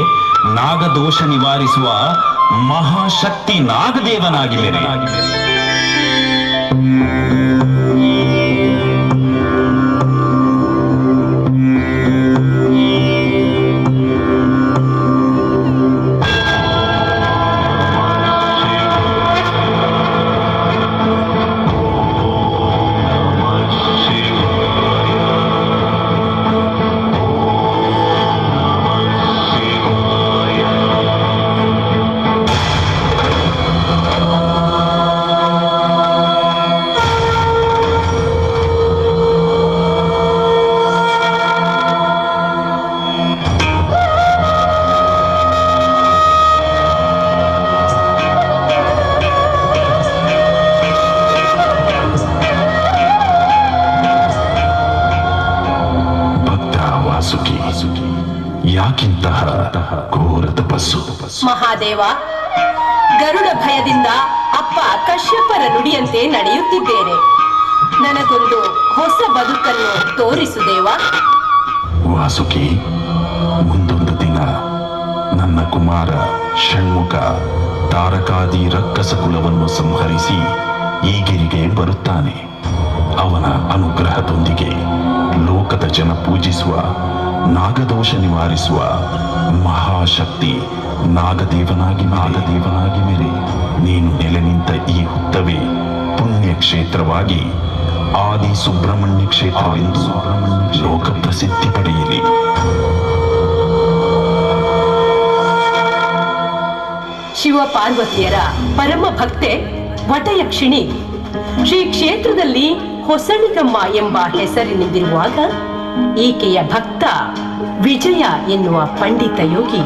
ನಾಗದೋಷ ನಿವಾರಿಸುವ ಮಹಾಶಕ್ತಿ ನಾಗದೇವನಾಗಿ ಮೆರೆ. ಯಾಕಿಂತಹ ಘೋರ ತಪಸ್ಸು? ಮಹಾದೇವ, ಗರುಡ ಭಯದಿಂದ ಅಪ್ಪ ಕಶ್ಯಪರ ನುಡಿಯಂತೆ ನಡೆಯುತ್ತಿದ್ದೇನೆ. ನನಗೊಂದು ಹೊಸ ಬದುಕನ್ನು ತೋರಿಸು ದೇವ. ವಾಸುಕಿ, ಮುಂದೊಂದು ದಿನ ನನ್ನ ಕುಮಾರ ಷಣ್ಮುಖ ತಾರಕಾದಿ ರಕ್ಕಸ ಕುಲವನ್ನು ಸಂಹರಿಸಿ ಈ ಗಿರಿಗೆ ಬರುತ್ತಾನೆ. ಅವನ ಅನುಗ್ರಹದೊಂದಿಗೆ ಲೋಕದ ಜನ ಪೂಜಿಸುವ ನಾಗದೋಷ ನಿವಾರಿಸುವ ಮಹಾಶಕ್ತಿ ನಾಗದೇವನಾಗಿ ಮೇರೆ ನೀನು ನೆಲೆ ನಿಂತ ಈ ಹುತ್ತವೇ ಪುಣ್ಯ ಕ್ಷೇತ್ರವಾಗಿ ಆದಿ ಸುಬ್ರಹ್ಮಣ್ಯ ಕ್ಷೇತ್ರವೆಂದು ಲೋಕ ಪ್ರಸಿದ್ಧಿ ಪಡೆಯಲಿ. ಶಿವ ಪಾರ್ವತಿಯರ ಪರಮ ಭಕ್ತೆ ವಟಯಕ್ಷಿಣಿ ಶ್ರೀ ಕ್ಷೇತ್ರದಲ್ಲಿ ಹೊಸಳಿಗಮ್ಮ ಎಂಬ ಹೆಸರಿನಿಂದಿರುವಾಗ ಈಕೆಯ ಭಕ್ತ ವಿಜಯ ಎನ್ನುವ ಪಂಡಿತ ಯೋಗಿ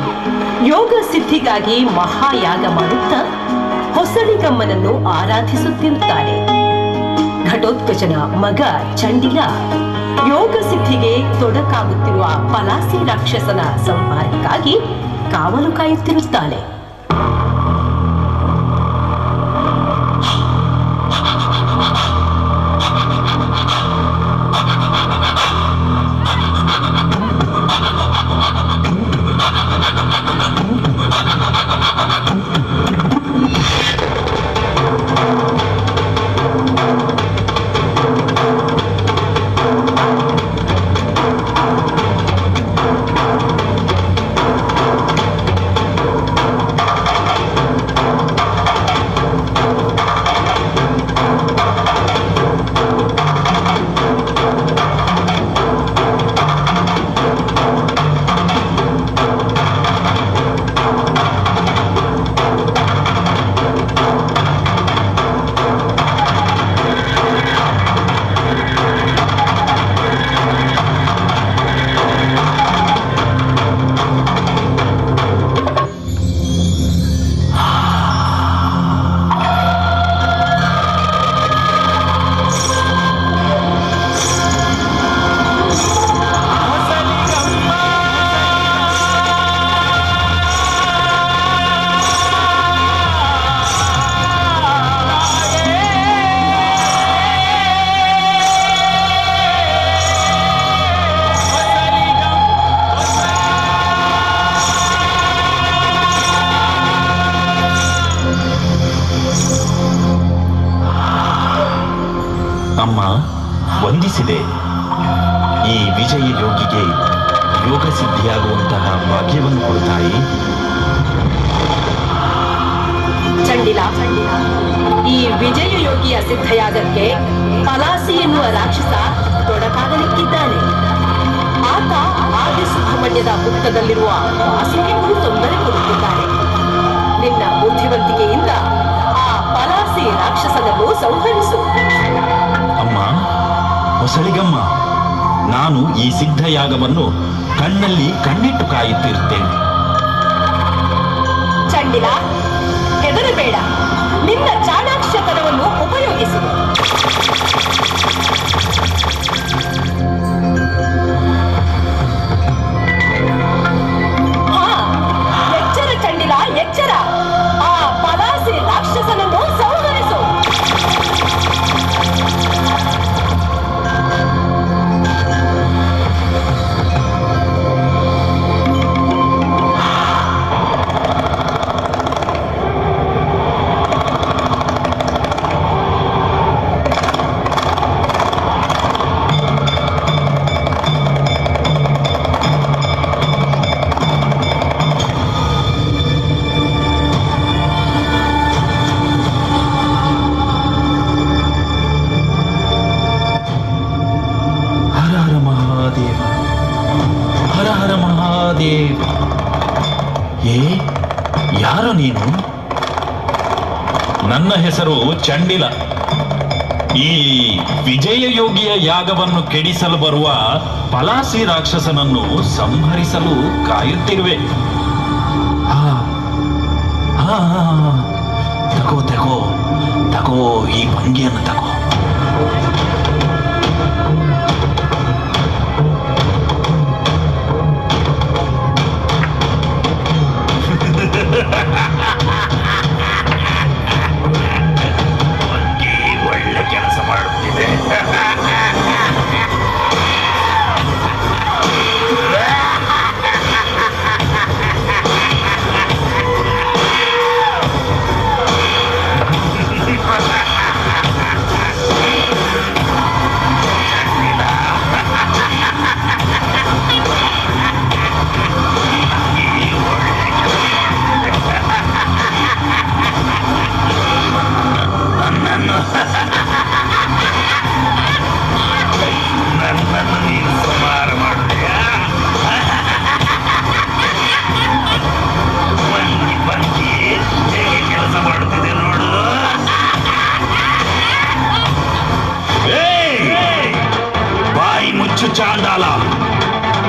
ಯೋಗ ಸಿದ್ಧಿಗಾಗಿ ಮಹಾಯಾಗ ಮಾಡುತ್ತಾ ಹೊಸಳಿಗಮ್ಮನನ್ನು ಆರಾಧಿಸುತ್ತಿರುತ್ತಾನೆ. ಘಟೋತ್ಕಚನ ಮಗ ಚಂಡಿಲ ಯೋಗ ಸಿದ್ಧಿಗೆ ತೊಡಕಾಗುತ್ತಿರುವ ಪಲಾಸಿ ರಾಕ್ಷಸನ ಸಂಹಾರಕ್ಕಾಗಿ ಕಾವಲು ಕಾಯುತ್ತಿರುತ್ತಾನೆ. ಅಮ್ಮ, ವಂದಿಸಿದೆ. ಈ ವಿಜಯ ಯೋಗಿಗೆ ಯೋಗ ಸಿದ್ಧಿಯಾಗುವಂತಹ ಭಾಗ್ಯವನ್ನು ಕೊಡುತ್ತಾಯಿ. ಚಂಡಿಲ, ಈ ವಿಜಯ ಯೋಗಿಯ ಸಿದ್ಧಯಾಗಕ್ಕೆ ಪಲಾಸಿ ಎನ್ನುವ ರಾಕ್ಷಸ ತೊಡಕಾಗಲಿಕ್ಕಿದ್ದಾನೆ. ಆತ ಆದಿ ಸುಬ್ರಹ್ಮಣ್ಯದ ಹುತ್ತದಲ್ಲಿರುವ ವಾಸುಕಿಗೂ ತೊಂದರೆ ಕೊಡುತ್ತಿದ್ದಾನೆ. ನಿನ್ನ ಬುದ್ಧಿವಂತಿಕೆಯಿಂದ ಆ ಪಲಾಸಿ ರಾಕ್ಷಸನನ್ನು ಸಂಹರಿಸು. ಅಮ್ಮ ಹೊಸಳಿಗಮ್ಮ, ನಾನು ಈ ಸಿದ್ಧಯಾಗವನ್ನು ಕಣ್ಣಲ್ಲಿ ಕಣ್ಣಿಟ್ಟು ಕಾಯುತ್ತಿರುತ್ತೇನೆ. ಚಂಡಿಲ, ಹೆದರಬೇಡ. ನಿನ್ನ ಚಾಣಾಕ್ಷತನವನ್ನು ಉಪಯೋಗಿಸು. ಹಾ, ಎಚ್ಚರ ಚಂಡಿಲ, ಎಚ್ಚರ. ಆ ಪಲಾಸಿ ರಾಕ್ಷಸನನ್ನು ಸಂಹರಿಸು. ಯಾರು ನೀನು? ನನ್ನ ಹೆಸರು ಚಂಡಿಲ. ಈ ವಿಜಯ ಯೋಗಿಯ ಯಾಗವನ್ನು ಕೆಡಿಸಲು ಬರುವ ಪಲಾಸಿ ರಾಕ್ಷಸನನ್ನು ಸಂಹರಿಸಲು ಕಾಯುತ್ತಿರುವೆ. ತಗೋ ತಗೋ ತಗೋ, ಈ ಭಂಗಿಯನ್ನು ತಗೋ. ಚಾಂಡಾಲ,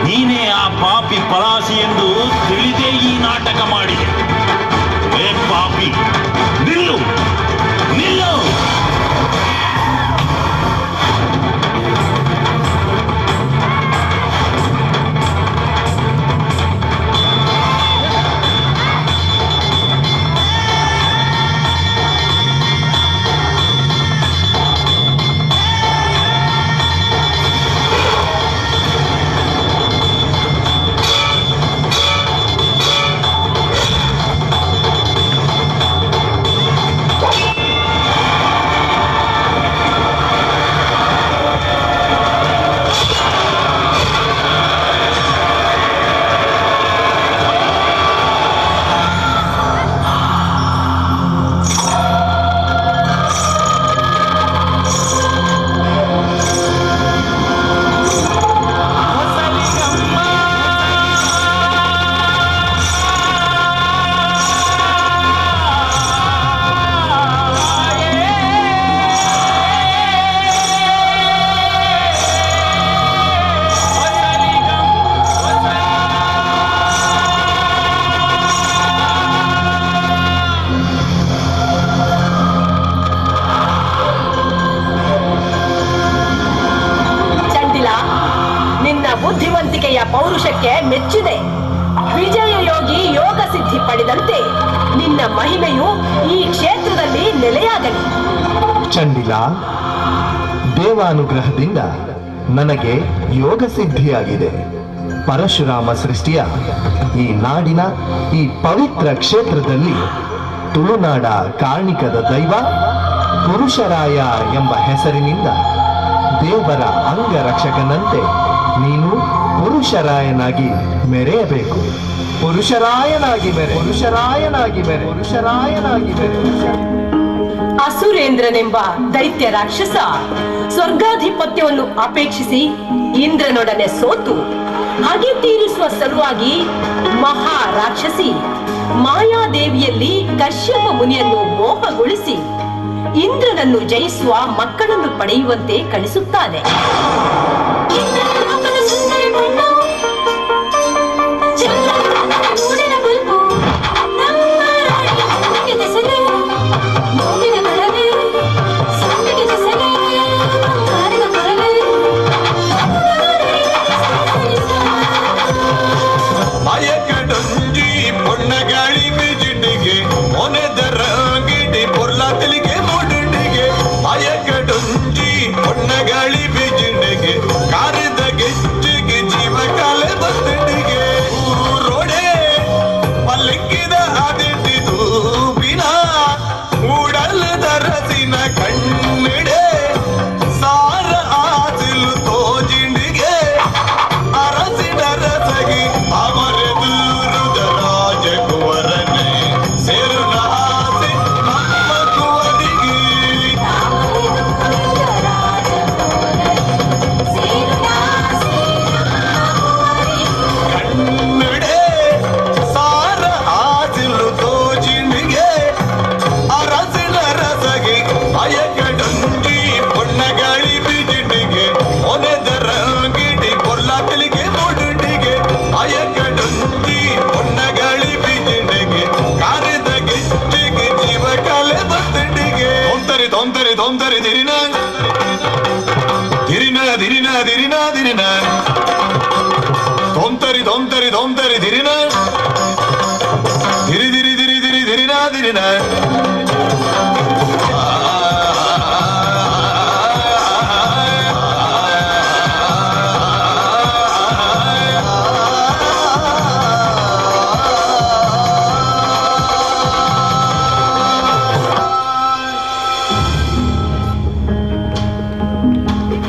ನೀನೇ ಆ ಪಾಪಿ ಪಲಾಸಿ ಎಂದು ತಿಳಿದೇ ಈ ನಾಟಕ ಮಾಡಿದೆ. ಏ ಪಾಪಿ, ನಿಲ್ಲು ನಿಲ್ಲು. ಬುದ್ಧಿವಂತಿಕೆಯ ಪೌರುಷಕ್ಕೆ ಮೆಚ್ಚಿದೆ. ವಿಜಯ ಯೋಗಿ ಯೋಗ ಸಿದ್ಧಿ ಪಡೆದಂತೆ ನಿನ್ನ ಮಹಿಮೆಯು ಈ ಕ್ಷೇತ್ರದಲ್ಲಿ ನೆಲೆಯಾಗಲಿ. ಚಂಡಿಲಾ, ದೇವಾನುಗ್ರಹದಿಂದ ನನಗೆ ಯೋಗ ಸಿದ್ಧಿಯಾಗಿದೆ. ಪರಶುರಾಮ ಸೃಷ್ಟಿಯ ಈ ನಾಡಿನ ಈ ಪವಿತ್ರ ಕ್ಷೇತ್ರದಲ್ಲಿ ತುಳುನಾಡ ಕಾರ್ಣಿಕದ ದೈವ ಪುರುಷರಾಯ ಎಂಬ ಹೆಸರಿನಿಂದ ದೇವರ ಅಂಗರಕ್ಷಕನಂತೆ ನೀನು ಪುರುಷರಾಯನಾಗಿ ಮೆರೆಯಬೇಕು. ಪುರುಷರಾಯನಾಗಿ ಮೆರೆ, ಪುರುಷರಾಯನಾಗಿ ಮೆರೆ, ಪುರುಷರಾಯನಾಗಿ ಮೆರೆ. ಅಸುರೇಂದ್ರನೆಂಬ ದೈತ್ಯ ರಾಕ್ಷಸ ಸ್ವರ್ಗಾಧಿಪತ್ಯವನ್ನು ಅಪೇಕ್ಷಿಸಿ ಇಂದ್ರನೊಡನೆ ಸೋತು ಹಗೆ ತೀರಿಸುವ ಸಲುವಾಗಿ ಮಹಾ ರಾಕ್ಷಸಿ ಮಾಯಾದೇವಿಯಲ್ಲಿ ಕಶ್ಯಪ ಮುನಿಯನ್ನು ಮೋಹಗೊಳಿಸಿ ಇಂದ್ರನನ್ನು ಜಯಿಸುವ ಮಕ್ಕಳನ್ನು ಪಡೆಯುವಂತೆ ಕಳಿಸುತ್ತಾನೆ.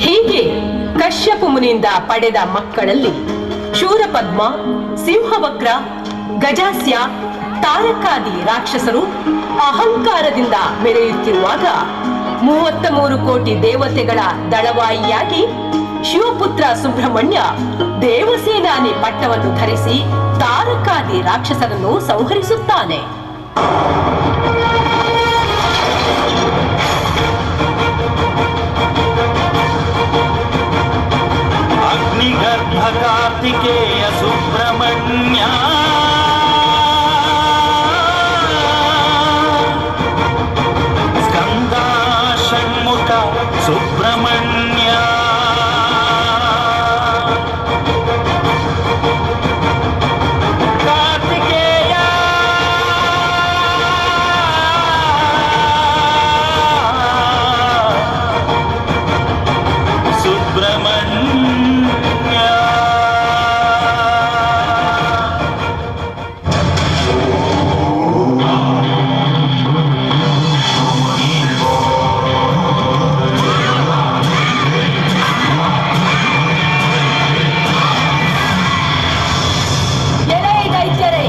ಹೀಗೆ ಕಶ್ಯಪ ಮುನಿಯಿಂದ ಪಡೆದ ಮಕ್ಕಳಲ್ಲಿ ಶೂರಪದ್ಮ, ಸಿಂಹವಕ್ರ, ಗಜಾಸ್ಯ, ತಾರಕಾದಿ ರಾಕ್ಷಸರು ಅಹಂಕಾರದಿಂದ ಮೆರೆಯುತ್ತಿರುವಾಗ 33 ಕೋಟಿ ದೇವತೆಗಳ ದಳವಾಯಿಯಾಗಿ ಶಿವಪುತ್ರ ಸುಬ್ರಹ್ಮಣ್ಯ ದೇವಸೇನಾನಿ ಪಟ್ಟವನ್ನು ಧರಿಸಿ ತಾರಕಾದಿ ರಾಕ್ಷಸರನ್ನು ಸಂಹರಿಸುತ್ತಾನೆ. ಕಾರ್ತಿಕೇಯ ಸುಬ್ರಹ್ಮಣ್ಯ ಸ್ಕಂದ ಷಣ್ಮುಖ ಸುಬ್ರಹ್ಮಣ್ಯ ಕಾರ್ತಿಕೇಯ ಸುಬ್ರಹ್ಮಣ್ಯ. ಎಲೈ ದೈತ್ಯರೇ,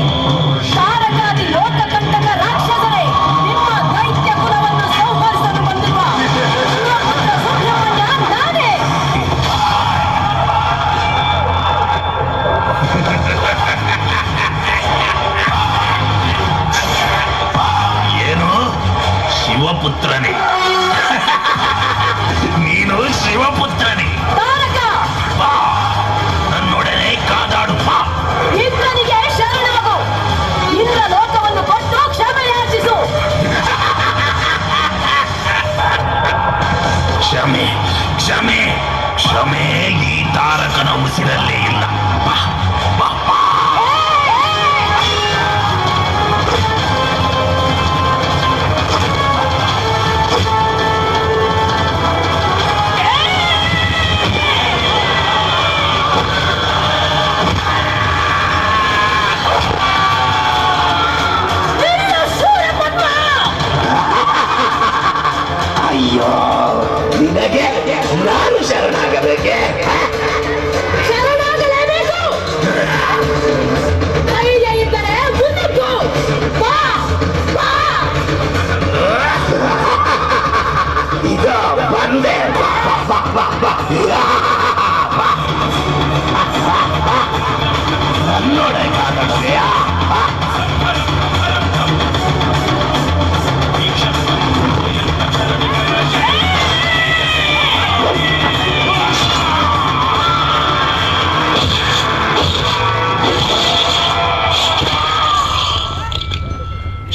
ತಾರಕಾದಿ ಲೋಕಕಂಟಕ ರಾಕ್ಷಸರೇ, ನಿಮ್ಮ ದೈತ್ಯ ಕುಲವನ್ನು ಸಂಹರಿಸಲು ಬಂದಿರುವ ಶಿವಪುತ್ರ ಸುಬ್ರಹ್ಮಣ್ಯ ನಾನೇ. ಏನು ಶಿವಪುತ್ರನೇ? ನೀನು ಶಿವಪುತ್ರನೇ? ತಾರಕ, ಬಾ, ನನ್ನೊಡನೆ ಕಾದಾಡು ಬಾ. ಇಂದ್ರನಿಗೆ ಶರಣಾಗು. ಇಂದ್ರ ಲೋಕವನ್ನು ಕೊಟ್ಟು ಕ್ಷಮೆ ಯಾಚಿಸು. ಕ್ಷಮೆ ಕ್ಷಮೆ ಕ್ಷಮೆ ಈ ತಾರಕನ ಉಸಿರಲ್ಲೇ ಇಲ್ಲ. ಬಾ ಬಾ ಬಾ. ನಿನ್ನ ಶೂರಪದ್ಮ! ಅಯ್ಯೋ, ನಿನಗೆ ನಾನು ಶರಣಾಗಬೇಕೆ? ಶರಣಾಗಲೇಬೇಕು. ಧೈರ್ಯ ಇದ್ದರೆ ಮುಂದಕ್ಕೂ ಬಾ ಬಾ. ಇದು ಬಂದೆ. ಬಾ, ಬಾ, ಬಾ, ಬಾ. ಬಾ. ನನ್ನೊಡೆ ಕಾದಾಡುವೆಯಾ?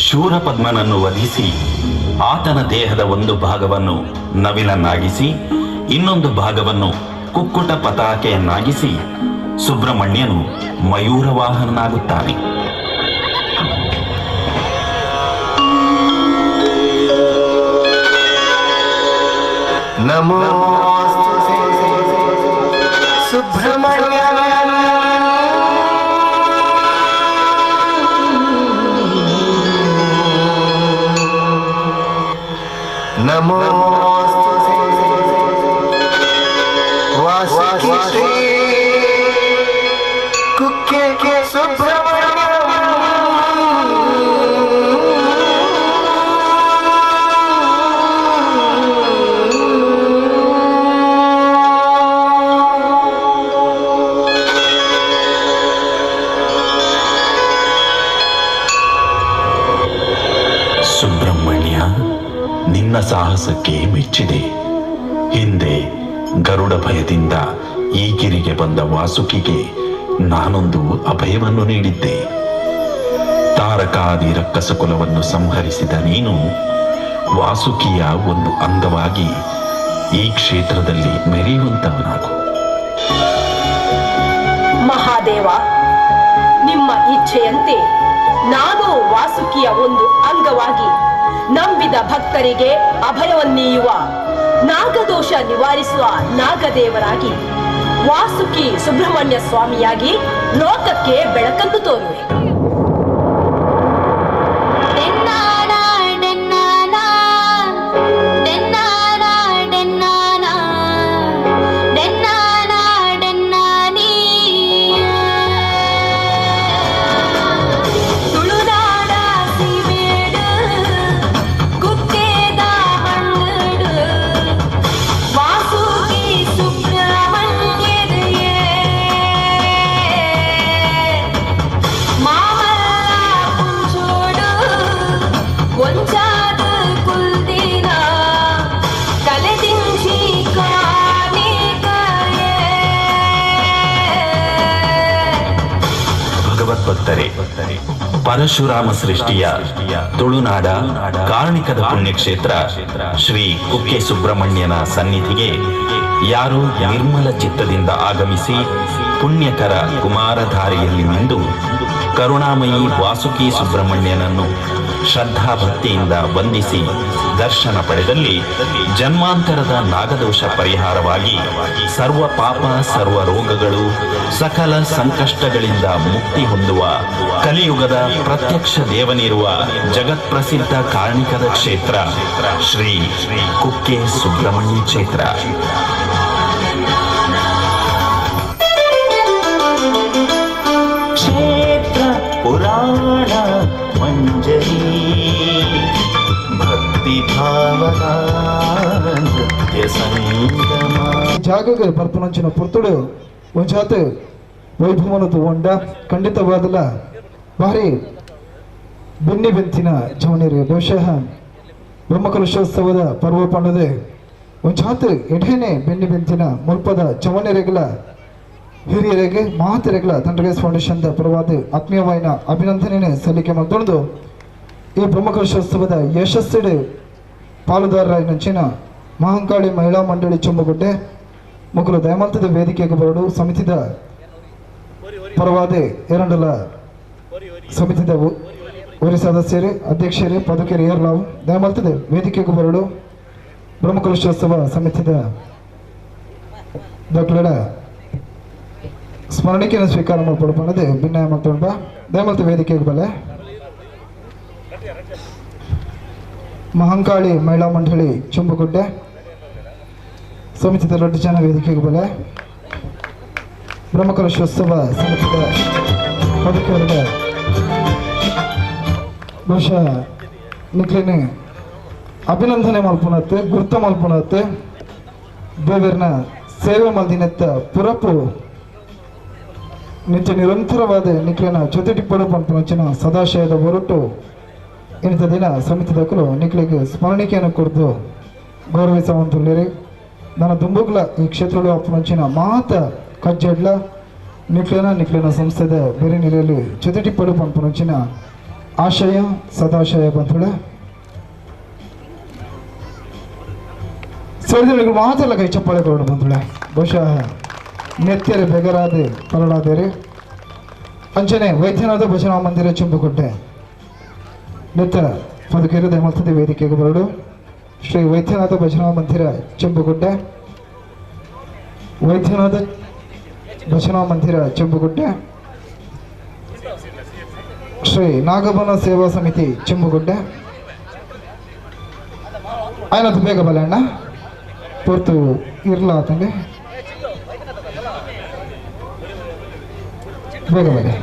ಶೂರಪದ್ಮನನ್ನು ವಧಿಸಿ ಆತನ ದೇಹದ ಒಂದು ಭಾಗವನ್ನು ನವಿಲನ್ನಾಗಿಸಿ ಇನ್ನೊಂದು ಭಾಗವನ್ನು ಕುಕ್ಕುಟ ಪತಾಕೆಯನ್ನಾಗಿಸಿ ಸುಬ್ರಹ್ಮಣ್ಯನು ಮಯೂರವಾಹನನಾಗುತ್ತಾನೆ. ನಮೋ ಸುಬ್ರಹ್ಮಣ್ಯ. ನಮೋ ವಾಸುಕಿ ಶ್ರೀ ಕುಕ್ಕೆ ಸುಬ್ರಹ್ಮಣ್ಯ. ಸುಬ್ರಹ್ಮಣ್ಯ, ನಿನ್ನ ಸಾಹಸಕ್ಕೆ ಮೆಚ್ಚಿದೆ. ಹಿಂದೆ ಗರುಡ ಭಯದಿಂದ ಈ ಗಿರಿಗೆ ಬಂದ ವಾಸುಕಿಗೆ ನಾನೊಂದು ಅಭಯವನ್ನು ನೀಡಿದ್ದೆ. ತಾರಕಾದಿ ರಕ್ಕಸ ಕುಲವನ್ನು ಸಂಹರಿಸಿದ ನೀನು ವಾಸುಕಿಯ ಒಂದು ಅಂಗವಾಗಿ ಈ ಕ್ಷೇತ್ರದಲ್ಲಿ ಮೆರೆಯುವಂತವನಾಗು. ಮಹಾದೇವ, ನಿಮ್ಮ ಇಚ್ಛೆಯಂತೆ ನಾನು ವಾಸುಕಿಯ ಒಂದು ಅಂಗವಾಗಿ ನಂಬಿದ ಭಕ್ತರಿಗೆ ಅಭಯವನ್ನೀಯುವ, ನಾಗದೋಷ ನಿವಾರಿಸುವ ನಾಗದೇವರಾಗಿ ವಾಸುಕಿ ಸುಬ್ರಹ್ಮಣ್ಯ ಸ್ವಾಮಿಯಾಗಿ ಲೋಕಕ್ಕೆ ಬೆಳಕನ್ನು ತೋರುವೆ. ತುಳುನಾಡ ಸೀಮೆಡು ಕುಕ್ಕೆದ ಮಣ್ಣುಡು ವಾಸುಕಿ ಸುಬ್ರಹ್ಮಣ್ಯದೆಯೇ. ಮಾ ಭಕ್ತರೇ, ಪರಶುರಾಮ ಸೃಷ್ಟಿಯ ತುಳುನಾಡ ಕಾರ್ಣಿಕದ ಪುಣ್ಯಕ್ಷೇತ್ರ ಶ್ರೀ ಕುಕ್ಕೆ ಸುಬ್ರಹ್ಮಣ್ಯನ ಸನ್ನಿಧಿಗೆ ಯಾರು ನಿರ್ಮಲ ಚಿತ್ತದಿಂದ ಆಗಮಿಸಿ ಪುಣ್ಯಕರ ಕುಮಾರಧಾರೆಯಲ್ಲಿ ಮಿಂದು ಕರುಣಾಮಯಿ ವಾಸುಕಿ ಸುಬ್ರಹ್ಮಣ್ಯನನ್ನು ಶ್ರದ್ಧಾಭಕ್ತಿಯಿಂದ ವಂದಿಸಿ ದರ್ಶನ ಪಡೆದಲ್ಲಿ ಜನ್ಮಾಂತರದ ನಾಗದೋಷ ಪರಿಹಾರವಾಗಿ ಸರ್ವ ಪಾಪ ಸರ್ವ ರೋಗಗಳು ಸಕಲ ಸಂಕಷ್ಟಗಳಿಂದ ಮುಕ್ತಿ ಹೊಂದುವ ಕಲಿಯುಗದ ಪ್ರತ್ಯಕ್ಷ ದೇವನಿರುವ ಜಗತ್ಪ್ರಸಿದ್ಧ ಕಾರ್ಣಿಕದ ಕ್ಷೇತ್ರ ಶ್ರೀ ಕುಕ್ಕೆ ಸುಬ್ರಹ್ಮಣ್ಯ ಕ್ಷೇತ್ರ. ಕ್ಷೇತ್ರ ಪುರಾಣ ಮಂಜರಿ ಭಕ್ತಿ ಭಾವನಾ ನೃತ್ಯ ಸಂಗಮ. ಜಾಗಗೆ ಬರ್ಪುನಂಚಿನ ಪೊರ್ತುಡು ಒಂಜಾತ್ ವೈಭವನ ತಗೊಂಡ ಖಂಡಿತವಾದಲ ಭಾರಿ ಬೆನ್ನಿ ಬೆಂತಿನ ಜವನಿರು. ಬಹುಶಃ ಬ್ರಹ್ಮಕಲಶೋತ್ಸವದ ಪರ್ವ ಪಂಡದೆ ಒಂಜಾತ್ ಎಢೇನೆ ಬೆನ್ನಿ ಬೆಂತಿನ ಮುಲ್ಪದ ಜವನಿರೆಗಳ ಹಿರಿಯರಿಗೆ ಮಹಾತೆರೆಗಳ ತಂಡ್ರಗೇಸ್ ಫೌಂಡೇಶನ್ ಪರವಾದ ಆತ್ಮೀಯವಾಯಿನ ಅಭಿನಂದನೆ ಸಲ್ಲಿಕೆ ಮಲ್ತೊಂದು ಈ ಬ್ರಹ್ಮಕಲಶೋತ್ಸವದ ಯಶಸ್ಸಿಡು ಪಾಲುದಾರರಾಯಿನಂಚಿನ ಮಹಂಕಾಳಿ ಮಹಿಳಾ ಮಂಡಳಿ ಚೊಂಬಗುಡ್ಡೆ ಮೊಕಲು ದಯಮಲ್ತದ ವೇದಿಕೆಗೆ ಬರಡು ಸಮಿತಿದ ಪರವಾದ ಎರಡಲ ಸಮಿತಿದ ಒರಿ ಸದಸ್ಯರೇ ಅಧ್ಯಕ್ಷರೇ ಪದಕರು ಏರ್ಲಾವು ದಯಮಲ್ತದ ವೇದಿಕೆಗೆ ಬರಡು ಬ್ರಹ್ಮಕಲಶೋತ್ಸವ ಸಮಿತಿದ ಡಾಕ್ಟರ್ ಸ್ಮರಣಿಕೆಯನ್ನು ಸ್ವೀಕಾರ ಮಾಡ್ಕೊಡ್ಬಂದದೆ ಭಿನ್ನಾಯ ಮಾಡ್ತೊಂಡ ದಯಮಲ್ತ ವೇದಿಕೆಗೆ ಬಲೆ ಮಹಂಕಾಳಿ ಮಹಿಳಾ ಮಂಡಳಿ ಚುಂಬಗುಡ್ಡೆ ಸಮಿತಿದ ದೊಡ್ಡ ಜನ ವೇದಿಕೆಗೆ ಬಲೆ ಬ್ರಹ್ಮಕಲಶೋತ್ಸವ ಸಮಿತಿದ ಪದಕವರ್ಗ ಬಹುಶಃ ನಿಕ್ಲೇನೆ ಅಭಿನಂದನೆ ಮಲ್ಪುನತ್ತೆ ಗುರ್ತ ಮಲ್ಪುನತ್ತೆ ದೇವರನ್ನ ಸೇವೆ ಮಲ್ದಿನತ್ತ ಪುರಪು ನಿತ್ಯ ನಿರಂತರವಾದ ನಿಕ್ಲೇನ ಜೊತೆ ಟಿಪ್ಪಡು ಪಂಪುನಂಚಿನ ಸದಾಶಯದ ಹೊರಟು ಇಂಥ ದಿನ ಸಮಿತಿದಕ್ಕಲು ನಿಕ್ಲಿಗೆ ಸ್ಮರಣಿಕೆಯನ್ನು ಕೊಡ್ದು ಗೌರವಿಸುವಂತುಳ್ಳಿರಿ. ನನ್ನ ದುಂಬುಗ್ಲ ಈ ಕ್ಷೇತ್ರಗಳು ಅಪ್ಪನಂಚಿನ ಮಾತ ಕಜ್ಜಡ್ಲ ನಿಕ್ಲೇನ ನಿಕ್ಲೇನ ಸಂಸ್ಥೆದ ಬೇರೆ ನೀರಲ್ಲಿ ಜೊತೆ ಟಿಪ್ಪಡು ಪಂಪುನಂಚಿನ ಆಶಯ ಸದಾಶಯ ಬಂಧುಳೆ ಸೇರಿದಳಿಗೆ ಮಾತೆಲ್ಲ ಕೈ ಚಪ್ಪಾಳೆ ಕೊಡೋಣ ಬಂಧುಳೆ. ಬಹುಶಃ ನೆತ್ಯರೆ ಬೆಗರಾದೆ ಪರಡಾದೇರಿ ಅಂಚನೆ ವೈದ್ಯನಾಥ ಭಜನಾ ಮಂದಿರ ಚೆಂಬುಗುಡ್ಡೆ ನೆತ್ತರ ಪದಕೇರು ದಯಮಲ್ತದೆ ವೇದಿಕೆಗೆ ಬರಡು ಶ್ರೀ ವೈದ್ಯನಾಥ ಭಜನಾ ಮಂದಿರ ಚೆಂಬುಗುಡ್ಡೆ ವೈದ್ಯನಾಥ ಭಜನಾ ಮಂದಿರ ಚೆಂಬುಗುಡ್ಡೆ ಶ್ರೀ ನಾಗಬನ ಸೇವಾ ಸಮಿತಿ ಚೆಂಬುಗುಡ್ಡೆ ಆಯ್ನದು ಬೇಗ ಬಲೆ ಅಣ್ಣ ಪೊರ್ತು ಇರ್ಲ ಆತಂಗೆ ಬೇಗ ಬಲೆ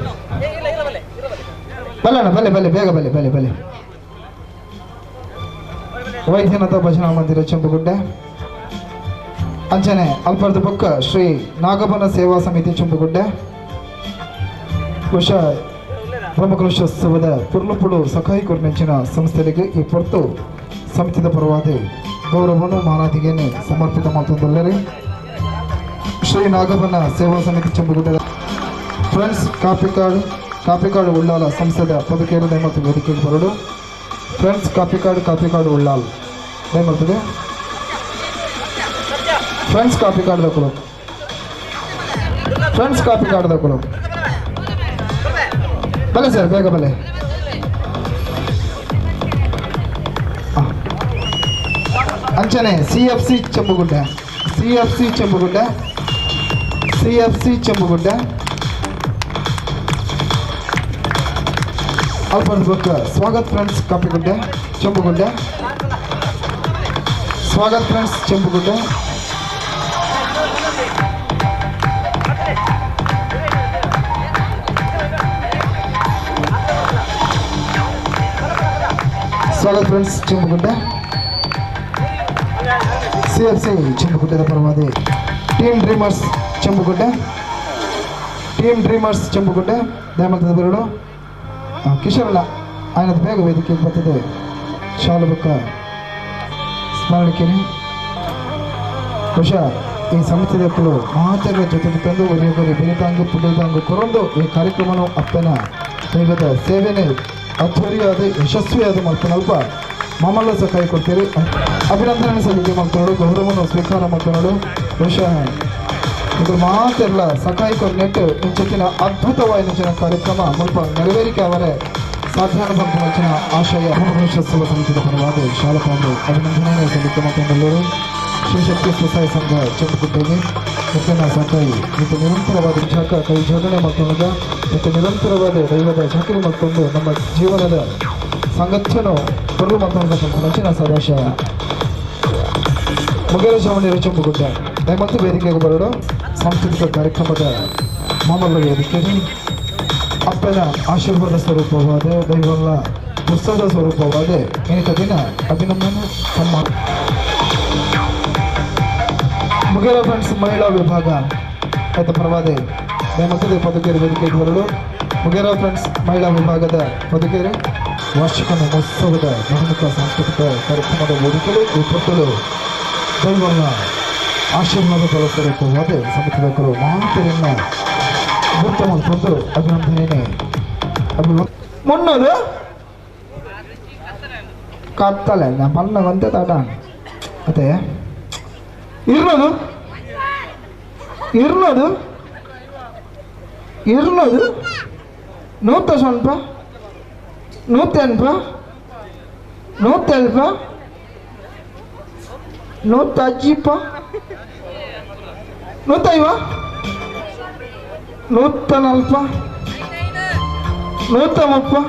ಬಲೆ ಅಣ್ಣ ಬಲೆ ಬಲೆ ಬೇಗ ಬಲೆ ಬಲೆ ಬಲೆ ವೈದ್ಯನಾಥ ಭಜನಾ ಮಂದಿರ ಚೆಂಬುಗುಡ್ಡೆ ಅಂಚನೆ ಅಲ್ಪರ್ದ ಬೊಕ್ಕ ಶ್ರೀ ನಾಗಬನ ಸೇವಾ ಸಮಿತಿ ಚೆಂಬುಗುಡ್ಡೆ ಬಹುಶಃ ಬ್ರಹ್ಮಕಲಶೋತ್ಸವದ ಪುರ್ಲುಪುಡು ಸಖಾಯಿ ಕೊರ್ನೆಂಚಿನ ಸಂಸ್ಥೆಗೆ ಈ ಪೊರ್ತು ಸಮಿತಿದ ಪರವಾದ ಗೌರವವನ್ನು ಮಾನಾದಿಗೆನೆ ಸಮರ್ಪಿತ ಮಾಡ್ತದಲ್ಲರಿ. ಶ್ರೀ ನಾಗಬನ ಸೇವಾ ಸಮಿತಿ ಚೆಂಬುಗುಡ್ಡೆ ಫ್ರೆಂಡ್ಸ್ ಕಾಪಿಕಾಡು ಕಾಪಿಕಾಡು ಉಳ್ಳಾಲ ಸಂಸ್ಥೆದ ಪದಕೇರು ದಯಮಲ್ತು ವೇದಿಕೆಗೆ ಬರಡು ಫ್ರೆಂಡ್ಸ್ ಕಾಪಿಕಾಡು ಕಾಪಿಕಾಡು ಉಳ್ಳಾಲ್ ದಯಮಲ್ತದೆ ಫ್ರೆಂಡ್ಸ್ ಕಾಪಿಕಾಡು ದಕ್ಕಲು ಫ್ರೆಂಡ್ಸ್ ಕಾಪಿಕಾಡು ದಕ್ಕಲು ಬಲೆ ಸರ್ ಬೇಗ ಬಲೆ. ಅಂಚನೆ CFC Chembugudde CFC Chembugudde CFC Chembugudde Alphonse ಬೊಕ್ಕ ಸ್ವಾಗತ್ ಫ್ರೆಂಡ್ಸ್ ಕಾಪಿಗುಡ್ಡೆ ಚೆಂಬುಗುಡ್ಡೆ ಸ್ವಾಗತ್ ಫ್ರೆಂಡ್ಸ್ ಚೆಂಬುಗುಡ್ಡೆ ಸ್ವಾಗತ್ ಫ್ರೆಂಡ್ಸ್ ಚೆಂಬುಗುಡ್ಡೆ CFC ಚೆಂಬುಗುಡ್ಡೆದ ಪರವಾದಿ team dreamers Chembugudde team dreamers Chembugudde ದಯಮಲ್ತದ ಬರಡು ಕಿಶೋರಲ್ಲ ಆಯ್ನದ ಬೇಗ ವೇದಿಕೆಗೆ ಬರ್ತದೆ ಶಾಲು ಬೊಕ್ಕ ಸ್ಮರಣಿಕೆನೆ ಬಹುಶಃ ಈ ಸಮಿತಿದಕ್ಕಲು ಮಹಾಚಾರ್ಯ ಜೊತೆಗೆ ತಂದು ಒರಿಯೊಬ್ಬರಿ ಬೆರಿತಾಂಗು ಪುಡಿತಾಂಗು ಕೊರೊಂದು ಈ ಕಾರ್ಯಕ್ರಮನು ಅಪ್ಪನ ದೈವದ ಸೇವೆನೆ ಅದ್ಧೂರಿಯಾದ ಯಶಸ್ವಿಯಾದ ಮಲ್ಪನಲ್ಪ ಮಾಮಲ್ಲ ಸಹಾಯ ಕೊಡ್ತೀರಿ. ಅಭಿನಂದನೆ ಸಲ್ಲಿಕೆ ಮಾಡ್ಕೊಳ್ಳೋಡು, ಗೌರವವನ್ನು ಸ್ವೀಕಾರ ಮಾಡ್ಕೊಳ್ಳೋಡು. ಬಹುಶಃ ಇದು ಮಾತೆಲ್ಲ ಸಕಾಯ ಕೊರ್ನೆಟ್ಟು ಇಂಚಿನ ಅದ್ಭುತವಾದ ಕಾರ್ಯಕ್ರಮ ಮುಲ್ಪ ನೆರವೇರಿಕೆ ಅವರೇ ಸಾಧಾರಣ ಬಂಧನ ಆಶಯ ಗಣೇಶೋತ್ಸವ ಸಮಿತಿಯ ಪರವಾಗಿ ಶಾಲಾ ಅಭಿನಂದನೆ ಸಲ್ಲಿಕೆ ಮಾಡಿಕೊಳ್ಳೋರು. ಶಿವಶಕ್ತಿ ಸ್ವಸಹಾಯ ಸಂಘ ಚೆಂಬುಗುಡ್ಡೆಗೆ ಮುಖ್ಯನ ಸಕಾಯಿ ಮತ್ತು ನಿರಂತರವಾದ ಶಾಖ ಕೈ ಜೋಡಣೆ ಮಾಡಿಕೊಂಡಾಗ ಮತ್ತು ನಿರಂತರವಾದ ದೈವದ ಚಾಕರಿ ಮಾಡಿಕೊಂಡು ನಮ್ಮ ಜೀವನದ ಸಾಂಗತ್ಯನು ಕೊರಲು ಮಾತನಾಡ ಸದಾಶಯ ಮುಗೇರ ಚಾವಣಿಯರು ಚೆಂಬುಗುಡ್ಡ ದಯಮಾಡಿ ವೇದಿಕೆಗೆ ಬರೋಡು. ಸಾಂಸ್ಕೃತಿಕ ಕಾರ್ಯಕ್ರಮದ ಮಾಮೂಲ ವೇದಿಕೆಯಲ್ಲಿ ಅಪ್ಪನ ಆಶೀರ್ವಾದ ಸ್ವರೂಪವಾದ ದೈವನ ಉತ್ಸವದ ಸ್ವರೂಪವಾದ ಏನಿತ ದಿನ ಅಭಿನಂದನೆ ಸನ್ಮಾನ. ಮುಗೇರ ಫ್ರೆಂಡ್ಸ್ ಮಹಿಳಾ ವಿಭಾಗ ಆಯ್ತು ಪರವಾದೆ ದಯಮಾಡಿ ಪದುಕೇರಿ ವೇದಿಕೆಗೆ ಬರಲು. ಮುಗೇರ ಫ್ರೆಂಡ್ಸ್ ಮಹಿಳಾ ವಿಭಾಗದ ಪದುಕೇರಿ ವಾರ್ಷಿಕ ಮಹೋತ್ಸವದ ಧಾರ್ಮಿಕ ಸಾಂಸ್ಕೃತಿಕ ಕಾರ್ಯಕ್ರಮದ ವೇದಿಕೆಯಲ್ಲಿ ಈ ಪುತ್ತಲು ದೈವನ ಆಶೀರ್ವಾದ ಸ್ವರೂಪವಾದ ಸಮಿತಿದಾಕರು ಮಹಾಂತರನ್ನು ಗುರುತು ಮಾಡಿಕೊಂಡು ಅಭಿನಂದನೆ. ಮುನ್ನೂರು ಕತ್ತಲೆ ಪನ್ನಗಂತೆ ತಾಟ ಅದೇ 200 200 200 150 180 170 150 150 140 130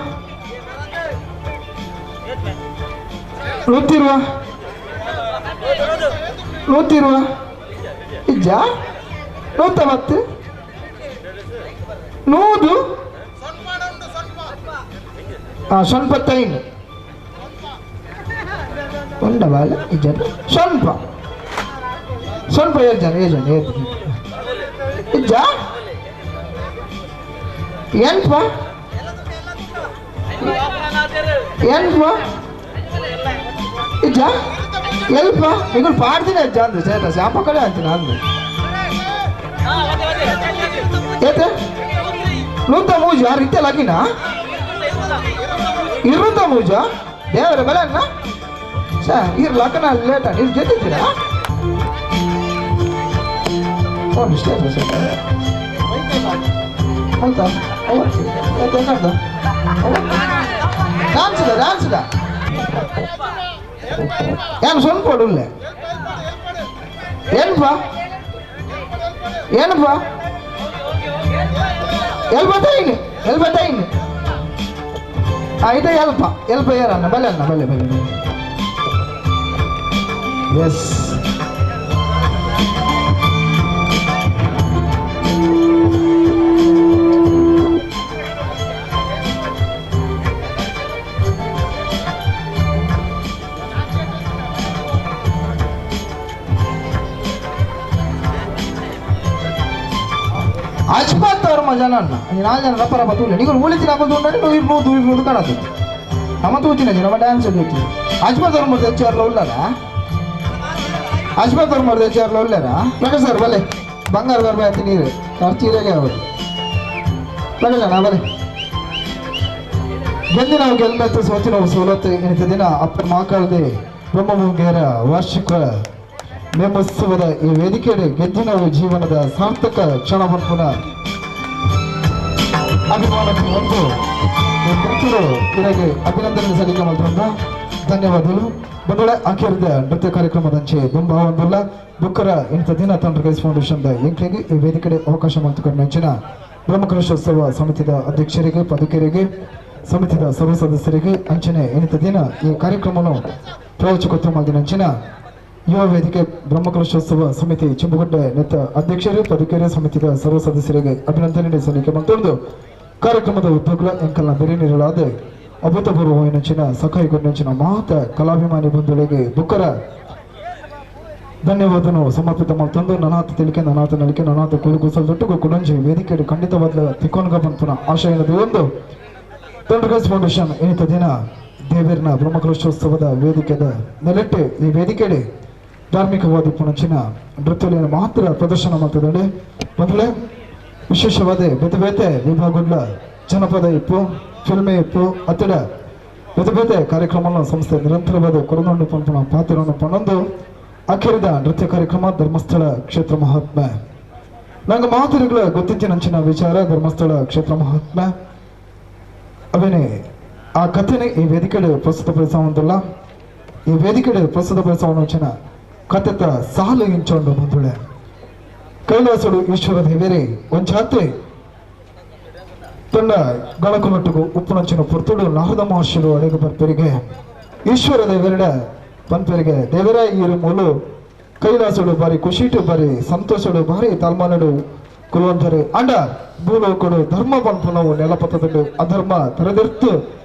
120 120 ಇಜ್ಜ 110 100 105 ಉಂಡಬಾಲ ಇಜ್ಜ ಸ್ವಲ್ಪ ಸ್ವಲ್ಪ 7 ಜನ 7 ಜನ ಇಜ್ಜ ಎಂಪ ಎಂಪ ಇಜ್ಜ ಎಲ್ಪ ಈಗ ಪಾಡ್ತೀನಿ ಅಜ್ಜ ಅಂದ್ರೆ ಸೇಟ ಶಾಪ ಕಡೆ ಅಂತೀನಿ ಅಂದೆ ಏತೆ 103 ಯಾರು ಇತ್ತೆ ಲಗಿನ 203 ದೇವರ ಬೆಲೆ ಅಣ್ಣ ಸರ್ ಇರ್ ಲಕ್ಕನ ಲೇಟ ನೀವು ಜೊತೆದ್ದೀರಾ ಹೌದಾ ಡ್ಯಾನ್ಸ್ದ ಡ್ಯಾನ್ಸ್ದ ಏನು ಸೊನ್ ಕೊಡಲ್ಲ ಏನಪ್ಪ ಏನಪ್ಪ ಎಲ್ಬತ್ತೈನು ಎಲ್ಬತ್ತೈನು ಇದು ಎಲ್ಪ ಎಲ್ಪ ಏರಣ್ಣ ಬಲೆ ಅಣ್ಣ ಬಲೆ ಬಲೆ ಬಲೆ ಎಸ್ ಅಜ್ಪತ್ತವರ ಜನ ಅಣ್ಣ 4 ಜನ ರಪ್ಪ ರಪ್ಪ ತೂಲೆ ನೀವು ಉಳಿತಿನ ಹಾಕೋದು ಉಂಟು ನೀವು 200 200 ಕಾಣದು ನಮ್ಮ ತೂತಿನ ನಮ್ಮ ಡ್ಯಾನ್ಸ್ ತೂತಿ ಅಜ್ಪತ್ತವರ ಮೂರು ಹೆಚ್ಚಾರ್ಲ ಉಳ್ಳಾರ ಅಜ್ಪತ್ತವರ ಮೂರು ಹೆಚ್ಚಾರ್ಲ ಉಳ್ಳಾರ ಪ್ರಕಾಶ್ ಸರ್ ಬಲೆ ಬಂಗಾರ ಬರ್ಬೆ ಆಯ್ತು ನೀರು ಖರ್ಚಿರಾಗೆ ಆಗೋದು ಪ್ರಕಾಶ್ ಅಣ್ಣ ಬಲೆ ಗೆದ್ದು ನಾವು ಗೆಲ್ಲತ್ತು ಸೋತಿ ನಾವು ಸೋಲತ್ತು ಎನಿತ ದಿನ ಅಪ್ಪ ಮಾಕಾಳದೆ ಬ್ರಹ್ಮಮುಂಗೇರ ವಾರ್ಷಿಕ ನೇಮೋತ್ಸವದ ಈ ವೇದಿಕೆಯಲ್ಲಿ ಗೆದ್ದು ನಾವು ಜೀವನದ ಸಾರ್ಥಕ ಕ್ಷಣ ಪುನಃ ಅಭಿಮಾನಕ್ಕೆ ಒಂದು ಇರಗೆ ಅಭಿನಂದನೆ ಸಲ್ಲಿಕೆ ಮಾಡಿದ್ರಿಂದ ಧನ್ಯವಾದಗಳು. ಬಂದೊಳೆ ಆಖಿರದ ನೃತ್ಯ ಕಾರ್ಯಕ್ರಮದಂಚೆ ದುಂಬಾವೊಂದುಲ್ಲ ಬುಕ್ಕರ ಇಂಥ ದಿನ ತಂಡ್ರ ಗೈಸ್ ಫೌಂಡೇಶನ್ ಎಂಕ್ಲೆಗೆ ಈ ವೇದಿಕೆಡೆ ಅವಕಾಶ ಮಾಡಿಕೊಂಡ ನೆಂಚಿನ ಬ್ರಹ್ಮಕಲಶೋತ್ಸವ ಸಮಿತಿಯ ಅಧ್ಯಕ್ಷರಿಗೆ, ಪದುಕರಿಗೆ, ಸಮಿತಿಯ ಸರ್ವ ಸದಸ್ಯರಿಗೆ ಅಂಚನೆ ಇಂಥ ದಿನ ಈ ಕಾರ್ಯಕ್ರಮವನ್ನು ಪ್ರಾಯೋಜಕತ್ವ ಮಾಡಿದ ಅಂಚಿನ ಯುವ ವೇದಿಕೆ ಬ್ರಹ್ಮಕಲಶೋತ್ಸವ ಸಮಿತಿ ಚಿಂಬುಗುಡ್ಡೆ ನೆತ್ತ ಅಧ್ಯಕ್ಷರು, ಪದುಕೆರೆ ಸಮಿತಿಯ ಸರ್ವ ಸದಸ್ಯರಿಗೆ ಅಭಿನಂದನೆ ಸಲ್ಲಿಕೆ ಮತ್ತೊಂದು ಕಾರ್ಯಕ್ರಮದ ಉದ್ದಗುಲ ಎಂಕಲ್ನ ಬೆರೆ ನೀಡಲಾದ ಅಭೂತಪೂರ್ವ ನೆಂಚಿನ ಸಖಾಯಿಗೊಂಡೆಂಚಿನ ಮಾತ ಕಲಾಭಿಮಾನಿ ಬಂಧುಗಳಿಗೆ ಬುಕ್ಕರ ಧನ್ಯವಾದನು ಸಮರ್ಪಿತ ಮಾಡ್ತಂದು ನನಾಥ ತಿಳಿಕೆ ನನಾಥ ನಲಿಕೆ ನನಾಥ ಕುಲುಕುಸಲ್ ದೊಟ್ಟುಗು ಕುಡಂಜಿ ವೇದಿಕೆ ಖಂಡಿತವಾದ ತಿಕ್ಕೋನ್ಗ ಬಂತನ ಆಶಯದ ಒಂದು ತಂಡ್ರಗಸ್ ಫೌಂಡೇಶನ್ ಏನಿತ ದಿನ ದೇವೇರ್ನ ಬ್ರಹ್ಮಕಲಶೋತ್ಸವದ ವೇದಿಕೆದ ನೆಲೆಟ್ಟೆ ಈ ವೇದಿಕೆಡೆ ಧಾರ್ಮಿಕವಾದ ಪುಣಚಿನ ನೃತ್ಯలను ಮಾತ್ರ ಪ್ರದರ್ಶನ ಮಾಡ್ತಿದ್ದಾಳೆ. ಮೊದಲೇ ವಿಶೇಷವಾದ ಬೇತೆ ಬೇತೆ ವಿಭಾಗಗಳ ಜನಪದ ಇಪ್ಪು, ಫಿಲ್ಮೆ ಇಪ್ಪು, ಅತ್ತಡ ಬೇತೆ ಬೇತೆ ಕಾರ್ಯಕ್ರಮವನ್ನು ಸಂಸ್ಥೆ ನಿರಂತರವಾದ ಕೊರನೊಂಡು ಪಂಪನ ಪಾತ್ರವನ್ನು ಪಣೊಂದು ಅಖಿರದ ನೃತ್ಯ ಕಾರ್ಯಕ್ರಮ ಧರ್ಮಸ್ಥಳ ಕ್ಷೇತ್ರ ಮಹಾತ್ಮೆ. ನಂಗೆ ಮಾತುಗಳ ಗೊತ್ತಿತ್ತಿನಂಚಿನ ವಿಚಾರ ಧರ್ಮಸ್ಥಳ ಕ್ಷೇತ್ರ ಮಹಾತ್ಮೆ ಅವೇನೆ ಆ ಕಥೆನೆ ಈ ವೇದಿಕೆ ಪ್ರಸ್ತುತಪಡಿಸುವಂತಿಲ್ಲ. ಈ ವೇದಿಕೆ ಪ್ರಸ್ತುತಪಡಿಸುವ ಕಥೆತ ಸಾಲು ಇಂಚೊಂಡು ಬಂದುಳೆ ಕೈಲಾಸಡು ಈಶ್ವರ ದೇವೇರೆ ಒಂಜಾತ್ರೆ ತನ್ನ ಗಣಕನೊಟ್ಟಿಗೂ ಉಪ್ಪುನಂಚಿನ ಪೊರ್ತುಡು ನಾರದ ಮಹರ್ಷಿಲು ಅಡೆಗೆ ಬರ್ಪೆರಿಗೆ ಈಶ್ವರ ದೇವರಡ ಪನ್ಪೆರಿಗೆ ದೇವರ ಈರು ಮೂಲು ಕೈಲಾಸಡು ಬಾರಿ ಖುಷಿಟು ಬಾರಿ ಸಂತೋಷಡು ಬಾರಿ ತಲ್ಮಾನಡು ಕುಲುವಂತರೆ ಅಂಡ ಭೂಲೋಕಡು ಧರ್ಮ ಪನ್ಪುನವು ನೆಲಪತ್ತದುಂಡು ಅಧರ್ಮ ತರೆದೆರ್ತು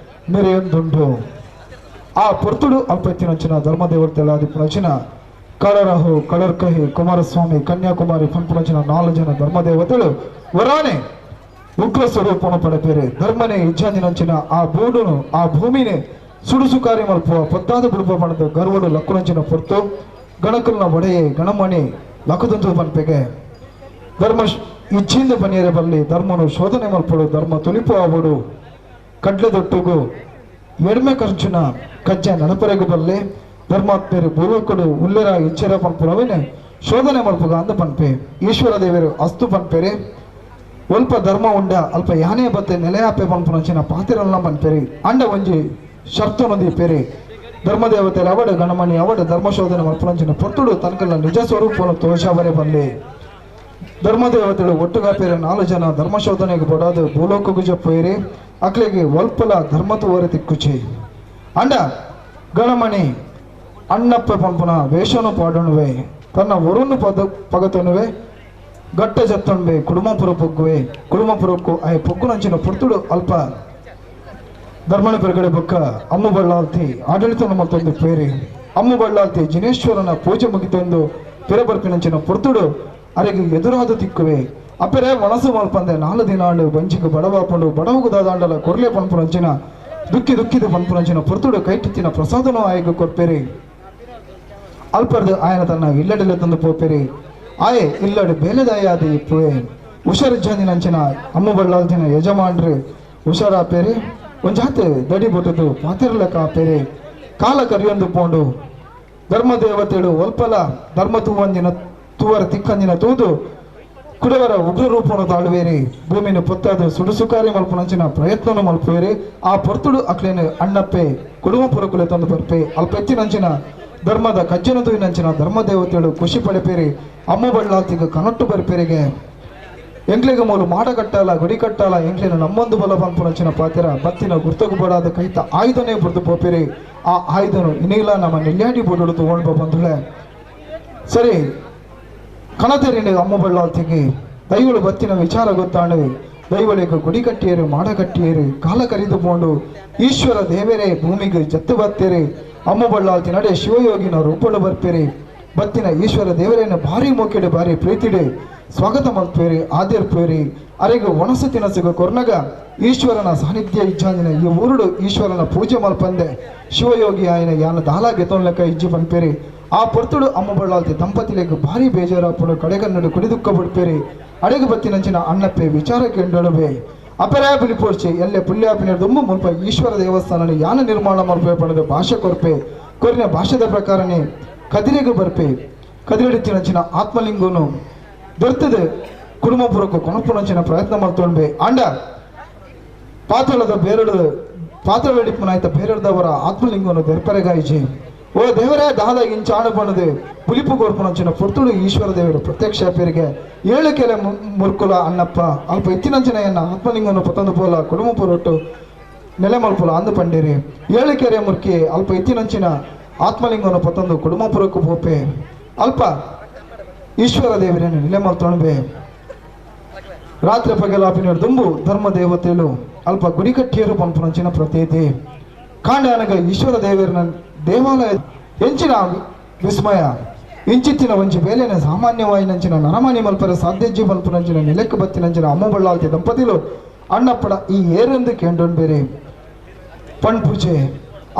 ಮೆರೆಯೊಂದುಂಡು. ಆ ಪೊರ್ತುಡು ಅಲ್ಪೆತ್ತಿನಂಚಿನ ಧರ್ಮದೇವತೆಲಾದಿ ಪುನಂಚಿನ ಕಳರಹು ಕಳರ್ಕಹಿ ಕುಮಾರಸ್ವಾಮಿ ಕನ್ಯಾಕುಮಾರಿ ಪನ್ಪುನಂಚಿನ 4 ಜನ ಧರ್ಮದೇವತೆಗಳು ವರಾನೆ ಉಗ್ರ ಸ್ವರೂಪನು ಪಡೆಪೇರೆ ಧರ್ಮನೇ ಇಜ್ಜಾಂದಿನಂಚಿನ ಆ ಬೂಡುನು ಆ ಭೂಮಿನೇ ಸುಡುಸುಕಾರಿ ಮಲ್ಪುವ ಪದ್ದಾದ ಬುಡುಪ ಪಣದ ಗರ್ವಡು ಲಕ್ಕುನಂಚಿನ ಪೊರ್ತು ಗಣಕಲ್ನ ಒಡೆಯೆ ಗಣಮಣಿ ಲಕುದಂತು ಪನ್ಪೆಗೆ ಧರ್ಮ ಇಚ್ಛಿಂದ ಬನಿಯರೆ ಬಲ್ಲಿ ಧರ್ಮನು ಶೋಧನೆ ಮಲ್ಪಡು ಧರ್ಮ ತುಲಿಪು ಆವಡು ಕಡ್ಲೆದೊಟ್ಟುಗು ಎಡ್ಮೆ ಖರ್ಚುನ ಕಜ್ಜ ನಡಪರೆಗು ಬಲ್ಲೆ ಧರ್ಮಾತ್ಮೇರು ಭೂಲೋಕಡು ಉಲ್ಲೆರ ಇಚ್ಛೆರ ಪನ್ಪುನವೇನೆ ಶೋಧನೆ ಮಲ್ಪುಗ ಅಂದ ಪನ್ಪೆ ಈಶ್ವರ ದೇವರು ಅಸ್ತು ಪನ್ಪೆರೆ ಒಲ್ಪ ಧರ್ಮ ಉಂಡ ಅಲ್ಪ ಯಾನೇ ಬತ್ತೆ ನೆಲೆಯಾಪೆ ಪನ್ಪುನಂಚಿನ ಪಾತಿರಲ್ಲ ಪನ್ಪೆರಿ ಅಂಡ ಒಂಜಿ ಶರ್ತುನದಿ ಪೇರೆ ಧರ್ಮದೇವತೆ ಅವಡ ಗಣಮಣಿ ಅವಡ ಧರ್ಮಶೋಧನೆ ಮಲ್ಪುನಂಚಿನ ಪೊರ್ತುಡು ತನಕಲ್ಲ ನಿಜ ಸ್ವರೂಪವನ್ನು ತೋಷಾವರೆ ಬಲ್ಲೆ ಧರ್ಮದೇವತೆಗಳು ಒಟ್ಟುಗಾಪೇರೆ 4 ಜನ ಧರ್ಮಶೋಧನೆಗೆ ಬಡಾದ ಭೂಲೋಕಗು ಜಪ್ಪೇರಿ ಅಕ್ಲೆಗೆ ಒಲ್ಪಲ ಧರ್ಮ ತೋರೆ ತಿಕ್ಕುಚಿ ಅಂಡ ಗಣಮಣಿ ಅಣ್ಣಪ್ಪ ಪಂಪುನ ವೇಷನು ಪಾಡಣುವೆ ತನ್ನ ಒರುನ್ನು ಪಗತನುವೆ ಗಟ್ಟ ಜತ್ತೊಂಬೆ ಕುಡುಮಪುರ ಪೊಗ್ಗುವೆ ಕುಡುಮಪುರಕ್ಕೂ ಆಯ ಪೊಗ್ಗುನಂಚಿನ ಪೊರ್ತುಡು ಅಲ್ಪ ಧರ್ಮಣ ಪೆರಗಡೆ ಬೊಕ್ಕ ಅಮ್ಮು ಬಳ್ಳಾಲ್ತಿ ಆಡಳಿತ ಮತ್ತೊಂದು ಪೇರಿ ಅಮ್ಮು ಬಳ್ಳಾಲ್ತಿ ಜಿನೇಶ್ವರನ ಪೂಜೆ ಮುಗಿತೊಂದು ಪಿರಬರ್ಪಿನಂಚಿನ ಪೊರ್ತುಡು ಅರೆಗೆ ಎದುರಾದ ತಿಕ್ಕುವೆ ಅಪೆರೆ ಮನಸ್ಸು ಮಲ್ಪಂದೆ 4 ದಿನಾಂಡು ಬಂಜಿಗೆ ಬಡವಾಪಂಡು ಬಡವುಗುದಾದಾಂಡಲ ಕೊರ್ಲೆ ಪನ್ಪುನಂಚಿನ ದುಕ್ಕಿ ದುಕ್ಕಿದ ಪನ್ಪುನಂಚಿನ ಪೊರ್ತುಡು ಕೈಟಿತ್ತಿನ ಪ್ರಸಾದನೂ ಆಯಗ ಕೊರ್ಪೇರಿ ಅಲ್ಪರ್ದು ಆಯನ ತನ್ನ ಇಲ್ಲಡೆಲ್ಲ ತಂದು ಪೋಪೇರಿ ಆಯೆ ಇಲ್ಲಡು ಬೇಲೆದಾಯಾದಿ ಇಪ್ಪುವೆ ಹುಷಾರಿಜ್ಜಂದಿನಂಚಿನ ಅಮ್ಮು ಬಳ್ಳಾಲ್ತಿನ ಯಜಮಾನ್ರಿ ಹುಷಾರಾಪೇರಿ ಒಂಜಾತೆ ದಡಿ ಬೊಟ್ಟದು ಪಾತಿರ್ಲಕ ಆಪೇರಿ ಕಾಲ ಕರಿಯೊಂದು ಪೋಂಡು ಧರ್ಮದೇವತೆಳು ಒಲ್ಪಲ ಧರ್ಮ ತೂವಂದಿನ ತೂವರ ತಿಕ್ಕಂದಿನ ತೂದು ಕುಡವರ ಉಗ್ರ ರೂಪನು ತಾಳುವೇರಿ ಭೂಮಿನ ಪೊತ್ತಾದ ಸುಡುಸುಕಾರಿ ಮಲ್ಪುನಂಚಿನ ಪ್ರಯತ್ನನು ಮಲ್ಪುವೇರಿ ಆ ಪೊರ್ತುಡು ಅಕ್ಲೇನು ಅಣ್ಣಪ್ಪೆ ಕುಡುಮ ಪುರಕುಲೆ ತಂದು ಬರ್ಪೆ ಅಲ್ಪ ಎತ್ತಿನಂಚಿನ ಧರ್ಮದ ಕಜ್ಜನ ತೂವಿನಂಚಿನ ಧರ್ಮದೇವತೆಳು ಖುಷಿ ಪಡೆಪೇರಿ ಅಮ್ಮ ಬಳ್ಳಾತಿಗೆ ಕನಟ್ಟು ಬರ್ಪೇರಿಗೆ ಎಂಕ್ಲೆಗೆ ಮೂಲು ಮಾಡ ಕಟ್ಟಾಲ ಗುಡಿ ಕಟ್ಟಾಲ ಎಂಕ್ಲೇನು ನಮ್ಮೊಂದು ಬಲ ಪನ್ಪುನಂಚಿನ ಪಾತಿರ ಬತ್ತಿನ ಗುರ್ತಗು ಬಡಾದ ಕೈತ ಆಯುಧನೇ ಬುರ್ದು ಪೋಪೇರಿ ಆ ಆಯುಧನು ಇನ್ನಿಲ್ಲ ನಮ್ಮ ನೆಲ್ಯಾಡಿ ಬೋಡು ತಗೊಂಡು ಬಂದುಳೆ ಸರಿ ಕಣತೆರಿನ ಅಮ್ಮ ಬಳ್ಳಾಲ್ತಿಗೆ ದೈವಳು ಬತ್ತಿನ ವಿಚಾರ ಗೊತ್ತಾಣು ದೈವಳಿಗೆ ಗುಡಿ ಕಟ್ಟಿಯರು ಮಾಡ ಕಟ್ಟಿಯರು ಕಾಲ ಕರಿದು ಪೋಂಡು ಈಶ್ವರ ದೇವರೇ ಭೂಮಿಗೆ ಜತ್ತು ಬತ್ತೇರಿ ಅಮ್ಮ ಬಳ್ಳಾಲ್ತಿ ನಡೆ ಶಿವಯೋಗಿನ ರೂಪಳು ಬರ್ಪೇರಿ ಬತ್ತಿನ ಈಶ್ವರ ದೇವರೇನ ಭಾರಿ ಮೋಕೆಡು ಭಾರಿ ಪ್ರೀತಿಡೆ ಸ್ವಾಗತ ಮಲ್ಪೇರಿ ಆದಿರ್ಪೇರಿ ಅರೆಗೆ ಒಣಸು ತಿನಸುಗ ಕೊರ್ನಗ ಈಶ್ವರನ ಸಾನ್ನಿಧ್ಯ ಇಜ್ಜಾಂದಿನ ಈ ಊರುಡು ಈಶ್ವರನ ಪೂಜೆ ಮಲ್ಪಂದೆ ಶಿವಯೋಗಿ ಆಯನ ಯಾನ ದಾಲ ಗೆತೊನ್ಲೆಕ್ಕ ಇಜ್ಜಿ ಪನ್ಪೇರಿ ಆ ಪೊರ್ತುಡು ಅಮ್ಮ ಬಳ್ಳಾಲ್ತಿ ದಂಪತಿಲೆಗ್ ಭಾರಿ ಬೇಜಾರಾಪುಡು ಕಡೆಗನ್ನಡು ಕುಡಿದುಕ್ಕ ಬಿಡ್ಪೇರಿ ಅಡೆಗು ಬತ್ತಿನಂಚಿನ ಅಣ್ಣಪ್ಪೆ ವಿಚಾರಕ್ಕೆ ಎಂಡೊಳುವೆ ಅಪರಾಯ ಬಿಳಿಪೋರ್ಚೆ ಎಲ್ಲೆ ಪುಲ್ಯಾಪಿನ ದುಂಬು ಮುಲ್ಪ ಈಶ್ವರ ದೇವಸ್ಥಾನ ಯಾನ ನಿರ್ಮಾಣ ಮಲ್ಪೆ ಪಡೆದ ಭಾಷೆ ಕೊರ್ಪೆ ಕೊರಿನ ಭಾಷೆದ ಪ್ರಕಾರನೇ ಕದಿರೆಗು ಬರ್ಪೆ ಕದಿರೆಡಿತ್ತಿನಂಚಿನ ಆತ್ಮಲಿಂಗನು ದೊರ್ತದೆ ಕುಡುಮಪುರಕ್ಕೂ ಕೊನಪುನಂಚಿನ ಪ್ರಯತ್ನ ಮಲ್ತೊಂಬೆ ಅಂಡ ಪಾತ್ರಳದ ಬೇರಡು ಪಾತ್ರವೆಡಿಪುನಾಯ್ತ ಬೇರೆಡ್ದವರ ಆತ್ಮಲಿಂಗವನ್ನು ದೊರ್ಪರೆಗಾಯಿಜಿ ಓ ದೇವರೇ ದಾದ ಇಂಚಾಣ ಬಣ್ಣದೆ ಪುಲಿಪು ಕೊರ್ಪುನಂಚಿನ ಪೊರ್ತುಡು ಈಶ್ವರ ದೇವರು ಪ್ರತ್ಯಕ್ಷ ಪೇರಿಗೆ 7 ಕೆಲೆ ಮುರ್ಕುಲ ಅಣ್ಣಪ್ಪ ಅಲ್ಪ ಎತ್ತಿನಂಚಿನ ಆತ್ಮಲಿಂಗವನ್ನು ಪತಂದು ಪೋಲ ಕುಡುಮಪುರೊಟ್ಟು ನೆಲೆ ಮಲ್ಪುಲ ಅಂದು ಪಂಡೇರಿ 7 ಕೆರೆ ಮುರ್ಕಿ ಅಲ್ಪ ಎತ್ತಿನಂಚಿನ ಆತ್ಮಲಿಂಗವನ್ನು ಪತಂದು ಕುಡುಮಪುರಕ್ಕೂ ಪೋಪೆ ಅಲ್ಪ ಈಶ್ವರ ದೇವರನ್ನು ನೆಲೆ ಮಲ್ತೊಣಬೆ ರಾತ್ರಿ ಪಗಲಾಪಿನ ದುಂಬು ಧರ್ಮ ದೇವತೆಗಳು ಅಲ್ಪ ಗುಡಿ ಕಟ್ಟಿಯರು ಪನ್ಪುನಂಚಿನ ಪ್ರತೀತಿ ಕಾಂಡಾನಗ ಈಶ್ವರ ದೇವರನ ದೇವಾಲಯ ಎಂಚಿನ ವಿಸ್ಮಯ ಇಂಚಿತ್ತಿನ ಒಂಜಿ ಬೇಲೆನ ಸಾಮಾನ್ಯವಾಯಿನಂಚಿನ ನರಮಾನಿ ಮಲ್ಪರ ಸಾಧ್ಯಜ್ಜಿ ಮಲ್ಪುನಂಚಿನ ನಿಲೆಕ್ಕು ಬತ್ತಿನಂಚಿನ ಅಮ್ಮ ಬಳ್ಳಾಲ್ತಿ ದಂಪತಿಲು ಅಣ್ಣಪ್ಪಡ ಈ ಏರೆಂದು ಕೇಂಡೊನ್ ಬೇರೆ ಪಣ್ಪೂಜೆ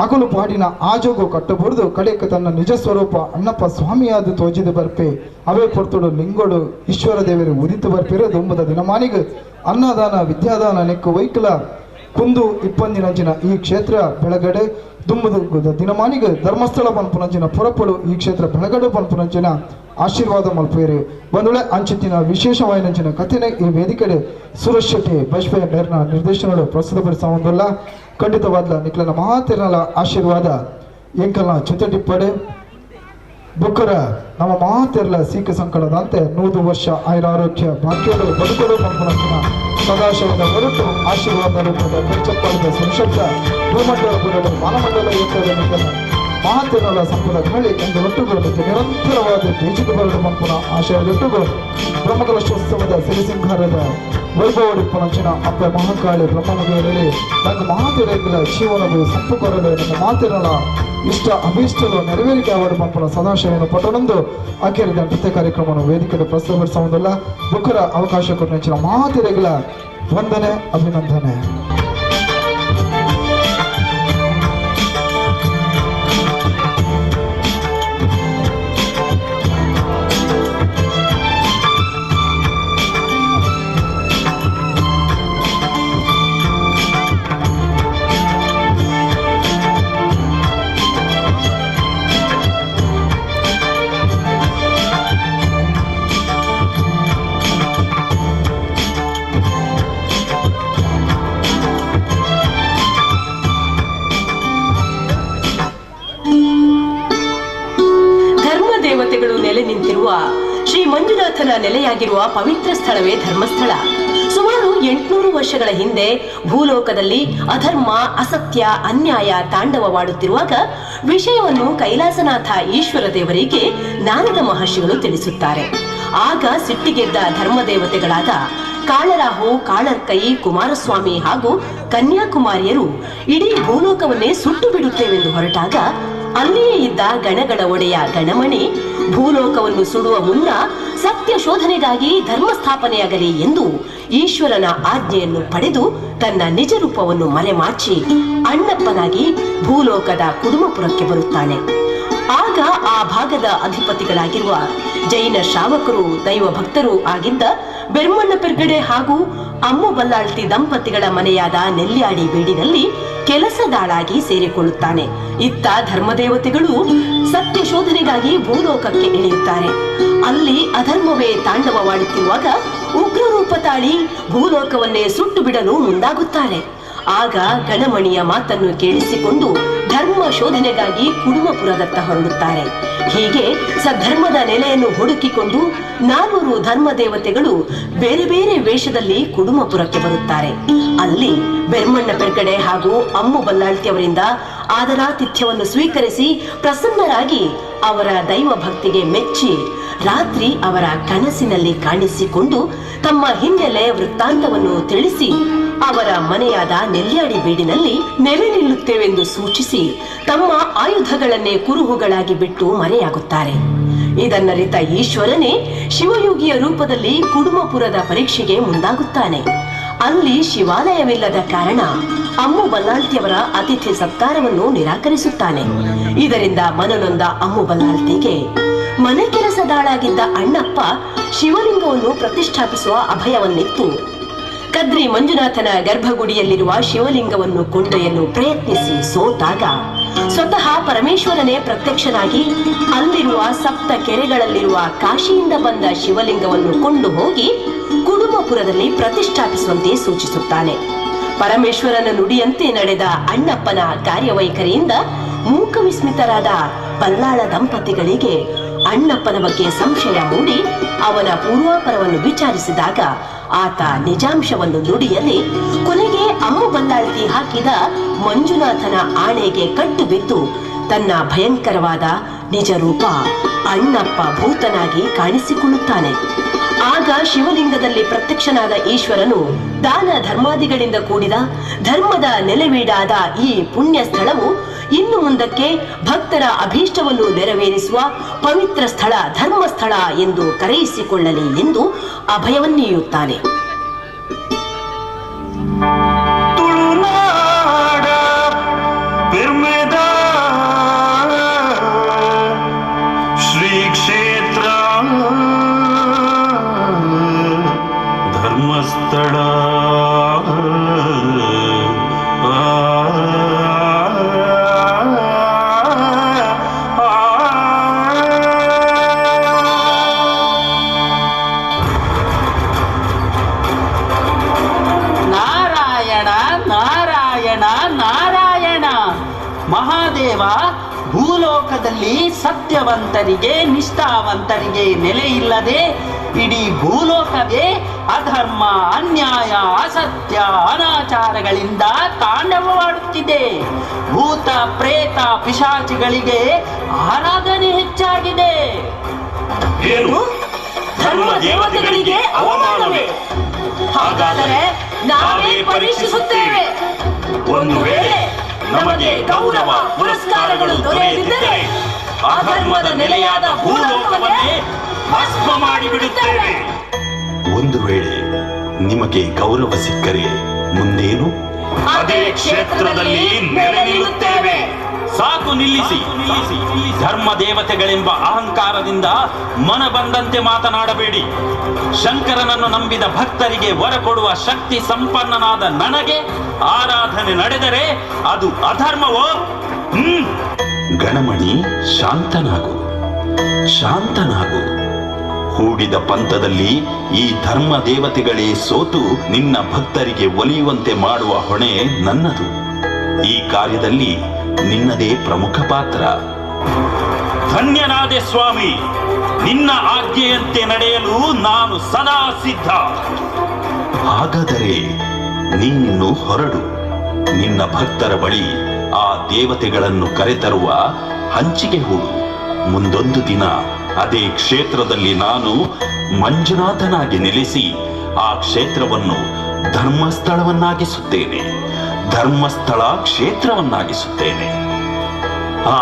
ಅಕಲು ಪಾಡಿನ ಆಜೋಗು ಕಟ್ಟಬುಡ್ದು ಕಡೆಕ್ ತನ್ನ ನಿಜ ಸ್ವರೂಪ ಅಣ್ಣಪ್ಪ ಸ್ವಾಮಿಯಾದ ತೋಜಿದ ಬರ್ಪೆ ಅವೇ ಪೊರ್ತುಡು ಲಿಂಗೋಡು ಈಶ್ವರ ದೇವರು ಉದಿತು ಬರ್ಪಿರೋ ದುಂಬದ ದಿನಮಾನಿಗೆ ಅನ್ನದಾನ ವಿದ್ಯಾದಾನ ನೆಕ್ಕು ವೈಕಲ ಕುಂದು ಇಪ್ಪಂದಿನಂಚಿನ ಈ ಕ್ಷೇತ್ರ ಬೆಳಗಡೆ ದುಂಬದ ದಿನಮಾನಿಗೆ ಧರ್ಮಸ್ಥಳ ಪನ್ಪುನಂಚಿನ ಪುರಪಡು ಈ ಕ್ಷೇತ್ರ ಬೆಳಗಡೆ ಪನ್ಪುನಂಚಿನ ಆಶೀರ್ವಾದ ಮಲ್ಪೇರಿ ಬಂದುಳೆ ಅಂಚಿತ್ತಿನ ವಿಶೇಷವಾಯಿನಂಚಿನ ಕಥೆನೆ ಈ ವೇದಿಕೆಡೆ ಸುರೇಶ್ ಶೆಟ್ಟಿ ಬಜ್ಪೆ ಮೇರ್ನ ನಿರ್ದೇಶನಗಳು ಪ್ರಸ್ತುತಪಡಿಸುವುದಲ್ಲ. ಖಂಡಿತವಾದ ನಿಕ್ಲನ ಮಹಾತಿರನಲ ಆಶೀರ್ವಾದ ಎಂಕಲ್ನ ಜೊತೆಟಿಪ್ಪಡೆ ಬುಕ್ಕರ ನಮ್ಮ ಮಹಾತಿರಲ ಸೀಕ ಸಂಕಟದಂತೆ 100 ವರ್ಷ ಆಯುರಾರೋಗ್ಯ ಭಾಗ್ಯಗಳು ಬದುಕಲು ಪನ್ಪುನಂಚಿನ ಸದಾಶಯದ ಹೊರಟು ಆಶೀರ್ವಾದ ರೂಪದ ಕಚ್ಚಪ್ಪಾಳದ ಸಂಶಬ್ದ ಭೂಮಂಡಲ ಬುಡಲು ಮಾನಮಂಡಲ ಎತ್ತದ ನಿಖಲ ಮಹಾತಿರಲ ಸಂಪದ ಗಾಳಿ ಎಂದು ಒಟ್ಟುಗಳು ನಿರಂತರವಾದ ಬೇಜಿಗೆ ಬರಲು ಪನ್ಪುನ ಆಶಯದೊಟ್ಟುಗಳು ಬ್ರಹ್ಮಕಲಶೋತ್ಸವದ ಸಿರಿಸಿಂಹಾರದ ವೈಭವಡಿಪ್ಪನಂಚಿನ ಅಪ್ಪ ಮಹಾಕಾಳಿ ಬ್ರಹ್ಮಮುಖದಲ್ಲಿ ನನ್ನ ಮಹಾತಿರಗಳ ಜೀವನವು ಸಂಪು ಕೊರಲು ನನ್ನ ಮಾತಿರಲ ಇಷ್ಟ ಅಭೀಷ್ಟಲು ನೆರವೇರಿಕೆ ಅವರು ಪಂಪನ ಸದಾಶಯವನ್ನು ಪಟ್ಟಣಂದು ಅಖೇರಿದ ನೃತ್ಯ ಕಾರ್ಯಕ್ರಮವನ್ನು ವೇದಿಕೆಗೆ ಪ್ರಸ್ತುತಪಡಿಸುವುದಲ್ಲ. ಬುಕ್ಕರ ಅವಕಾಶ ಕೊಟ್ಟಂಚಿನ ಮಹಾತಿರೆಗಳ ವಂದನೆ ಅಭಿನಂದನೆ. ಶ್ರೀ ಮಂಜುನಾಥನ ನೆಲೆಯಾಗಿರುವ ಪವಿತ್ರ ಸ್ಥಳವೇ ಧರ್ಮಸ್ಥಳ. ಸುಮಾರು 800 ವರ್ಷಗಳ ಹಿಂದೆ ಭೂಲೋಕದಲ್ಲಿ ಅಧರ್ಮ, ಅಸತ್ಯ, ಅನ್ಯಾಯ ತಾಂಡವವಾಡುತ್ತಿರುವಾಗ ವಿಷಯವನ್ನು ಕೈಲಾಸನಾಥ ಈಶ್ವರ ದೇವರಿಗೆ ನಾರದ ಮಹರ್ಷಿಗಳು ತಿಳಿಸುತ್ತಾರೆ. ಆಗ ಸಿಟ್ಟಿಗೆದ್ದ ಧರ್ಮದೇವತೆಗಳಾದ ಕಾಳರಾಹು, ಕಾಳರ್ಕೈ, ಕುಮಾರಸ್ವಾಮಿ ಹಾಗೂ ಕನ್ಯಾಕುಮಾರಿಯರು ಇಡೀ ಭೂಲೋಕವನ್ನೇ ಸುಟ್ಟು ಬಿಡುತ್ತೇವೆಂದು ಹೊರಟಾಗ ಅಲ್ಲಿಯೇ ಇದ್ದ ಗಣಗಳ ಒಡೆಯ ಗಣಮಣಿ ಭೂಲೋಕವನ್ನು ಸುಡುವ ಮುನ್ನ ಸತ್ಯ ಶೋಧನೆಗಾಗಿ ಧರ್ಮ ಸ್ಥಾಪನೆಯಾಗಲಿ ಎಂದು ಈಶ್ವರನ ಆಜ್ಞೆಯನ್ನು ಪಡೆದು ತನ್ನ ನಿಜ ರೂಪವನ್ನು ಮರೆಮಾಚಿ ಅಣ್ಣಪ್ಪನಾಗಿ ಭೂಲೋಕದ ಕುಡುಮಪುರಕ್ಕೆ ಬರುತ್ತಾನೆ. ಆಗ ಆ ಭಾಗದ ಅಧಿಪತಿಗಳಾಗಿರುವ ಜೈನ ಶ್ರಾವಕರು, ದೈವ ಭಕ್ತರು ಆಗಿದ್ದ ಬೆರ್ಮಣ್ಣ ಪೆರ್ಗಡೆ ಹಾಗೂ ಅಮ್ಮು ಬಲ್ಲಾಳ್ತಿ ದಂಪತಿಗಳ ಮನೆಯಾದ ನೆಲ್ಯಾಡಿ ಬೀಡಿನಲ್ಲಿ ಕೆಲಸದಾಳಾಗಿ ಸೇರಿಕೊಳ್ಳುತ್ತಾನೆ. ಇತ್ತ ಧರ್ಮದೇವತೆಗಳು ಸತ್ಯ ಶೋಧನೆಗಾಗಿ ಭೂಲೋಕಕ್ಕೆ ಇಳಿಯುತ್ತಾರೆ. ಅಲ್ಲಿ ಅಧರ್ಮವೇ ತಾಂಡವವಾಡುತ್ತಿರುವಾಗ ಉಗ್ರರೂಪ ತಾಳಿ ಭೂಲೋಕವನ್ನೇ ಸುಟ್ಟು ಬಿಡಲು ಮುಂದಾಗುತ್ತಾರೆ. ಆಗ ಗಣಮಣಿಯ ಮಾತನ್ನು ಕೇಳಿಸಿಕೊಂಡು ಧರ್ಮ ಶೋಧನೆಗಾಗಿ ಕುಡುಮಪುರದತ್ತ ಹೊರಡುತ್ತಾರೆ. ಹೀಗೆ ಸದ್ಧರ್ಮದ ನೆಲೆಯನ್ನು ಹುಡುಕಿಕೊಂಡು 4 ಧರ್ಮದೇವತೆಗಳು ಬೇರೆ ಬೇರೆ ವೇಷದಲ್ಲಿ ಕುಡುಮಪುರಕ್ಕೆ ಬರುತ್ತಾರೆ. ಅಲ್ಲಿ ಬೆರ್ಮಣ್ಣ ಪೆರ್ಗಡೆ ಹಾಗೂ ಅಮ್ಮು ಬಲ್ಲಾಳ್ತಿಯವರಿಂದ ಆದರಾತಿಥ್ಯವನ್ನು ಸ್ವೀಕರಿಸಿ ಪ್ರಸನ್ನರಾಗಿ ಅವರ ದೈವ ಭಕ್ತಿಗೆ ಮೆಚ್ಚಿ ರಾತ್ರಿ ಅವರ ಕನಸಿನಲ್ಲಿ ಕಾಣಿಸಿಕೊಂಡು ತಮ್ಮ ಹಿನ್ನೆಲೆ ವೃತ್ತಾಂತವನ್ನು ತಿಳಿಸಿ ಅವರ ಮನೆಯಾದ ನೆಲ್ಯಾಡಿ ಬೀಡಿನಲ್ಲಿ ನೆಲೆ ನಿಲ್ಲುತ್ತೇವೆಂದು ಸೂಚಿಸಿ ತಮ್ಮ ಆಯುಧಗಳನ್ನೇ ಕುರುಹುಗಳಾಗಿ ಬಿಟ್ಟು ಮರೆಯಾಗುತ್ತಾರೆ. ಇದನ್ನರಿತ ಈಶ್ವರನೇ ಶಿವಯೋಗಿಯ ರೂಪದಲ್ಲಿ ಕುಡುಮಪುರದ ಪರೀಕ್ಷೆಗೆ ಮುಂದಾಗುತ್ತಾನೆ. ಅಲ್ಲಿ ಶಿವಾಲಯವಿಲ್ಲದ ಕಾರಣ ಅಮ್ಮು ಬಲ್ಲಾಳ್ತಿಯವರ ಅತಿಥಿ ಸತ್ಕಾರವನ್ನು ನಿರಾಕರಿಸುತ್ತಾನೆ. ಇದರಿಂದ ಮನನೊಂದ ಅಮ್ಮು ಬಲ್ಲಾಳ್ತಿಗೆ ಮನೆ ಕೆಲಸದಾಳಾಗಿದ್ದ ಅಣ್ಣಪ್ಪ ಶಿವಲಿಂಗವನ್ನು ಪ್ರತಿಷ್ಠಾಪಿಸುವ ಅಭಯವನ್ನಿತ್ತು ಕದ್ರಿ ಮಂಜುನಾಥನ ಗರ್ಭಗುಡಿಯಲ್ಲಿರುವ ಶಿವಲಿಂಗವನ್ನು ಕೊಂಡೊಯ್ಯಲು ಪ್ರಯತ್ನಿಸಿ ಸೋತಾಗ ಸ್ವತಃ ಪರಮೇಶ್ವರನೇ ಪ್ರತ್ಯಕ್ಷನಾಗಿ ಅಲ್ಲಿರುವ ಸಪ್ತ ಕೆರೆಗಳಲ್ಲಿರುವ ಕಾಶಿಯಿಂದ ಬಂದ ಶಿವಲಿಂಗವನ್ನು ಕೊಂಡು ಹೋಗಿ ಕುಡುಮಪುರದಲ್ಲಿ ಪ್ರತಿಷ್ಠಾಪಿಸುವಂತೆ ಸೂಚಿಸುತ್ತಾನೆ. ಪರಮೇಶ್ವರನ ನುಡಿಯಂತೆ ನಡೆದ ಅಣ್ಣಪ್ಪನ ಕಾರ್ಯವೈಖರಿಯಿಂದ ಮೂಕವಿಸ್ಮಿತರಾದ ಬಲ್ಲಾಳ ದಂಪತಿಗಳಿಗೆ ಅಣ್ಣಪ್ಪನ ಬಗ್ಗೆ ಸಂಶಯ ಮೂಡಿ ಅವನ ಪೂರ್ವಾಪರವನ್ನು ವಿಚಾರಿಸಿದಾಗ ಆತ ನಿಜಾಂಶವನ್ನು ನುಡಿಯಲಿ ಕೊನೆಗೆ ಅಮ್ಮು ಬಲ್ಲಾಳ್ತಿ ಹಾಕಿದ ಮಂಜುನಾಥನ ಆಣೆಗೆ ಕಟ್ಟು ಬಿದ್ದು ತನ್ನ ಭಯಂಕರವಾದ ನಿಜ ರೂಪ ಅಣ್ಣಪ್ಪ ಭೂತನಾಗಿ ಕಾಣಿಸಿಕೊಳ್ಳುತ್ತಾನೆ. ಆಗ ಶಿವಲಿಂಗದಲ್ಲಿ ಪ್ರತ್ಯಕ್ಷನಾದ ಈಶ್ವರನು ದಾನ ಧರ್ಮಾದಿಗಳಿಂದ ಕೂಡಿದ ಧರ್ಮದ ನೆಲೆವೀಡಾದ ಈ ಪುಣ್ಯ ಸ್ಥಳವು ಇನ್ನು ಮುಂದಕ್ಕೆ ಭಕ್ತರ ಅಭೀಷ್ಟವನ್ನು ನೆರವೇರಿಸುವ ಪವಿತ್ರ ಸ್ಥಳ ಧರ್ಮಸ್ಥಳ ಎಂದು ಕರೆಯಿಸಿಕೊಳ್ಳಲಿ ಎಂದು ಅಭಯವನ್ನೀಯುತ್ತಾನೆ. ತುಳುನಾಡ ಪೆರ್ಮೆದ ಧರ್ಮಸ್ಥಳ ನಾರಾಯಣ ನಾರಾಯಣ ನಾರಾಯಣ. ಮಹಾದೇವ, ಭೂಲೋಕದಲ್ಲಿ ಸತ್ಯವಂತರಿಗೆ ನಿಷ್ಠಾವಂತರಿಗೆ ನೆಲೆಯಿಲ್ಲದೆ ಇಡೀ ಭೂಲೋಕವೇ ಅಧರ್ಮ, ಅನ್ಯಾಯ, ಅಸತ್ಯ, ಅನಾಚಾರಗಳಿಂದ ತಾಂಡವವಾಡುತ್ತಿದೆ. ಭೂತ ಪ್ರೇತ ಪಿಶಾಚಿಗಳಿಗೆ ಆರಾಧನೆ ಹೆಚ್ಚಾಗಿದೆ. ಏನು? ಧರ್ಮ ದೇವತೆಗಳಿಗೆ ಅವಮಾನವೇ? ಹಾಗಾದರೆ ನಾವೇ ಪರೀಕ್ಷಿಸುತ್ತೇವೆ. ಒಂದು ವೇಳೆ ನಮಗೆ ಗೌರವ ಪುರಸ್ಕಾರಗಳು ದೊರೆಯದಿದ್ದರೆ ಅಧರ್ಮದ ನೆಲೆಯಾದ ಭೂಲೋಕವನ್ನೇ ಭಸ್ಮ ಮಾಡಿಬಿಡುತ್ತೇವೆ. ಒಂದು ವೇಳೆ ನಿಮಗೆ ಗೌರವ ಸಿಕ್ಕರೆ ಮುಂದೇನು? ಅದೇ ಕ್ಷೇತ್ರದಲ್ಲಿ ನೆಲೆ ನಿಲ್ಲುತ್ತೇವೆ. ಸಾಕು, ನಿಲ್ಲಿಸಿ. ಧರ್ಮ ದೇವತೆಗಳೆಂಬ ಅಹಂಕಾರದಿಂದ ಮನ ಬಂದಂತೆ ಮಾತನಾಡಬೇಡಿ. ಶಂಕರನನ್ನು ನಂಬಿದ ಭಕ್ತರಿಗೆ ವರ ಕೊಡುವ ಶಕ್ತಿ ಸಂಪನ್ನನಾದ ನನಗೆ ಆರಾಧನೆ ನಡೆದರೆ ಅದು ಅಧರ್ಮವೋ? ಗಣಮಣಿ, ಶಾಂತನಾಗು, ಶಾಂತನಾಗು. ಹೂಡಿದ ಪಂಥದಲ್ಲಿ ಈ ಧರ್ಮ ದೇವತೆಗಳೇ ಸೋತು ನಿನ್ನ ಭಕ್ತರಿಗೆ ಒಲಿಯುವಂತೆ ಮಾಡುವ ಹೊಣೆ ನನ್ನದು. ಈ ಕಾರ್ಯದಲ್ಲಿ ನಿನ್ನದೇ ಪ್ರಮುಖ ಪಾತ್ರ. ಧನ್ಯನಾದೆ ಸ್ವಾಮಿ, ನಿನ್ನ ಆಜ್ಞೆಯಂತೆ ನಡೆಯಲು ನಾನು ಸದಾ ಸಿದ್ಧ. ಹಾಗಾದರೆ ನೀನಿನ್ನು ಹೊರಡು. ನಿನ್ನ ಭಕ್ತರ ಬಳಿ ಆ ದೇವತೆಗಳನ್ನು ಕರೆತರುವ ಹಂಚಿಕೆ ಹೂಡು. ಮುಂದೊಂದು ದಿನ ಅದೇ ಕ್ಷೇತ್ರದಲ್ಲಿ ನಾನು ಮಂಜುನಾಥನಾಗಿ ನೆಲೆಸಿ ಆ ಕ್ಷೇತ್ರವನ್ನು ಧರ್ಮಸ್ಥಳವನ್ನಾಗಿಸುತ್ತೇನೆ. ಧರ್ಮಸ್ಥಳ ಕ್ಷೇತ್ರವನ್ನಾಗಿಸುತ್ತೇನೆ. ಆ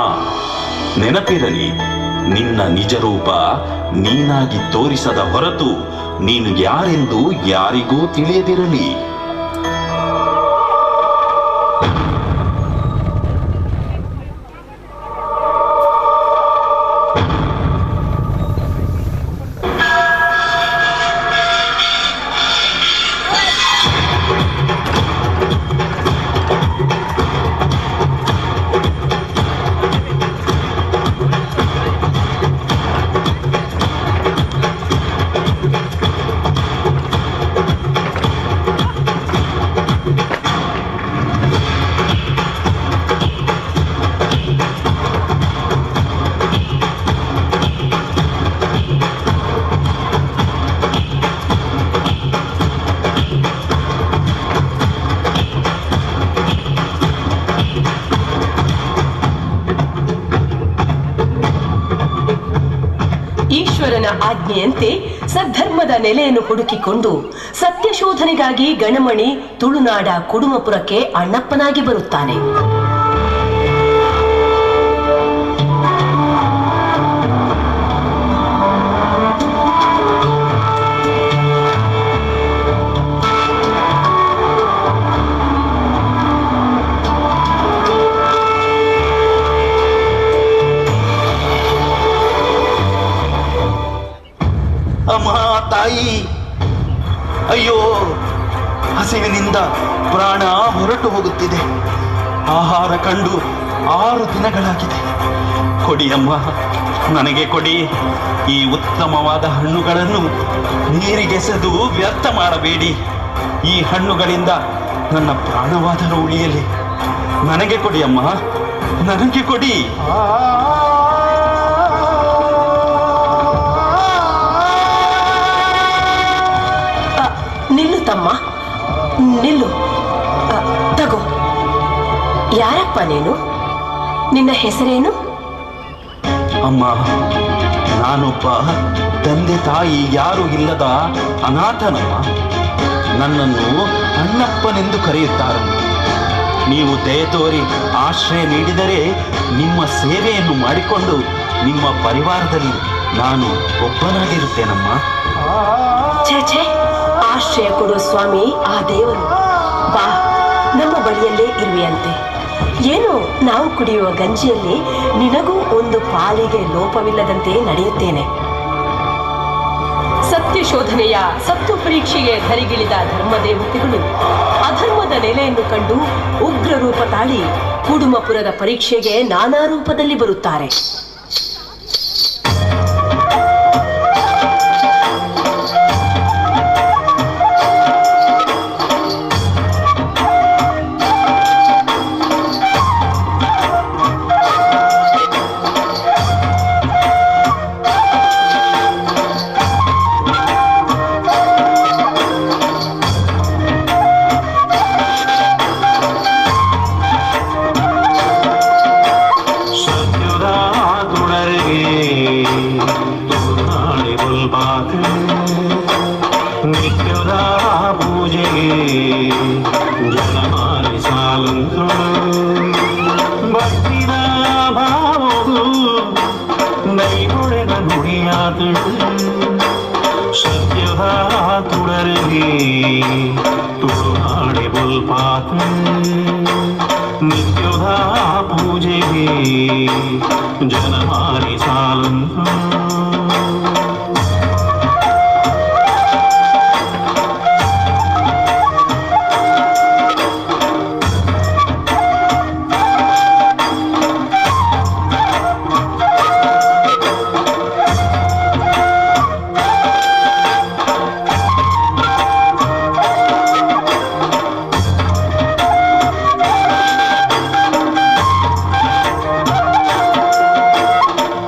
ನೆನಪಿರಲಿ, ನಿನ್ನ ನಿಜ ರೂಪ ನೀನಾಗಿ ತೋರಿಸದ ಹೊರತು ನೀನು ಯಾರೆಂದು ಯಾರಿಗೂ ತಿಳಿಯದಿರಲಿ. ಈಶ್ವರನ ಆಜ್ಞೆಯಂತೆ ಸದ್ಧರ್ಮದ ನೆಲೆಯನ್ನು ಹುಡುಕಿಕೊಂಡು ಸತ್ಯಶೋಧನೆಗಾಗಿ ಗಣಮಣಿ ತುಳುನಾಡ ಕುಡುಮಪುರಕ್ಕೆ ಅಣ್ಣಪ್ಪನಾಗಿ ಬರುತ್ತಾನೆ. ಅಮ್ಮ ತಾಯಿ, ಅಯ್ಯೋ, ಹಸಿವಿನಿಂದ ಪ್ರಾಣ ಹೊರಟು ಹೋಗುತ್ತಿದೆ. ಆಹಾರ ಕಂಡು 6 ದಿನಗಳಾಗಿದೆ. ಕೊಡಿ ಅಮ್ಮ, ನನಗೆ ಕೊಡಿ. ಈ ಉತ್ತಮವಾದ ಹಣ್ಣುಗಳನ್ನು ನೀರಿಗೆಸೆದು ವ್ಯರ್ಥ ಮಾಡಬೇಡಿ. ಈ ಹಣ್ಣುಗಳಿಂದ ನನ್ನ ಪ್ರಾಣವಾದರೂ ಉಳಿಯಲಿ. ನನಗೆ ಕೊಡಿ ಅಮ್ಮ, ನನಗೆ ಕೊಡಿ. ನಿಲ್ಲು ತಮ್ಮ, ನಿಲ್ಲು. ತಗೋ. ಯಾರಪ್ಪ ನೀನು? ನಿನ್ನ ಹೆಸರೇನು? ಅಮ್ಮ, ನಾನೊಬ್ಬ ತಂದೆ ತಾಯಿ ಯಾರೂ ಇಲ್ಲದ ಅನಾಥನಮ್ಮ. ನನ್ನನ್ನು ಅಣ್ಣಪ್ಪನೆಂದು ಕರೆಯುತ್ತಾರೆ. ನೀವು ದಯೆ ತೋರಿ ಆಶ್ರಯ ನೀಡಿದರೆ ನಿಮ್ಮ ಸೇವೆಯನ್ನು ಮಾಡಿಕೊಂಡು ನಿಮ್ಮ ಪರಿವಾರದಲ್ಲಿ ನಾನು ಒಬ್ಬನಾಗಿರುತ್ತೇನಮ್ಮ. ಛೇ ಛೇ, ಆಶ್ರಯ ಕೊಡುವ ಸ್ವಾಮಿ ಆ ದೇವರು. ಬಾ, ನಮ್ಮ ಬಳಿಯಲ್ಲೇ ಇರುವೆಯಂತೆ. ಏನು, ನಾವು ಕುಡಿಯುವ ಗಂಜಿಯಲ್ಲಿ ನಿನಗೂ ಒಂದು ಪಾಲಿಗೆ ಲೋಪವಿಲ್ಲದಂತೆ ನಡೆಯುತ್ತೇನೆ. ಸತ್ಯ ಸತ್ಯ ಶೋಧನೆಯ ಸತ್ವ ಪರೀಕ್ಷೆಗೆ ಧರಿಗಿಳಿದ ಧರ್ಮದೇವತೆಗಳು ಅಧರ್ಮದ ನೆಲೆಯನ್ನು ಕಂಡು ಉಗ್ರ ರೂಪ ತಾಳಿ ಕುಡುಮಪುರದ ಪರೀಕ್ಷೆಗೆ ನಾನಾ ರೂಪದಲ್ಲಿ ಬರುತ್ತಾರೆ.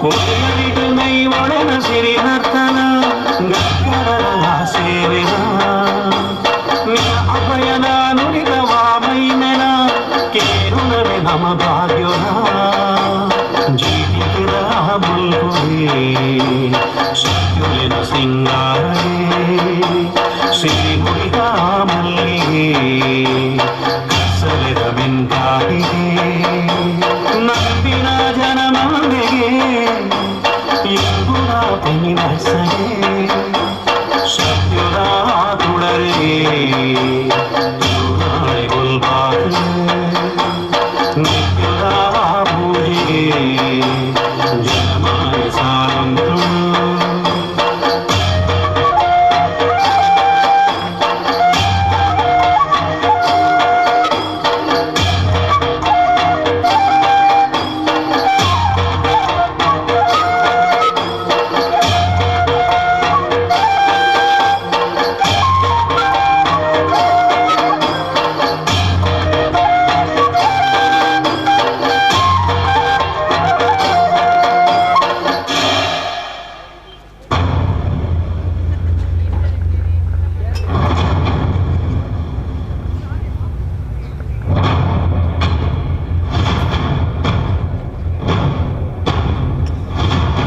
Thank you.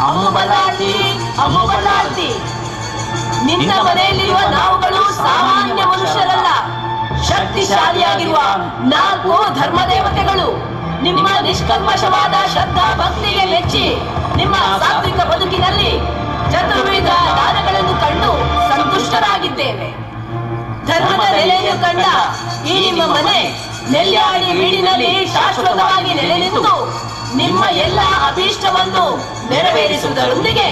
ಅಮ್ಮಬಲಾರ್ತಿ, ಅಮ್ಮಬಲಾರ್ತಿ. ನಿನ್ನ ಮನೆಯಲ್ಲಿರುವ ನಾವುಗಳು ಸಾಮಾನ್ಯ ಮನುಷ್ಯರಲ್ಲ, ಶಕ್ತಿಶಾಲಿಯಾಗಿರುವ 4 ಧರ್ಮದೇವತೆಗಳು. ನಿಮ್ಮ ನಿಷ್ಕಲ್ಮಶವಾದ ಶ್ರದ್ಧಾ ಭಕ್ತಿಗೆ ಮೆಚ್ಚಿ ನಿಮ್ಮ ಸಾತ್ವಿಕ ಬದುಕಿನಲ್ಲಿ ಚತುರ್ವಿಧ ದಾನಗಳನ್ನು ಕಂಡು ಸಂತುಷ್ಟರಾಗಿದ್ದೇವೆ. ಧರ್ಮದ ನೆಲೆಯನ್ನು ಕಂಡ ಈ ನಿಮ್ಮ ಮನೆ ನೆಲ್ಯಾಡಿ ಬೀಡಿನಲ್ಲಿ ಶಾಶ್ವತವಾಗಿ ನೆಲೆ ನಿಂತು ನಿಮ್ಮ ಎಲ್ಲ ಅಭೀಷ್ಟವನ್ನು ನೆರವೇರಿಸುವುದರೊಂದಿಗೆ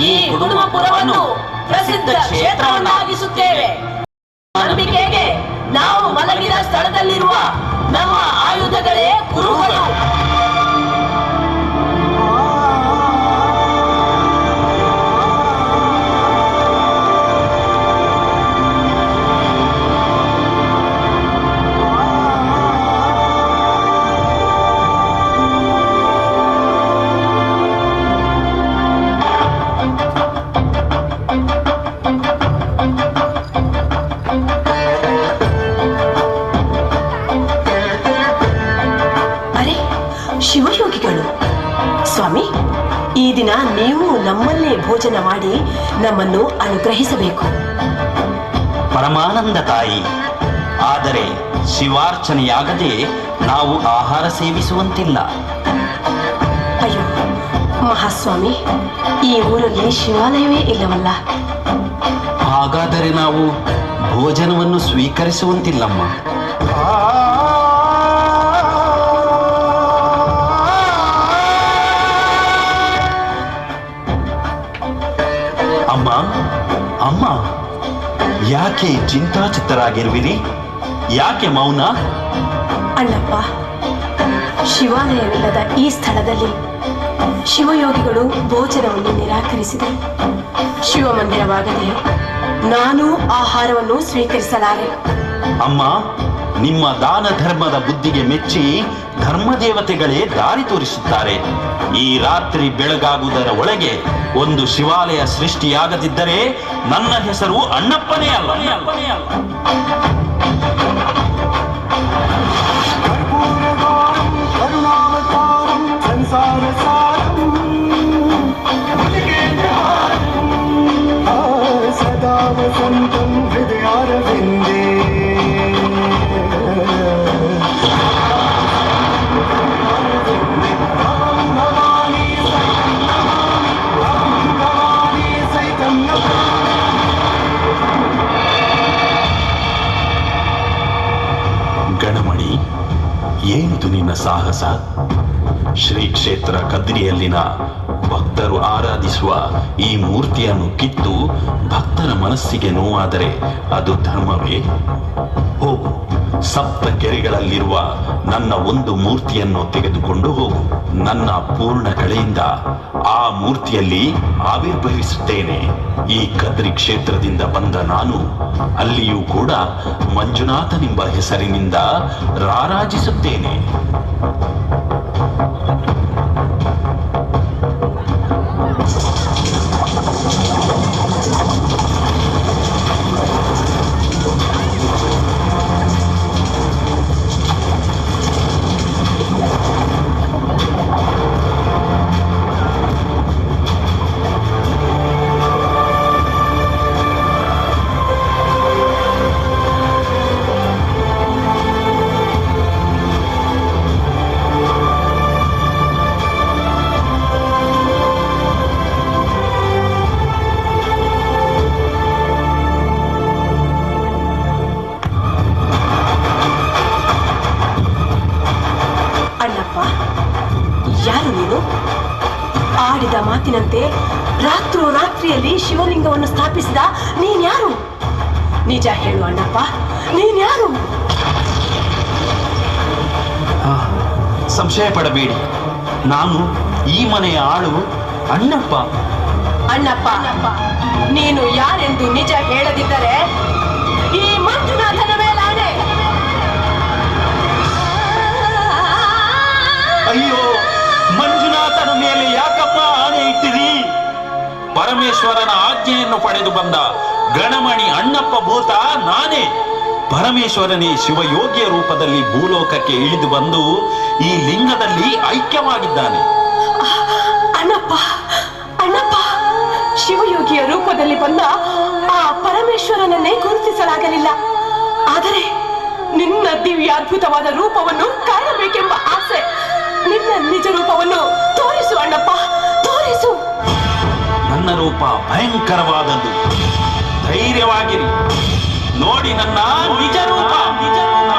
ಈ ಕುಟುಂಬಪುರವನ್ನು ಪ್ರಸಿದ್ಧ ಕ್ಷೇತ್ರವನ್ನಾಗಿಸುತ್ತೇವೆ. ನಂಬಿಕೆಗೆ ನಾವು ಮಲಗಿದ ಸ್ಥಳದಲ್ಲಿರುವ ನಮ್ಮ ಆಯುಧಗಳೇ ಕುರುಗಳು. ಶಿವಯೋಗಿಗಳು ಸ್ವಾಮಿ, ಈ ದಿನ ನೀವು ನಮ್ಮಲ್ಲೇ ಭೋಜನ ಮಾಡಿ ನಮ್ಮನ್ನು ಅನುಗ್ರಹಿಸಬೇಕು. ಪರಮಾನಂದ ತಾಯಿ, ಆದರೆ ಶಿವಾರ್ಚನೆಯಾಗದೆ ನಾವು ಆಹಾರ ಸೇವಿಸುವಂತಿಲ್ಲ. ಅಯ್ಯೋ ಮಹಾಸ್ವಾಮಿ, ಈ ಊರಲ್ಲಿ ಶಿವಾಲಯವೇ ಇಲ್ಲವಲ್ಲ. ಹಾಗಾದರೆ ನಾವು ಭೋಜನವನ್ನು ಸ್ವೀಕರಿಸುವಂತಿಲ್ಲಮ್ಮ. ಅಮ್ಮ, ಅಮ್ಮ, ಯಾಕೆ ಚಿಂತಾಚಿತ್ತರಾಗಿರುವಿರಿ? ಯಾಕೆ ಮೌನ? ಅಣ್ಣಪ್ಪ, ಶಿವಾಲಯವಿಲ್ಲದ ಈ ಸ್ಥಳದಲ್ಲಿ ಶಿವಯೋಗಿಗಳು ಭೋಜನವನ್ನು ನಿರಾಕರಿಸಿದರು. ಶಿವಮಂದಿರವಾಗದೆ ನಾನು ಆಹಾರವನ್ನು ಸ್ವೀಕರಿಸಲಾರೆ. ಅಮ್ಮ, ನಿಮ್ಮ ದಾನ ಧರ್ಮದ ಬುದ್ಧಿಗೆ ಮೆಚ್ಚಿ ಧರ್ಮದೇವತೆಗಳೇ ದಾರಿ ತೋರಿಸುತ್ತಾರೆ. ಈ ರಾತ್ರಿ ಬೆಳಗಾಗುವುದರ ಒಳಗೆ ಒಂದು ಶಿವಾಲಯ ಸೃಷ್ಟಿಯಾಗದಿದ್ದರೆ ನನ್ನ ಹೆಸರು ಅಣ್ಣಪ್ಪನೇ ಅಲ್ಲ. ಗಣಮಣಿ, ಏನಿದು ನಿನ್ನ ಸಾಹಸ? ಶ್ರೀ ಕ್ಷೇತ್ರ ಕದ್ರಿಯಲ್ಲಿನ ಭಕ್ತರು ಆರಾಧಿಸುವ ಈ ಮೂರ್ತಿಯನ್ನು ಕಿತ್ತು ಭಕ್ತರ ಮನಸ್ಸಿಗೆ ನೋವಾದರೆ ಅದು ಧರ್ಮವೇ? ಹೋಗು, ಸಪ್ತ ಕೆರೆಗಳಲ್ಲಿರುವ ನನ್ನ ಒಂದು ಮೂರ್ತಿಯನ್ನು ತೆಗೆದುಕೊಂಡು ಹೋಗು. ನನ್ನ ಪೂರ್ಣ ಕಳೆಯಿಂದ ಆ ಮೂರ್ತಿಯಲ್ಲಿ ಆವಿರ್ಭವಿಸುತ್ತೇನೆ. ಈ ಕದ್ರಿ ಕ್ಷೇತ್ರದಿಂದ ಬಂದ ನಾನು ಅಲ್ಲಿಯೂ ಕೂಡ ಮಂಜುನಾಥನೆಂಬ ಹೆಸರಿನಿಂದ ರಾರಾಜಿಸುತ್ತೇನೆ. ಆಡಿದ ಮಾತಿನಂತೆ ರಾತ್ರೋರಾತ್ರಿಯಲ್ಲಿ ಶಿವಲಿಂಗವನ್ನು ಸ್ಥಾಪಿಸಿದ ನೀನ್ಯಾರು? ನಿಜ ಹೇಳು ಅಣ್ಣಪ್ಪ, ನೀನ್ಯಾರು? ಸಂಶಯ ಪಡಬೇಡಿ, ನಾನು ಈ ಮನೆಯ ಆಳು ಅಣ್ಣಪ್ಪ. ಅಣ್ಣಪ್ಪ, ನೀನು ಯಾರೆಂದು ನಿಜ ಹೇಳದಿದ್ದರೆ ಈ ಮಂಜುನಾಥನ ಮೇಲಾಣೆ. ಅಯ್ಯೋ, ಮಂಜುನಾಥನ ಮೇಲೆ ಯಾಕಪ್ಪ ಆಣೆ ಇಟ್ಟಿರಿ? ಪರಮೇಶ್ವರನ ಆಜ್ಞೆಯನ್ನು ಪಡೆದು ಬಂದ ಗಣಮಣಿ ಅಣ್ಣಪ್ಪ ಭೂತ ನಾನೇ. ಪರಮೇಶ್ವರನೇ ಶಿವಯೋಗಿಯ ರೂಪದಲ್ಲಿ ಭೂಲೋಕಕ್ಕೆ ಇಳಿದು ಬಂದು ಈ ಲಿಂಗದಲ್ಲಿ ಐಕ್ಯವಾಗಿದ್ದಾನೆ. ಅಣ್ಣಪ್ಪ, ರೂಪದಲ್ಲಿ ಬಂದ ಆ ಪರಮೇಶ್ವರನನ್ನೇ ಗುರುತಿಸಲಾಗಲಿಲ್ಲ. ಆದರೆ ನಿನ್ನ ದಿವ್ಯಾದ್ಭುತವಾದ ರೂಪವನ್ನು ಕಾಣಬೇಕೆಂಬ ಆಸೆ. ನಿನ್ನ ನಿಜ ರೂಪವನ್ನು ತೋರಿಸು ಅಣ್ಣಪ್ಪ, ತೋರಿಸು. ನನ್ನ ರೂಪ ಭಯಂಕರವಾದದ್ದು, ಧೈರ್ಯವಾಗಿರಿ, ನೋಡಿ ನನ್ನ ನಿಜ ರೂಪ. ನಿಜ ರೂಪ.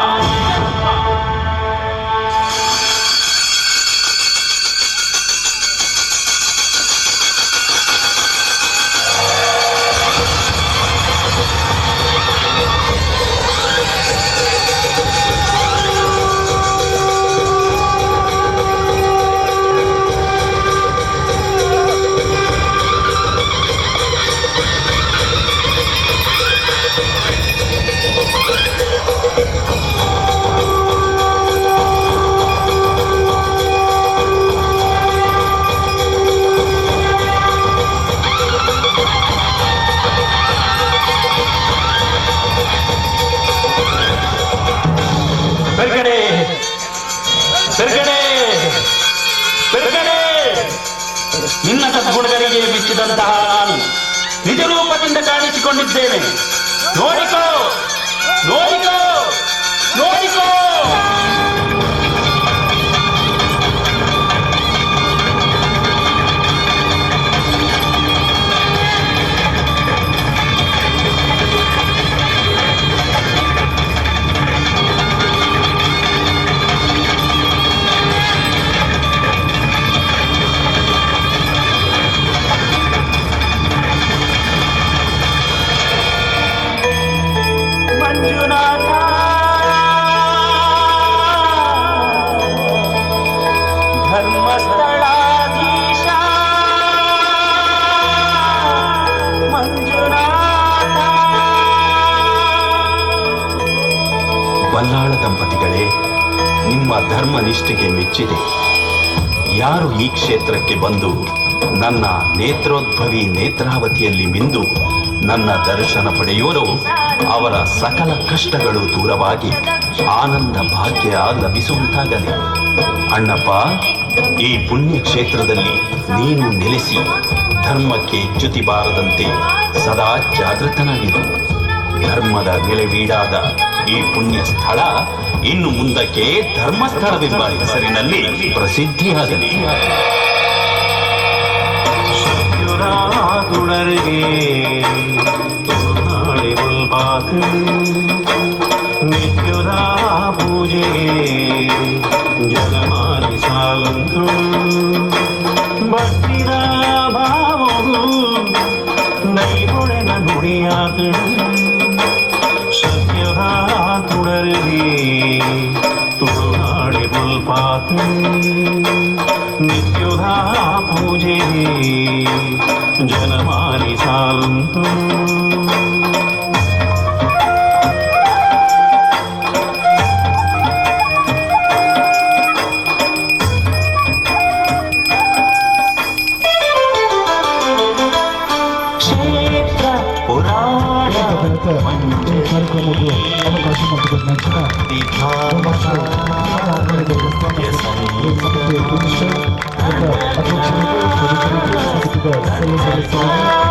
ಬೆರ್ಗಡೆ ಬೆರ್ಗಡೆ ಬೆರ್ಗಡೆ, ನಿನ್ನ ಸದ್ಗುಣಗಳಿಗೆ ಮೆಚ್ಚಿದಂತಹ ನಾನು ನಿಜ ರೂಪದಿಂದ ಕಾಣಿಸಿಕೊಂಡಿದ್ದೇನೆ. ನೋಡಿಕೋ, ನೋಡಿಕೋ, ನೋಡಿಕೋ. ಧರ್ಮಸ್ಥಳಾಧೀಶ ಮಂಜುನಾಥ. ಬಲ್ಲಾಳ ದಂಪತಿಗಳೇ, ನಿಮ್ಮ ಧರ್ಮ ನಿಷ್ಠೆಗೆ ಮೆಚ್ಚಿದೆ. ಯಾರು ಈ ಕ್ಷೇತ್ರಕ್ಕೆ ಬಂದು ನನ್ನ ನೇತ್ರೋದ್ಭವಿ ನೇತ್ರಾವತಿಯಲ್ಲಿ ಮಿಂದು ನನ್ನ ದರ್ಶನ ಪಡೆಯೋರು ಅವರ ಸಕಲ ಕಷ್ಟಗಳು ದೂರವಾಗಿ ಆನಂದ ಭಾಗ್ಯ ಲಭಿಸುವಂತಾಗಲಿ. ಅಣ್ಣಪ್ಪ, ಈ ಪುಣ್ಯ ಕ್ಷೇತ್ರದಲ್ಲಿ ನೀನು ನೆಲೆಸಿ ಧರ್ಮಕ್ಕೆ ಚ್ಯುತಿ ಬಾರದಂತೆ ಸದಾ ಜಾಗೃತನಾಗಿರು. ಧರ್ಮದ ನೆಲೆವೀಡಾದ ಈ ಪುಣ್ಯ ಸ್ಥಳ ಇನ್ನು ಮುಂದಕ್ಕೆ ಧರ್ಮಸ್ಥಳವೆಂಬ ಹೆಸರಿನಲ್ಲಿ ಪ್ರಸಿದ್ಧಿಯಾಗಲಿ. ನಿತ್ಯದ ಪೂಜೆ ಜನಮಾನಿ ಸಾಲಂತು ಭಕ್ತಿದ ಭಾವವು ನೈಗೊಳೆನ ನುಡಿಯಾತು ಸತ್ಯದ ತುಡರ್ಗೆ ತುಳುನಾಡೆ ಬುಲ್ಪಾತು ನಿತ್ಯದ ಪೂಜೆ ಜನಮಾನಿ ಸಾಲಂತು. ಕಾರ್ಯಕ್ರಮಕ್ಕೂ ಅವಕಾಶ ಮಾಡಿಕೊಟ್ಟ ಅಧ್ಯಕ್ಷರಿಗೆ